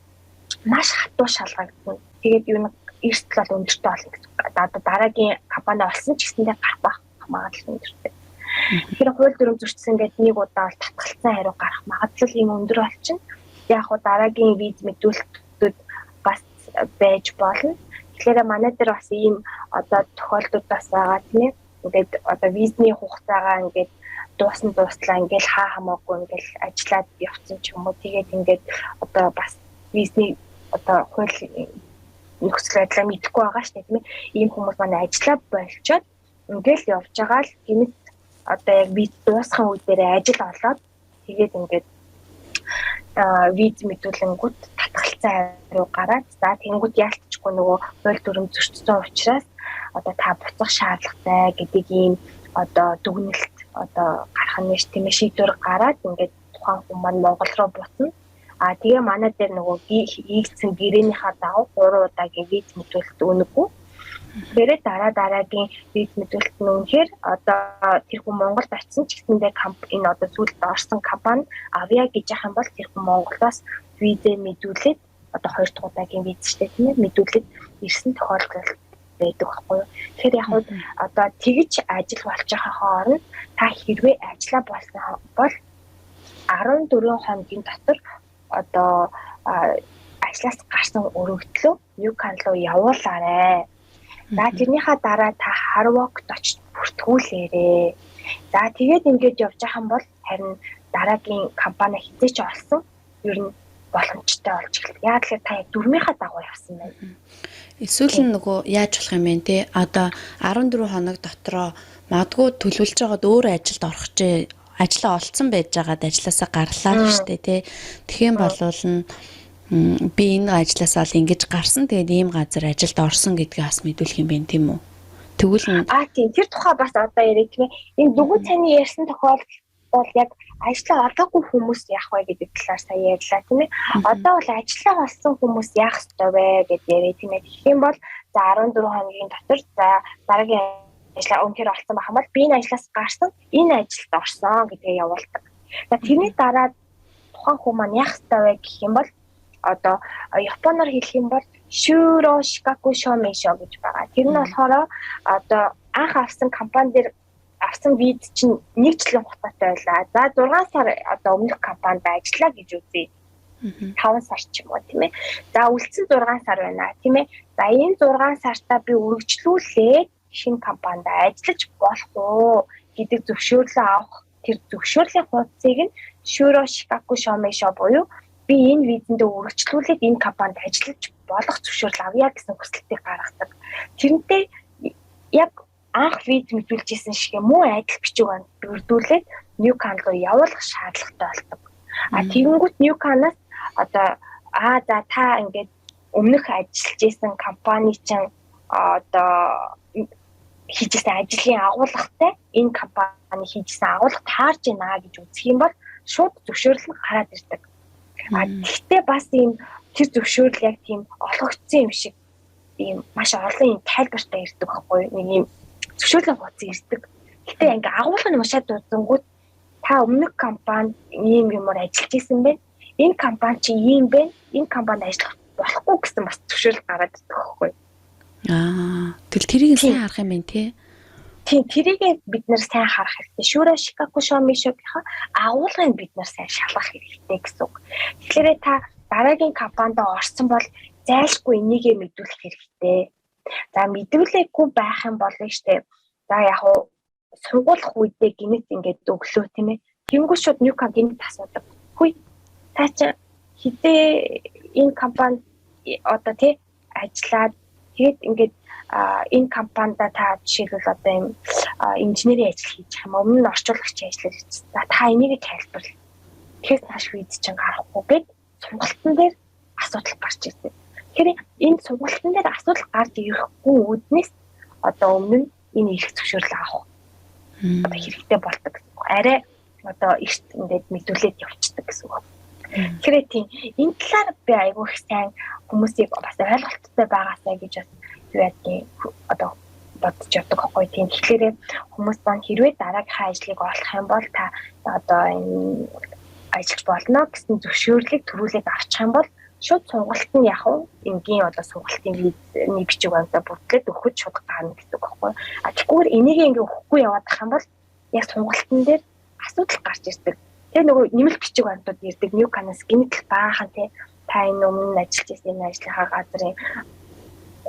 маш хатуу шалгагдана. Тэгээд юу нэг эрсдэл бол өндөртэй болно гэсэн. Одоо дараагийн компани олсон ч гэсэндээ гарах байх магадлал өндөртэй. Тэгэхээр хууль дүрм зөрчсөн гэдэг нэг удаа бол татгалцсан хариу гарах магадлал ийм өндөр болчихно. Яг хуу дараагийн виз мэдүүлэлтүүд бас байж болно. Тэгэхээр манай дээр бас ийм одоо тохиолдол бас байгаа, тийм ээ. Ингээд одоо визний хугацаагаа ингээд дуусан дууслаа ингээл хаа хамаагүй ингээл ажиллаад явцсан ч юм уу. Тэгээд ингээд одоо бас визний одоо хууль нөхцөл байдлаа мэдэхгүй байгаа шүү дээ, тийм ээ. Ийм хүмүүс манай ажиллаа болчоод ингээл явж байгаа л гинэт одоо яг виз дуусахын үе дээр ажил олоод тэгээд ингээд виз мэдүүлэнгүүт татгалцсан хариу гараад, за, тэнгүүд яалтчгүй нөгөө хууль дүрм зөрчсөн учраас одоо та буцах шаардлагатай гэдэг ийм одоо дүгнэлт одоо гарах нь тийм ээ, шийдвэр гараад ингээд тухайн хүн маань Монгол руу буцна. А тэгээ манай дээр нөгөө хийгдсэн гэрээнийхаа дагуу 3 удаагийн виз мэдүүлэлт үнэгүй. Тэгэхээр дараа дараагийн виз мэдүүлэлт нь үнэхээр одоо тэр хүн Монголд очисон ч гэсэндээ энэ одоо сүүлд орсон компани авъя гэж яах юм бол тэр хүн Монголоос визээ мэдүүлээд одоо 2 дахь удаагийн виз штэ тийм ээ, мэдүүлээд ирсэн тохиолдол байдаг байхгүй юу. Тэгэхээр яг одоо тэгж ажил болж байгаа хооронд та хэрвээ ажиллаа болсон бол 14 хоногийн дотор одоо ажлаас гарсан өргөдлөө Юкан руу явуулаарэ. За тэрнийхээ дараа та Харвокт очиж бүртгүүлээрэ. За тэгээд ингээд явж байгаа юм бол харин дараагийн компани хизээч олсон ер нь боломжтой болж эхэлдэг. Яг тэгэхээр та яг дүрмийнхаа дагуу явсан байна. Эсвэл нь нөгөө яаж болох юм бэ те? Одоо 14 хоног дотроо магадгүй төлөвлөж байгаад өөр ажилд орох чи ажлаа олцсон байж байгаад ажилласаа гарлаа штэ тий. Тэгэх юм болвол нь би энэ ажлаасаа л ингэж гарсан, тэгээд ийм газар ажилд орсон гэдгээ бас мэдүүлэх юм байна тийм үү? Тэгвэл нь А тийм, тэр тухай бас одоо яриа тийм ээ. Энэ дөнгөж цааны ярьсан тохиолдол бол яг ажлаа олоогүй хүмүүс яах вэ гэдэг талаар сая ярьлаа тийм ээ. Одоо бол ажлаа олсон хүмүүс яах ёстой вэ гэд яриа тийм ээ. Тэгэх юм бол за 14 хоногийн дотор за дараагийн ажлаа үнэхээр олсон байх юм бол би энэ ажлаас гарсан, энэ ажилд орсон гэдгээ явуулдаг. За тэрний дараа тухайн хүн маань яах ёстой вэ гэх юм бол одоо японоор хэлэх юм бол шүро шикаку шомэшо гэж байгаа. Тэр нь болохоор одоо анх авсан компани дээр авсан виз чинь 1 жилийн хугацаатай байлаа. За 6 сар одоо өмнөх компанид ажиллаа гэж үзье. 5 сар ч юм уу тийм ээ. За үлдсэн 6 сар байна тийм ээ. За энэ 6 сартаа би үргэлжлүүлээд шинэ компанид ажиллаж болох уу гэдэг зөвшөөрлөө авах тэр зөвшөөрлийн хуудсыг нь шүро шикаку шомэшо буюу би энэ визэндээ үргэлжлүүлээд энэ компанид ажиллаж болох зөвшөөрөл авъя гэсэн хүсэлтийг гаргадаг. Тэрнтэй яг анх виз мэдүүлжсэн шиг мөн адил бичиг бүрдүүлээд New Can руу явуулах шаардлагатай болдог. А тэгэнгүүт New Can-аас одоо за та ингээд өмнөх ажиллаж исэн компани чинь одоо хийжсэн ажлын агуулгатай энэ компани хийжсэн агуулга таарж байна гэж үзэх юм бол шууд зөвшөөрөл нь гараад ирдэг. А тэгтээ бас ийм тэр зөвшөөрөл яг тийм олгогдсон юм шиг ийм маш олон ийм тайлбартай ирдэг байхгүй юу? Нэг ийм зөвшөөрлийн хуудас ирдэг. Гэтэ ингээ агуулга нь уншаад үзэнгүүт та өмнөх компанид ийм юмар ажиллаж исэн бэ? Энэ компани чи ийм бэ? Энэ компанид ажиллах болохгүй гэсэн бас зөвшөөрөл гараад ирдэг байхгүй юу? Аа, тэгэл тэрийг сайн харах юм байна тий. Тийм, тэрийг бид нэр сайн харах хэрэгтэй. Шүрэ Шикаку Шомишогийнхаа агуулгыг бид нар сайн шалгах хэрэгтэй гэсэн үг. Тэгэхээр та дараагийн компанид орсон бол зайлшгүй энийгээ мэдүүлэх хэрэгтэй. За мэдүүлээгүй байх юм бол нь штэ. За яг уу сунгуулах үедээ гинэт ингээд өглөө тийм ээ. Тэнгүүт шууд Ньюка гинэт асуудаг. Хүй та чи хизээ энэ компанид одоо тий ажиллаад тэгээд ингээд энэ компанида та жишээлбэл одоо юм инженерийн ажил хийж байгаа юм, өмнө нь орчуулагчийн ажил хийж. За та энийг тайлбарл. Тэгэхээр нааш виз чинь гарахгүй гэд сургалтын дээр асуудал гарч ирдэг. Тэгэхээр энэ сургалтын дээр асуудал гарч ирэхгүй үүднээс одоо өмнө нь энэ эрх зөвшөөрөл авах одоо хэрэгтэй болдог гэсэн үг. Арай одоо эрт ингээд мэдүүлээд явцдаг гэсэн үг. Тэгэхээр тийм энэ талаар би айгүй их сайн хүмүүсийг бас ойлголттой байгаасай гэж бас юу яадгийн одоо бодож явдаг байхгүй тийм. Тэгэхээр хүмүүс маань хэрвээ дараагийнхаа ажлыг олох юм бол та одоо энэ ажиллаж болно гэсэн зөвшөөрлийг төрүүлээд авчих юм бол шууд сургалт нь яг уу энгийн одоо сургалтын визний бичиг баримтаа бүрдлээд өгөхөд шууд гарна гэдэг байхгүй. А тэгвэл энийг ингээ өгөхгүй яваад ах юм бол яг сургалтын дээр асуудал гарч ирдэг. Тэгээ нөгөө нэмэлт бичиг баримтууд ирдэг. New Canas гинэтл баахан тий та энэ өмнө ажиллаж байсан энэ ажлынхаа газрын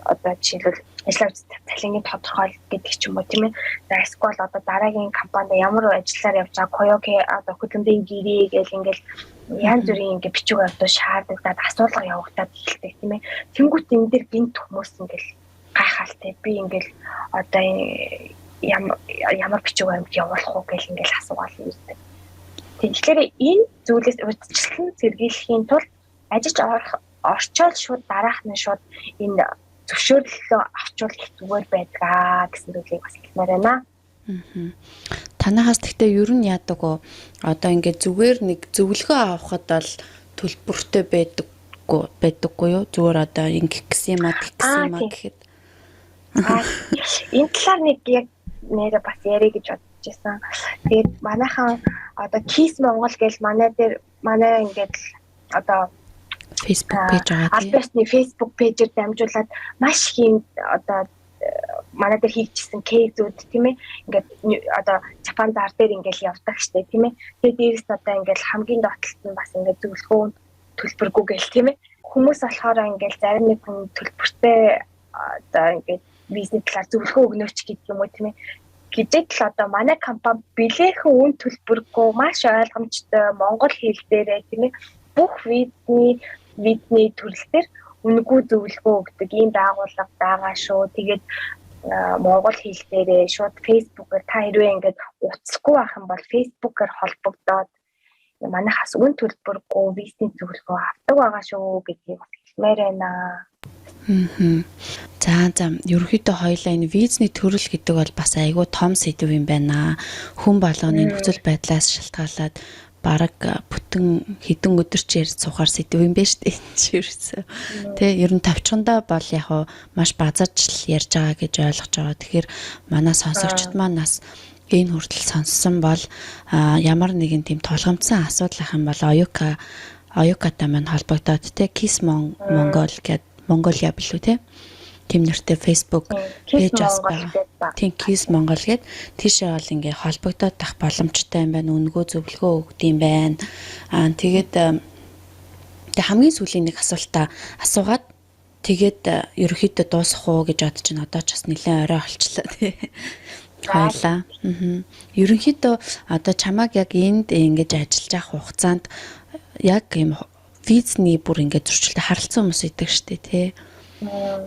одоо жишээлбэл ажлаа цалингийн тодорхойл гэдэг ч юм уу тийм ээ. За эсвэл одоо дараагийн компанид ямар ажиллаар явж байгаа коёке одоо хөдөлмөрийн гэрээ гэл ингээл янз бүрийн ингээ бичиг баримтууд шаардлагадад асуулга явагдаад эхэлдэг тийм ээ. Тэнгүүт энэ дэр гинт хүмүүс ингээл гайхалтай би ингээл одоо ямар бичиг баримт явуулах уу гэл ингээл асуугаал ирдэг. Тэгэхээр энэ зүйлээс урьдчилан сэргийлэхийн тулд ажиллаж орчоод шууд дараах нь шууд энэ Зөвшөөрлөө авчвал их зүгээр байдгаа гэсэн зүйлийг бас хэлмээр байна. Танахаас гэхдээ ер нь яадаг вэ? Одоо ингээд зүгээр нэг зөвлөгөө авахад бол төлбөртэй байдаггүй юу? Зүгээр одоо ингэх гэсэн юм а тэгэх гэсэн юм а гэхэд. Энэ талаар нэг яг нэрээ бас ярих гэж бодож исэн. Тэгээд манайхан одоо Kiss Монгол гэж манай дээр манай ингээд одоо Facebook page байгаа тийм. Аль биесны Facebook page-ээр дамжуулаад маш их юм одоо манай дээр хийгдсэн case-үүд тийм ээ, ингээд одоо Japan зар дээр ингээд явдаг штэ, тийм ээ. Тэгээд дээрэс нь одоо ингээд хамгийн доотлолт нь бас ингээд зөвлөгөө төлбөргүй гэл, тийм ээ. Хүмүүс болохоор ингээд зарим нэг хүн төлбөртэй одоо ингээд бизнес талаар зөвлөгөө өгнөөч гэдэг юм уу, тийм ээ, гэжээд л одоо манай компани билээхэн үн төлбөргүй, маш ойлгомжтой монгол хэл дээрээ, тийм ээ, бүх визний төрөл төр үнэгүй зөвлөгөө өгдөг ийм байгууллага байгаа шүү. Тэгээд монгол хэл дээрээ шууд Facebook-ээр та хэрвээ ингээд утасгүй байх юм бол Facebook-ээр холбогдоод манайхаас үн төлбөргүй визний зөвлөгөө авдаг байгаа шүү гэдгийг бас хэлмээр байна. За, ерөнхийдөө хоёлаа энэ визний төрөл гэдэг бол бас айгүй том сэдэв юм байна. Хүн болгоны нөхцөл байдлаас шалтгаалаад бараг бүтэн хэдэн өдөр ч ярьж суухаар сэдэв юм байна шүү дээ. Энэ чи ерөөсөө. Тэ, ер нь товчхондоо бол яг хуу маш базаж л ярьж байгаа гэж ойлгож байгаа. Тэгэхээр манай сонсогчд маань нас энэ хүртэл сонссон бол ямар нэгэн тийм тулгамдсан асуудал ах юм бол Оюкатай маань холбогдоод, те, Kiss Mongol гэдэг, Mongolia билүү, те, тийм нэртэй Facebook page бас байгаа. Тийм, Kiss Mongol гээд тийшээ бол ингээ холбогдоод тах боломжтой юм байна. Үнэгүй зөвлөгөө өгд юм байна. Аа, тэгээд тэг хамгийн сүүлийн нэг асуултаа асуугаад, тэгээд ерөөхдөө дуусах уу гэж бодож байна. Одоо ч бас нэлээд орой болчлоо, тий. Хоёлаа. Ерөнхийдөө одоо чамааг яг энд ингэж ажиллаж явах хугацаанд яг юм визний бүр ингээд зөрчилтэй харалцсан хүмүүс идэг штэ, тий.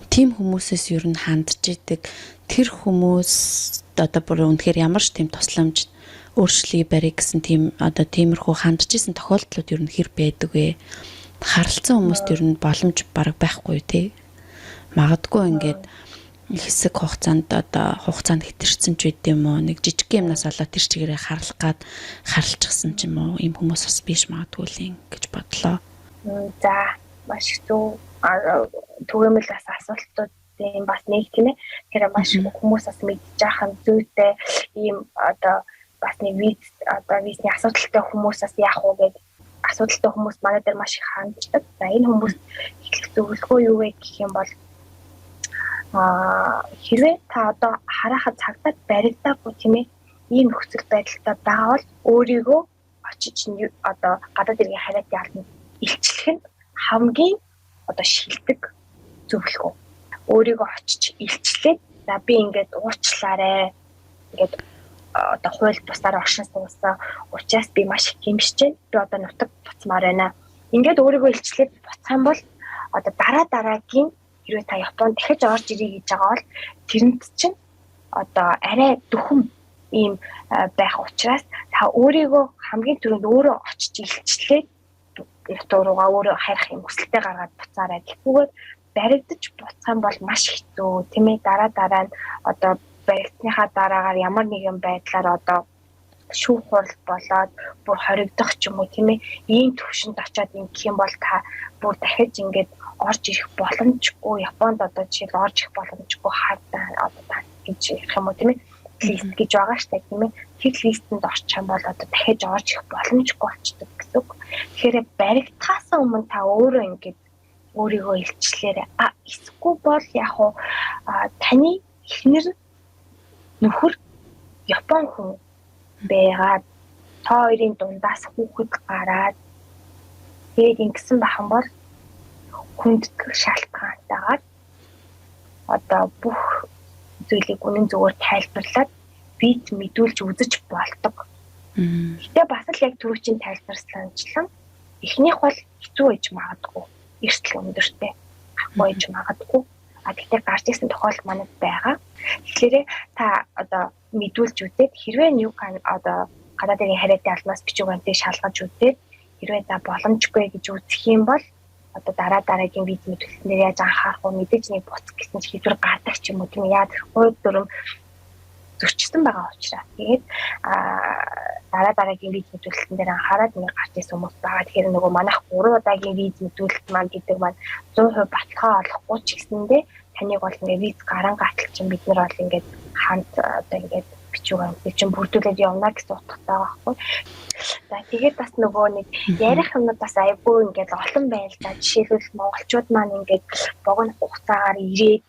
Тийм хүмүүсээс ер нь хандж идэг. Тэр хүмүүс одоо бүр үнэхээр ямар ч тийм тусламж өөрчлөлийг барь гэсэн тийм одоо тиймэрхүү хандж исэн тохиолдлууд ер нь хэр байдаг вэ? Харалцсан хүмүүст ер нь боломж бараг байхгүй, тий. Магадгүй ингээд хэсэг хугацаанд одоо хугацаанд хэтэрсэн ч үт юм уу, нэг жижиг юмнаас болоод тэр чигээрээ харлах гад харалчихсан ч юм уу, ийм хүмүүс бас биш магадгүй л юм гэж бодлоо. За, маш их зөв түгээмэл бас асуултуудын бас нэг, тийм ээ. Тэгэхээр маш хүмүүс бас мэдчих нь зүйтэй, ийм одоо бас нэг виз одоо визний асуудалтай хүмүүс бас яах вэ гэдэг асуудалтай хүмүүс манай дээр маш их ханддаг. За, энэ хүмүүс эхлэх зөвлөгөө юу вэ гэх юм бол хэрвээ та одоо харахад цагдаад баригдаагүй, тийм ээ, ийм нөхцөл байдалтай байгаа бол өөрийгөө очиж одоо гадаад иргэн хариатын албанд илчлэх нь хамгийн одоо шилдэг зөвлөгөө. Өөрийгөө очиж илчлээд, за, би ингээд уучлаарай. Ингээд одоо хууль бусаар оршин суусан учраас би маш их гэмшиж байна. Би одоо нутаг буцмаар байна. Ингээд өөрийгөө илчлээд буцах юм бол одоо дараа дараагийн хэрвээ та Японд дахиж орж ирье гэж байгаа бол тэрэнд чинь одоо арай дөхөм ийм байх учраас та өөрийгөө хамгийн түрүүнд өөрөө очиж илчлээд нутаг руугаа өөрөө харих юм хүсэлтэд гаргаад буцаарай. Тэгхгүйгээр баригдаж буцах юм бол маш хэцүү, тийм ээ, дараа дараа нь одоо баригдсныхаа дараагаар ямар нэгэн байдлаар одоо шүүх хурал болоод бүр хоригдох ч юм уу, тийм ээ, ийм төвшөнд очиод ингэх юм бол та бүр дахиж ингээд орж ирэх боломжгүй, Японд одоо жишээл орж ирэх боломжгүй хардаа одоо та гэж ярих юм уу, тийм ээ, list гэж байгаа штэ, тийм ээ, тэр list-энд орчих юм бол одоо дахиж орж ирэх боломжгүй болчдөг гэсэн үг. Тэгэхээр баригдахаас өмнө та өөрөө ингээд өөрийгөө илчлээрэй. А эсвэл бол яг уу таны эхнэр нөхөр Япон хүн байгаад та хоёрын дундаас хүүхэд гараад тэгээд ингэсэн байх юм бол хүндэтгэх шалтгаантайгаар одоо бүх зүйлийг үнэн зүгээр тайлбарлаад виз мэдүүлж үзэж болдог. Гэтэ бас л яг түрүүчийн тайлбарсланчлан эхнийх бол хэцүү байж магадгүй. Эрсдэл өндөртэй авахгүй байж магадгүй. А тэгтээ гарч ирсэн тохиолдол манад байгаа. Тэгэхээр та одоо мэдүүлж үзээд, хэрвээ new одоо гадаад иргэн хариатын албанаас бичиг баримтыг шалгаж үзээд, хэрвээ за боломжгүй гэж үзэх юм бол Одоо дараа дараагийн виз мэдүүлэлтэн дээр яаж анхаарах вэ? Мэдээж нэг буцах гэсэн чи хэдвэр гардаг ч юм уу, тийм ээ. Яа хууль дүрм зөрчсөн байгаа учраас тэгээд дараа дараагийн виз мэдүүлэлтэн дээр анхаарал нэг гарч ирсэн хүмүүс байгаа. Тэгэхээр нөгөө манайх 3 удаагийн виз мэдүүлэлт маань гэдэг маань 100% баталгаа олохгүй ч гэсэндээ таныг бол ингээд виз гаран гатал чинь бид нар бол ингээд хамт одоо ингээд бичиг баримтыг чинь бүрдүүлээд явна гэсэн утгатай байгаа байхгүй. За тэгээд бас нөгөө нэг ярих юмнууд бас айгүй ингээд олон байна л да. Жишээлбэл, монголчууд маань ингээд богино хугацаагаар ирээд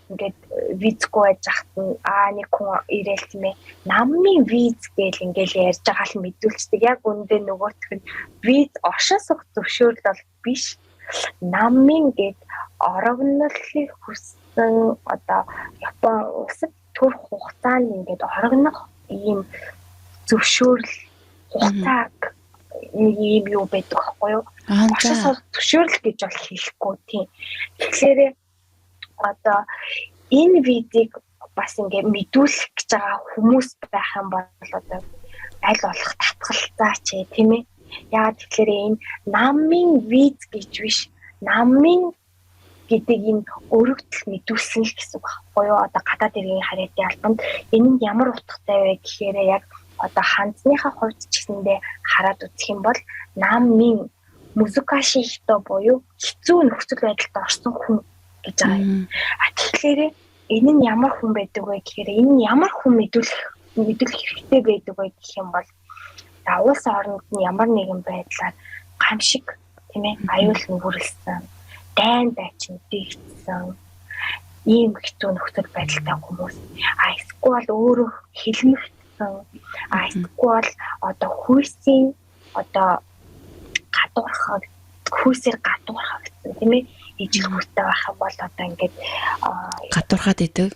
ингээд визгүй байж хат нь нэг хүн ирээл, тийм ээ, намын виз гээл ингээл ярьж байгаа л мэдүүлцдэг. Яг үндэ нөгөөх нь виз оршин суух зөвшөөрөл бол биш. Намын гээд орогнолыг хүссэн одоо Япон улсад төр хугацаанд ингээд орогнох ийм зөвшөөрөл хугацааг нэг ийм юу байдаг байхгүй юу? Оршин суух зөвшөөрөл гэж бол хэлэхгүй, тийм. Тэгэхээр одоо энэ визийг бас ингээ мэдүүлэх гэж байгаа хүмүүс байх юм бол одоо аль болох татгалзаач, тийм ээ. Яагаад тэгэхээр энэ намын виз гэж биш, намын гэдэг энэ өргөдөл мэдүүлсэн л гэсэн үг байхгүй юу? Одоо гадаад иргэн харьяатын албанд энэ нь ямар утгатай вэ гэхээр яг одоо ханзныхаа хувьд ч гэсэндээ хараад үзэх юм бол намын музукаши хито буюу хэцүү нөхцөл байдалд орсон хүн гэж байгаа юм. А тэгэхээр энэ нь ямар хүн байдаг вэ гэхээр энэ нь ямар хүн мэдүүлэх хэрэгтэй байдаг вэ гэх юм бол за улс оронд нь ямар нэгэн байдлаар гамшиг, тийм ээ, аюул нүрэлсэн, дайн дайчин дэгдсэн ийм хэцүү нөхцөл байдалтай хүмүүс, а эсвэл өөрөө хилмигдсэн, а эсвэл одоо хүйсийн одоо гадуурхаг, хүйсээр гадуурхагдсан, тийм ээ, ижил хүүтэй байх юм бол одоо ингээд гадуурхаад идэг.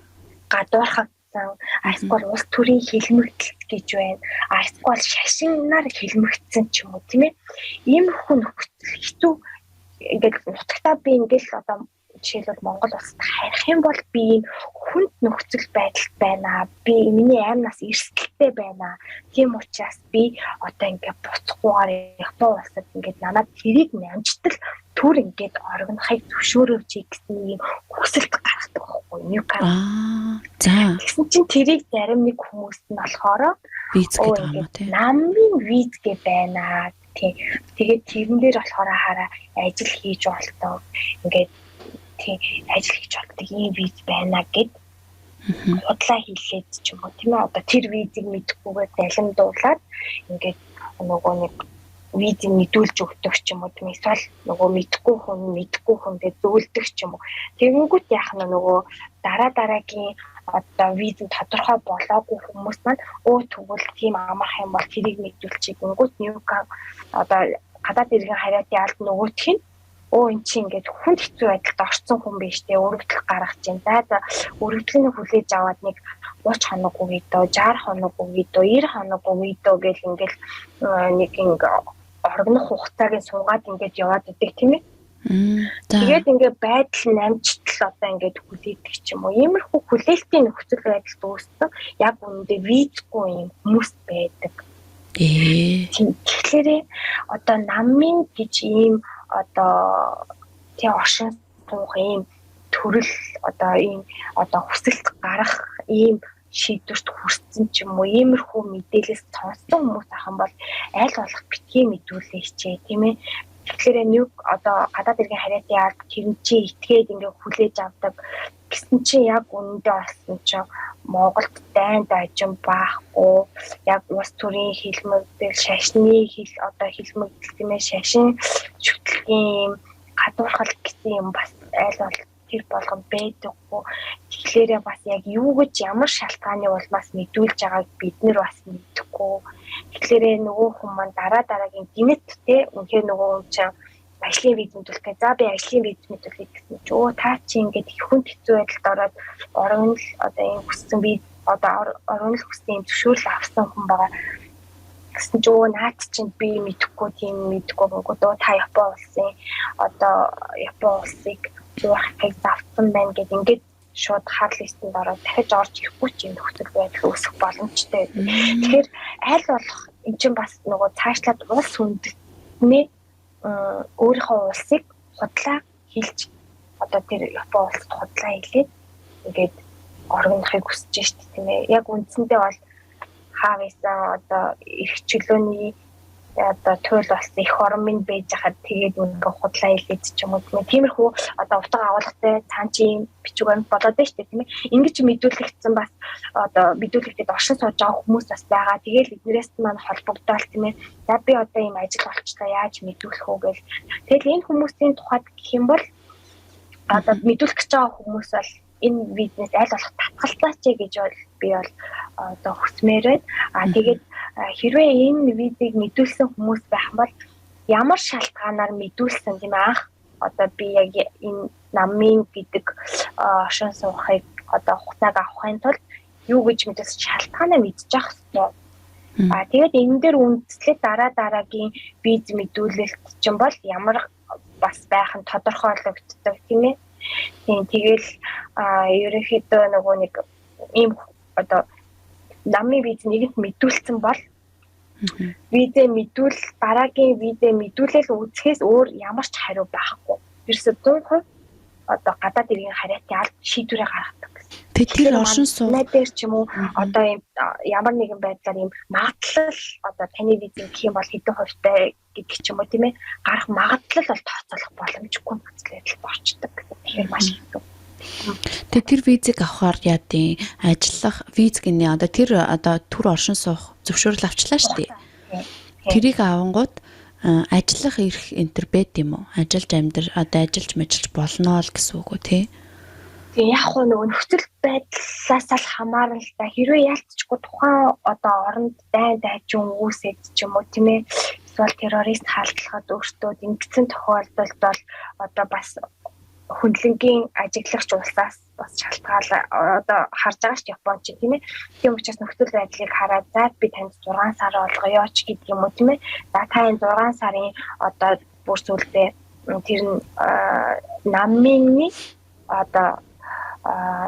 Гадуурхагдсан, эсвэл улс төрийн хилмигдэл гэж байна. Эсвэл шашиннаар хилмигдсэн ч юм уу, тийм ээ. Ийм хүн нөхцөл хэцүү ингээд нутагтаа би ингээд л одоо жишээлбэл Монгол улсад харих юм бол би ийм хүнд нөхцөл байдалд байна. Би миний аймнаас эрсдэлтэй байна. Тийм учраас би одоо ингээд буцахгүйгээр Япон улсад ингээд намайг тэрийг намжтал түр ингээд орогнохыг зөвшөөрөөч гэсэн ийм хүсэлт гаргадаг байхгүй юу? Аа за. Тэгсэн чинь тэрийг зарим нэг хүмүүс нь болохоор виз гэдэг юм уу, тийм. Намын виз гэ байна. Тийм. Тэгээд тэрэн дээр болохоор хараа ажил хийж болтоо ингээд, тийм, ажил хийж болдог ийм виз байна гэд худлаа хийлээд ч юм уу, тийм ээ, одоо тэр визийг мэдэхгүйгээр далимдуулаад ингээд нөгөө нэг визийг мэдүүлж өгдөг ч юм уу, тийм, эсвэл нөгөө мэдэхгүй хүн мэдэхгүй хүндээ зөвлөдөг ч юм уу. Тэгэнгүүт яах нь нөгөө дараа дараагийн одоо виз нь тодорхой болоогүй хүмүүс маань өө тэгвэл тийм амарх юм бол тэрийг мэдүүлчих гингүүт Ньюка одоо гадаад иргэн харьяатын алд нөгөөх нь өө эн чинь ингээд хүнд хэцүү байдалд орсон хүн биш те, өргөдөл гаргаж чинь. За за, өргөдлөнийг хүлээж аваад нэг 30 хоног өгье дөө, 60 хоног өгье дөө, 90 хоног өгье дөө гэл ингээл нэг ингээ орогнох хугацааг нь сунгаад ингээд яваад идэг, тийм ээ. Тэгээд ингээ байдал нь амжтал одоо ингээд хүлээдэг ч юм уу. Иймэрхүү хүлээлтийн нөхцөл байдалд үүссэн яг үүндээ визгүй юм хүмүүс байдаг. Тэгэхээр одоо намын гэж ийм одоо тий оршин суух ийм төрөл одоо ийм одоо хүсэлт гарах ийм шийдвэрт хүрсэн ч юм уу, иймэрхүү мэдээлэлс сонссон хүмүүс ах юм бол аль болох битгий мэдүүлээч, тийм ээ. Тэгэхээр нэг одоо гадаад иргэн харьяатын ард тэрэн чи итгээд ингээ хүлээж авдаг гэсэн чинь яг үнэндээ олсон чинь Монголд дайн дайжин баахгүй, яг улс төрийн хилмигдэл, шашны хил одоо хилмигдэл, тийм ээ, шашин шүтлгийн юм гадуурхал гэсэн юм бас аль бол тэр болгон байдаггүй. Тэгэхээр бас яг юу гэж ямар шалтгааны улмаас мэдүүлж байгааг бид нар бас мэдэхгүй. Тэгэхээр нөгөө хүн маань дараа дараагийн гинэт те үнэхээр нөгөө хүн чинь ажлын виз мэдүүлэх гэ. За, би ажлын виз мэдүүлэх гэсэн чи өө та чи ингээд их хүнд хэцүү байдалд ороод оргинол одоо ийм хүссэн виз одоо оргинол хүссэн ийм зөвшөөрөл авсан хүн байгаа гэсэн чи өө наад чинь би мэдэхгүй, тийм мэдэхгүй гингүүд өө та Япон улсын одоо Япон улсыг уурхахыг завтсан байна гэд ингээд шууд хар листэнд ороод дахиж орж ирэхгүй ч юм нөхцөл байдал үүсэх боломжтой байдаг. Тэгэхээр аль болох эн чинь бас нөгөө цаашлаад улс хүндэтнээ өөрийнхөө улсыг худлаа хэлж одоо тэр Япон улсад худлаа хэлээд ингээд оргинохыг хүсэж шít, тийм ээ. Яг үндсэндээ бол хаавсан одоо эрх чөлөөний одоо туйл болсон их орон минь байж хахад тэгээд ингээ худлаа хэлээд ч юм уу, тийм ээ. Тиймэрхүү одоо утга агуулгатай цаан чи юм бичиг баримт болоод байна шүү дээ, тийм ээ. Ингэж мэдүүлэгдсэн бас одоо мэдүүлэгдэд оршин сууж байгаа хүмүүс бас байгаа. Тэгээл эднэрээс маань холбогдоол, тийм ээ. За би одоо ийм ажил олчлаа, яаж мэдүүлэх үү гэл. Тэгэл энэ хүмүүсийн тухайд гэх юм бол одоо мэдүүлэх гэж байгаа хүмүүс бол энэ бизнес аль болох татгалзаач гэж бол би бол одоо хүсмээр байна. А тэгээд хэрвээ энэ визийг мэдүүлсэн хүмүүс байх юм бол ямар шалтгаанаар мэдүүлсэн, тийм ээ, анх одоо би яг энэ намын гэдэг оршин суухыг одоо хугацааг авахын тулд юу гэж мэдүүлсэн шалтгаанаа мэдчих хэрэгтэй. А тэгээд энэ дээр үндэслээд дараа дараагийн виз мэдүүлэлт чинь бол ямар бас байх нь тодорхойлогддог, тийм ээ. Тийм, тэгэл ерөнхийдөө нөгөө нэг ийм одоо намын виз нэгэнт мэдүүлсэн бол визээ мэдүүл дараагийн визээ мэдүүлэл үзэхээс өөр ямар ч хариу байхгүй. Ерөөсө 100% одоо гадаад иргэн хариатын аль шийдвэрээ гаргадаг гэсэн. Тэгээ тэр оршин суу дээр ч юм уу одоо ийм ямар нэгэн байдлаар ийм магадлал одоо таны визэн гэх юм бол хэдэн хувьтай гэдэг ч юм уу, тийм ээ, гарах магадлал бол тооцоолох боломжгүй нөхцөл байдалд орчдөг гэсэн. Тэгэхээр маш хэцүү. Тэгээ тэр визийг авахар яадын ажиллах виз гинэ одоо тэр одоо түр оршин суух зөвшөөрөл авчлаа шүү дээ. Тэрийг авангууд ажиллах эрх энэ төр байд юм уу? Ажиллаж амьдар одоо ажиллаж мэжилж болно л гэсэн үг үү, тий? Тэгээ яг хуу нөгөө нөхцөл байдлаас л хамаарна л да. Хэрвээ ялцчгүй тухайн одоо оронд дайн дайжин үүсээд ч юм уу, тийм ээ, эсвэл террорист халдлагад өөртөө ингэсэн тохиолдолд бол одоо бас хөндлөнгийн ажиглагч улсаас бас шалтгаал одоо харж байгаа шүү Япон ч, тийм ээ. Тийм учраас нөхцөл байдлыг хараад за би танд 6 сар олгоё ч гэдэг юм уу, тийм ээ. За та энэ 6 сарын одоо бүр сүлдээ тэр нь намын одоо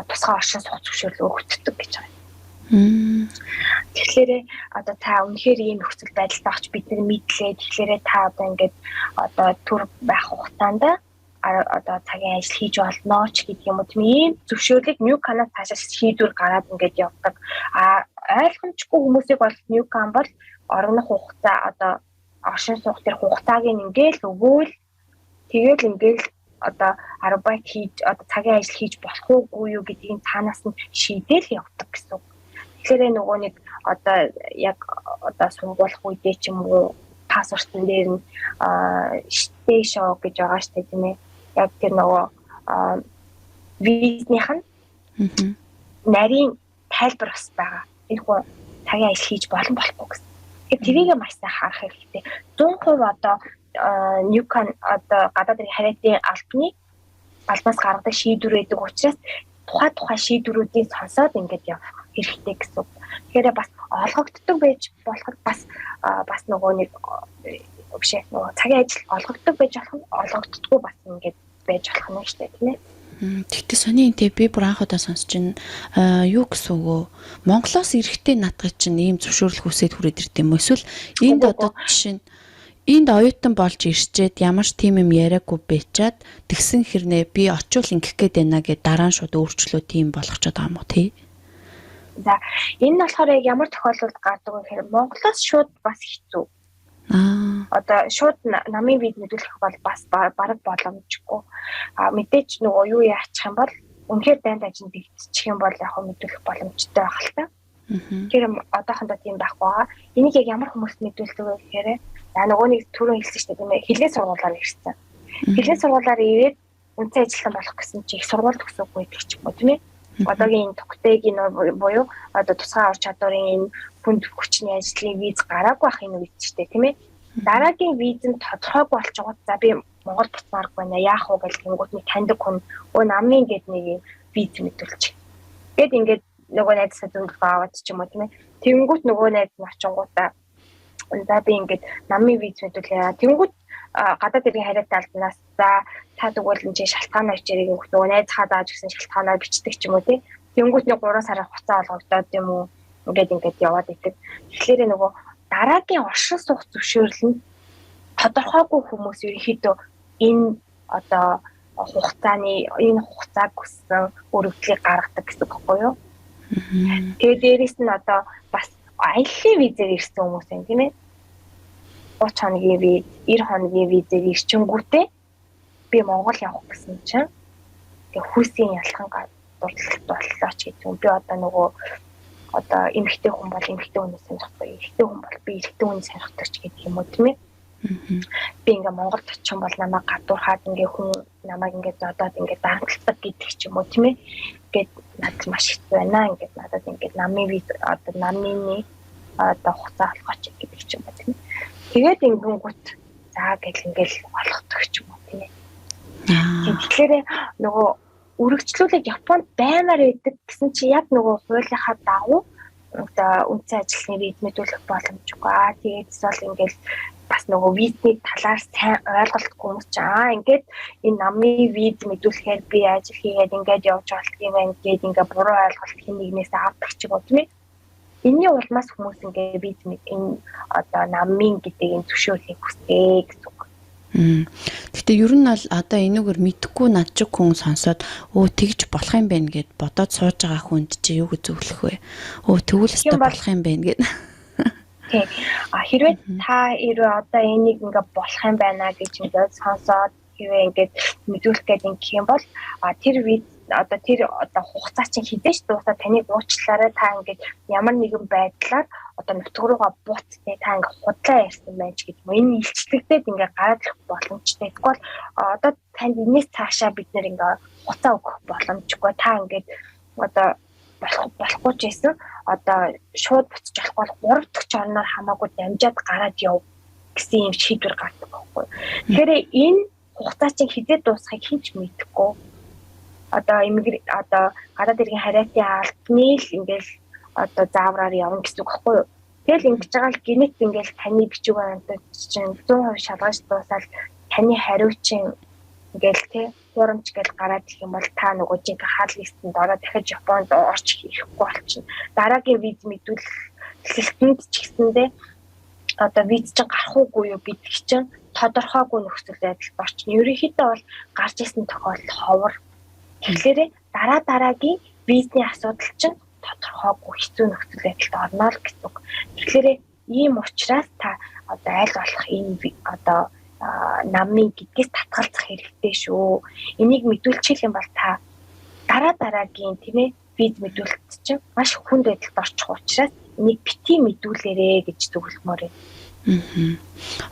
тусгай оршин суух зөвшөөрөл өгөгддөг гэж байгаа. Тэгэхээр одоо та үнэхээр ийм нөхцөл байдалд авч бид нар мэдлээ. Тэгэхээр та одоо ингээд одоо төр байх хугацаанд одоо цагийн ажил хийж болно ч гэдэг юм уу, тийм ийм зөвшөөрлийг New Canada цаашаа шийдвэр гараад ингээд явдаг. А ойлгомжгүй хүмүүсийг бол New Can бол орогнох хугацаа одоо оршин суух тэр хугацааг ингээл өгөөл тэгэл ингээл одоо арбайт хийж одоо цагийн ажил хийж болох уугүй юу гэдгийг цаанаас нь шийдээл явдаг гэсэн үг. Тэгэхээр нөгөө нэг одоо яг одоо сунгуулах үедээ ч юм уу паспортон дээр нь штэ шоу гэж байгаа штэ, тийм ээ. Яг тэр нөгөө визнийх нь нарийн тайлбар бас байгаа. Энэ хүн цагийн ажил хийж болон болохгүй гэсэн. Тэгэхээр тэрийг маш сайн харах хэрэгтэй. 100% одоо Newcon одоо гадаад хариатын албаны албаас гаргадаг шийдвэр байдаг учраас тухай тухай шийдвэрүүдийг сонсоод ингээд явах хэрэгтэй гэсэн. Тэгэхээр бас олгогддог байж болоход бас бас нөгөө нэг биш нөгөө цагийн ажил олгогддог байж болох нь олгогддоггүй бас ингээд байж болох нь шүү дээ, тийм ээ. Тэгтээ сони энэ би бүр анх удаа сонсож байна. Юу гэсэн үг вэ? Монголоос эрэхтэй наадгыг чинь ийм зөвшөөрөл хүсээд хүрээд ирд юм уу? Эсвэл энд одоо жишээ нь энд оюутан болж ирчээд ямар ч тийм юм яриаггүй байчаад тэгсэн хэрнээ би очивол ингэх гээд байна гэд дараа нь шууд өөрчлөө тийм болгочоод байгаа юм уу, тий? За энэ нь болохоор яг ямар тохиолдолд гардаг вэ гэхээр Монголоос шууд бас хэцүү. Одоо шууд намын виз мэдүүлэх бол бас бараг боломжгүй. А мэдээч нөгөө юу яачих юм бол үнэхээр дайн дажинд бэгдчих юм бол яг мэдүүлэх боломжтой байх л та. Тэгэхээр одоохондоо тийм байхгүй байгаа. Энийг яг ямар хүмүүст мэдүүлдэг вэ гэхээр за нөгөө нэг түрүүн хэлсэн шүү дээ, тийм ээ, хэлний сургуулиар ирсэн. Хэлний сургуулиар ирээд үндсэн ажилтан болох гэсэн чи их сургууль төгсөөгүй гэдэг ч юм уу, тийм ээ. Одоогийн энэ тогтээгийн буюу одоо тусгай ур чадварын энэ хүнд хүчний ажлын виз гараагүй байх энэ үед ч тийм ээ. Дараагийн виз нь тодорхойгүй болчихгоо за би Монгол буцмааргүй байна. Яах вэ гэл тэнгуут нэг таньдаг хүн өө намын гээд нэг юм виз мэдүүлчих. Тэгэд ингээд нөгөө найзсаа зөвлөгөө аваад ч юм уу, тийм ээ. Тэнгүүт нөгөө найз нь очингуудаа за би ингээд намын виз мэдүүлээ. Тэнгүүт гадаад иргэн хариуцлага албанаас за та тэгвэл энэ чинь шалтгаан авчирыг нөгөө найзхаа дааж гисэн шалтгаанаар бичдэг ч юм уу, тий. Тэнгүүт нэг 3 сарын хугацаа олгогдоод юм уу ингээд ингээд яваад идэг. Тэгэхээр нөгөө дараагийн оршин суух зөвшөөрөл нь тодорхойгүй хүмүүс ерөнхийдөө энэ одоо хугацааны энэ хугацааг хүссэн өргөдлийг гаргадаг гэсэн үг байхгүй юу? Тэгээд дээрэс нь одоо бас аяллаа визээр ирсэн хүмүүс юм тийм ээ. 30 хоногийн виз, 90 хоногийн визээр ирчингүүтээ би Монгол явах гэсэн чинь тэг хүйсийн ялхан гадуурлалт боллоо ч гэдэг юм. Би одоо нөгөө одоо эмэгтэй хүн бол эмэгтэй хүнээ сонирхдаг, эрэгтэй хүн бол би эрэгтэй хүнээ сонирхдаг ч гэдэг юм уу тийм ээ. Би ингээ Монголд очих юм бол намайг гадуурхаад ингээ хүн намайг ингээ зодоод ингээ дарамталдаг гэдэг ч юм уу тийм ээ. Ингээд надад маш хэцүү байна. Ингээд надад ингээд намын виз одоо намын одоо хугацаа олгооч гэдэг ч юм уу тийм ээ. Тэгээд ингэнгүүт за гэл ингээл олгодог ч юм уу тийм ээ. Тэгэхээр нөгөө үргэлжлүүлээд Японд баймаар байдаг гэсэн чи яг нөгөө хуулийнхаа дагуу одоо үндсэн ажилтны виз мэдүүлэх боломжгүй. Аа тэгээд эсвэл ингээл бас нөгөө визний талаар сайн ойлголтгүй хүмүүс чи аа ингээд энэ намын виз мэдүүлэхээр би ажил хийгээд ингээд явж болдго юм байна гээд ингээд буруу ойлголт хин нэгнээс авдаг ч юм уу тийм ээ. Энийний улмаас хүмүүс ингээд виз энэ одоо намын гэдэг энэ зөвшөөрлийг хүсдэг гэсэн үг. Гэтэ ер нь бол одоо энүүгээр мэдхгүй над чиг хүн сонсоод өө тэгж болох юм байна гэд бодоод сууж байгаа хүнд чи юу гэж зөвлөх вэ? Өө тэгвэл өстө болох юм байна гэд. Тийм. А хэрвээ та хэрвээ одоо энийг ингээ болох юм байна гэж ингээд сонсоод хэрвээ ингээд мэдүүлэх гээд ингэх юм бол тэр виз одоо тэр одоо хугацаа чинь хизээч дуусаа таныг уучлаарай та ингээд ямар нэгэн байдлаар одоо нутг руугаа бууттай та ингээд худлаа ярьсан байж гэдэг юм. Энэ илчлэгдээд ингээд гараад ирэх боломжтой. Тэгвэл одоо танд энэс цаашаа бид нэр ингээд хугацаа өгөх боломжгүй. Та ингээд одоо болохгүй ч байсан одоо шууд буцаж болохгүй бол 3 дахь орноор хамаагүй дамжаад гараад яв гэсэн юм шийдвэр гардаг байхгүй. Тэгэхээр энэ хугацаа чинь хизээ дуусахыг хэн ч мэдэхгүй. Одоо эмгэр одоо гадаад иргэн хариатын албаны л ингээл одоо заавраар явна гэсэн үг байхгүй юу? Тэгэл ингэж байгаа л гинэт ингээл таны бичиг баримтууд чинь 100% шалгаж дуусаад таны хариу чинь ингээл тэ хуурамч гэл гараад ирэх юм бол та нөгөө жинхэнэ хал листэнд ороод дахиж Японд орч ирэхгүй болчихно. Дараагийн виз мэдүүлэлтэнд ч гэсэндээ одоо виз чинь гарах уугүй юу гэдэг чинь тодорхойгүй нөхцөл байдалд орчихно. Ерөнхийдөө бол гарч исэн тохиолдол ховор. Тэгэхээр дараа дараагийн визний асуудал чинь тодорхойгүй хэцүү нөхцөл байдалд орно л гэсэн үг. Тэгэхээр ийм учраас та одоо аль болох энэ одоо намын гэдгээс татгалзах хэрэгтэй шүү. Энийг мэдүүлчих юм бол та дараа дараагийн тийм ээ виз мэдүүлэлт чинь маш хүнд байдалд орчих учраас энийг бити мэдүүлээрэ гэж зөвлөмөр байна.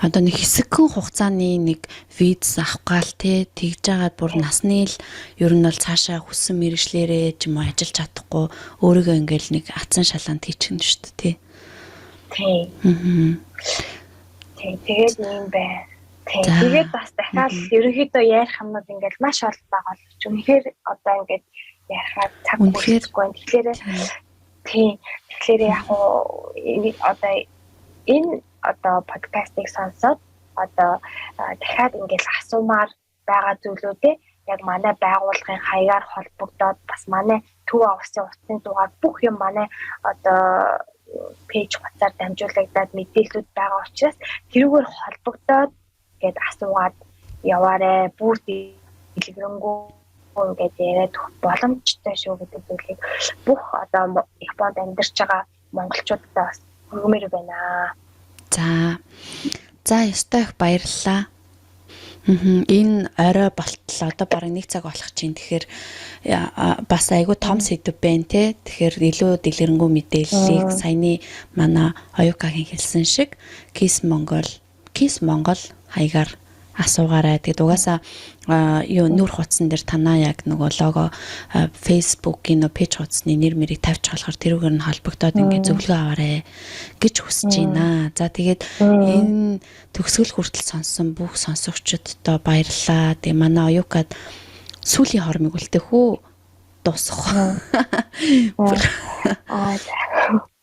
Одоо нэг хэсэгхэн хугацааны нэг виз авах гал те тэгж жагаад бүр насны л ер нь бол цаашаа хүссэн мэрэгчлэрээ ч юм уу ажиллаж чадахгүй өөрийгөө ингээл нэг атсан шалаанд хийчихнэ шүү дээ тий. Тийм. Тийм тэгээд юм байна. Тийм. Тэгээд бас дахиад ерөнхийдөө ярих юмнууд ингээл маш олон байгаа боловч үнэхээр одоо ингээд ярихаар цаг үнэхээр байна. Тэгэхээр тийм. Тэгэхээр яг уу одоо энэ одоо подкастыг сонсоод одоо дахиад ингээл асуумаар байгаа зүйлүүдээ яг манай байгууллагын хаягаар холбогдоод бас манай Төв Авсын утасны дугаар бүх юм манай одоо пэйж хуудасаар дамжуулагдаад мэдээллүүд байгаа учраас тэрүүгээр холбогдоод ингээд асуугаад яваарэ. Бүр дэлгэрэнгүй ингээд яриад өгөх боломжтой шүү гэдэг зүйлийг бүх одоо Японд амьдарч байгаа монголчуудад бас хүргэмээр байна. За. За, ёстой их баярлалаа. Энэ орой болтол одоо бараг 1 цаг болох чинь. Тэгэхээр бас айгүй том сэдв байна те. Тэгэхээр илүү дэлгэрэнгүй мэдээллийг саяны манай Оюукагийн хэлсэн шиг Kiss Mongol Kiss Mongol хаягаар асуугаарай. Тэгээд угаасаа юу нүүр хуудсан дээр танаа яг нөгөө лого Facebook-ийн нөө пэйж хуудасны нэр мэрийг тавьчих болохоор тэрүүгээр нь холбогдоод ингээд зөвлөгөө аваарай гэж хүсэж байна. За тэгээд энэ төгсгөл хүртэл сонссон бүх сонсогчдод баярлалаа. Тэгээ манай Оюукад сүүлийн хормыг үлдээх үү? Дуусах. Аа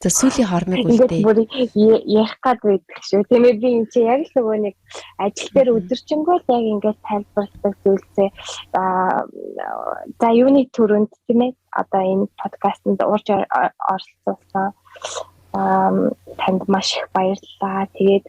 За сүүлийн хормыг үлдээ. Ингээд бүр ярих гад байдаг шүү. Тийм ээ би энэ чинь яг л нөгөө нэг ажил дээр өдөржингөө л яг ингээд тайлбарладаг зүйлсээ за юуны төрөнд тийм ээ одоо энэ подкастэнд урьж оролцуулсан танд маш их баярлалаа. Тэгээд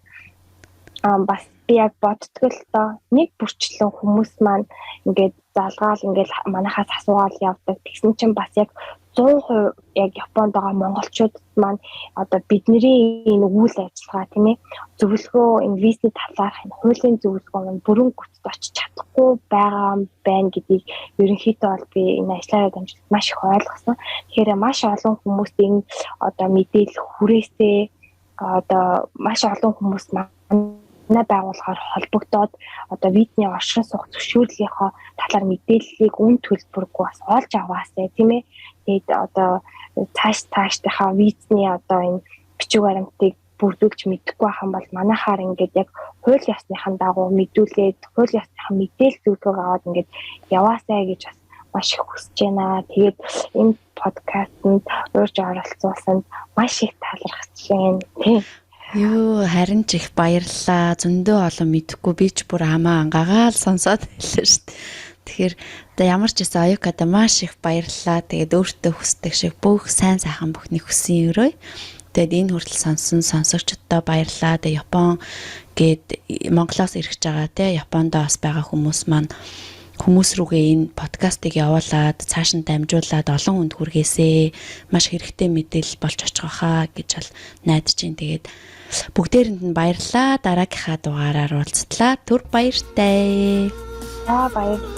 бас би яг боддгоо л доо, нэг бүрчлэн хүмүүс маань ингээд залгаал, ингээд манайхаас асуугаал явдаг. Тэгсэн чинь бас яг 100% яг Японд байгаа монголчууд маань одоо бидний энэ үйл ажиллагаа, тийм ээ, зөвлөгөө, энэ визний талаарх энэ хуулийн зөвлөгөө маань бүрэн гүцэд очиж чадахгүй байгаа юм байна гэдгийг ерөнхийдөө бол би энэ ажиллаараа дамжуулаад маш их ойлгосон. Тэгэхээр маш олон хүмүүст энэ одоо мэдээлэл хүрээсээ, одоо маш олон хүмүүс манай байгууллагаар холбогдоод одоо визний оршин суух зөвшөөрлийнхөө талаар мэдээллийг үн төлбөргүй бас олж аваасай, тийм ээ. Тэгээд одоо цаашдынхаа визний одоо энэ бичиг баримтыг бүрдүүлж мэдэхгүй байх юм бол манайхаар ингээд яг хууль ёсныхан дагуу мэдүүлээд, хууль ёсныхан мэдээлэл зөвлөгөөг аваад ингээд яваасай гэж бас маш их хүсэж байна. Тэгээд энэ подкастэнд урьж оролцуулсанд маш их талархаж байна. Тийм. Юу, харин ч их баярлалаа. Зөндөө олон мэдэхгүй, би ч бүр амаа ангагаал сонсоод байлаа шүү дээ. Тэгэхээр одоо ямар ч байсан Оюкада маш их баярлалаа. Тэгээд өөртөө хүсдэг шиг бүх сайн сайхан бүхнийг хүсэн өрөөе. Тэгээд энэ хүртэл сонсон сонсогчдод баярлалаа. Тэгээд Япон гээд Монголоос ирж байгаа, те, Японд бас байгаа хүмүүс маань, хүмүүс рүүгээ энэ подкастыг явуулаад, цааш нь дамжуулаад олон хүнд хүргээсэй. Маш хэрэгтэй мэдээлэл болж очих байхаа гэж бол найдаж байна. Тэгээд бүгдээрэнд нь баярлалаа. Дараагийнхаа дугаараар уулзтлаа. Түр баяртай. За, баярлалаа.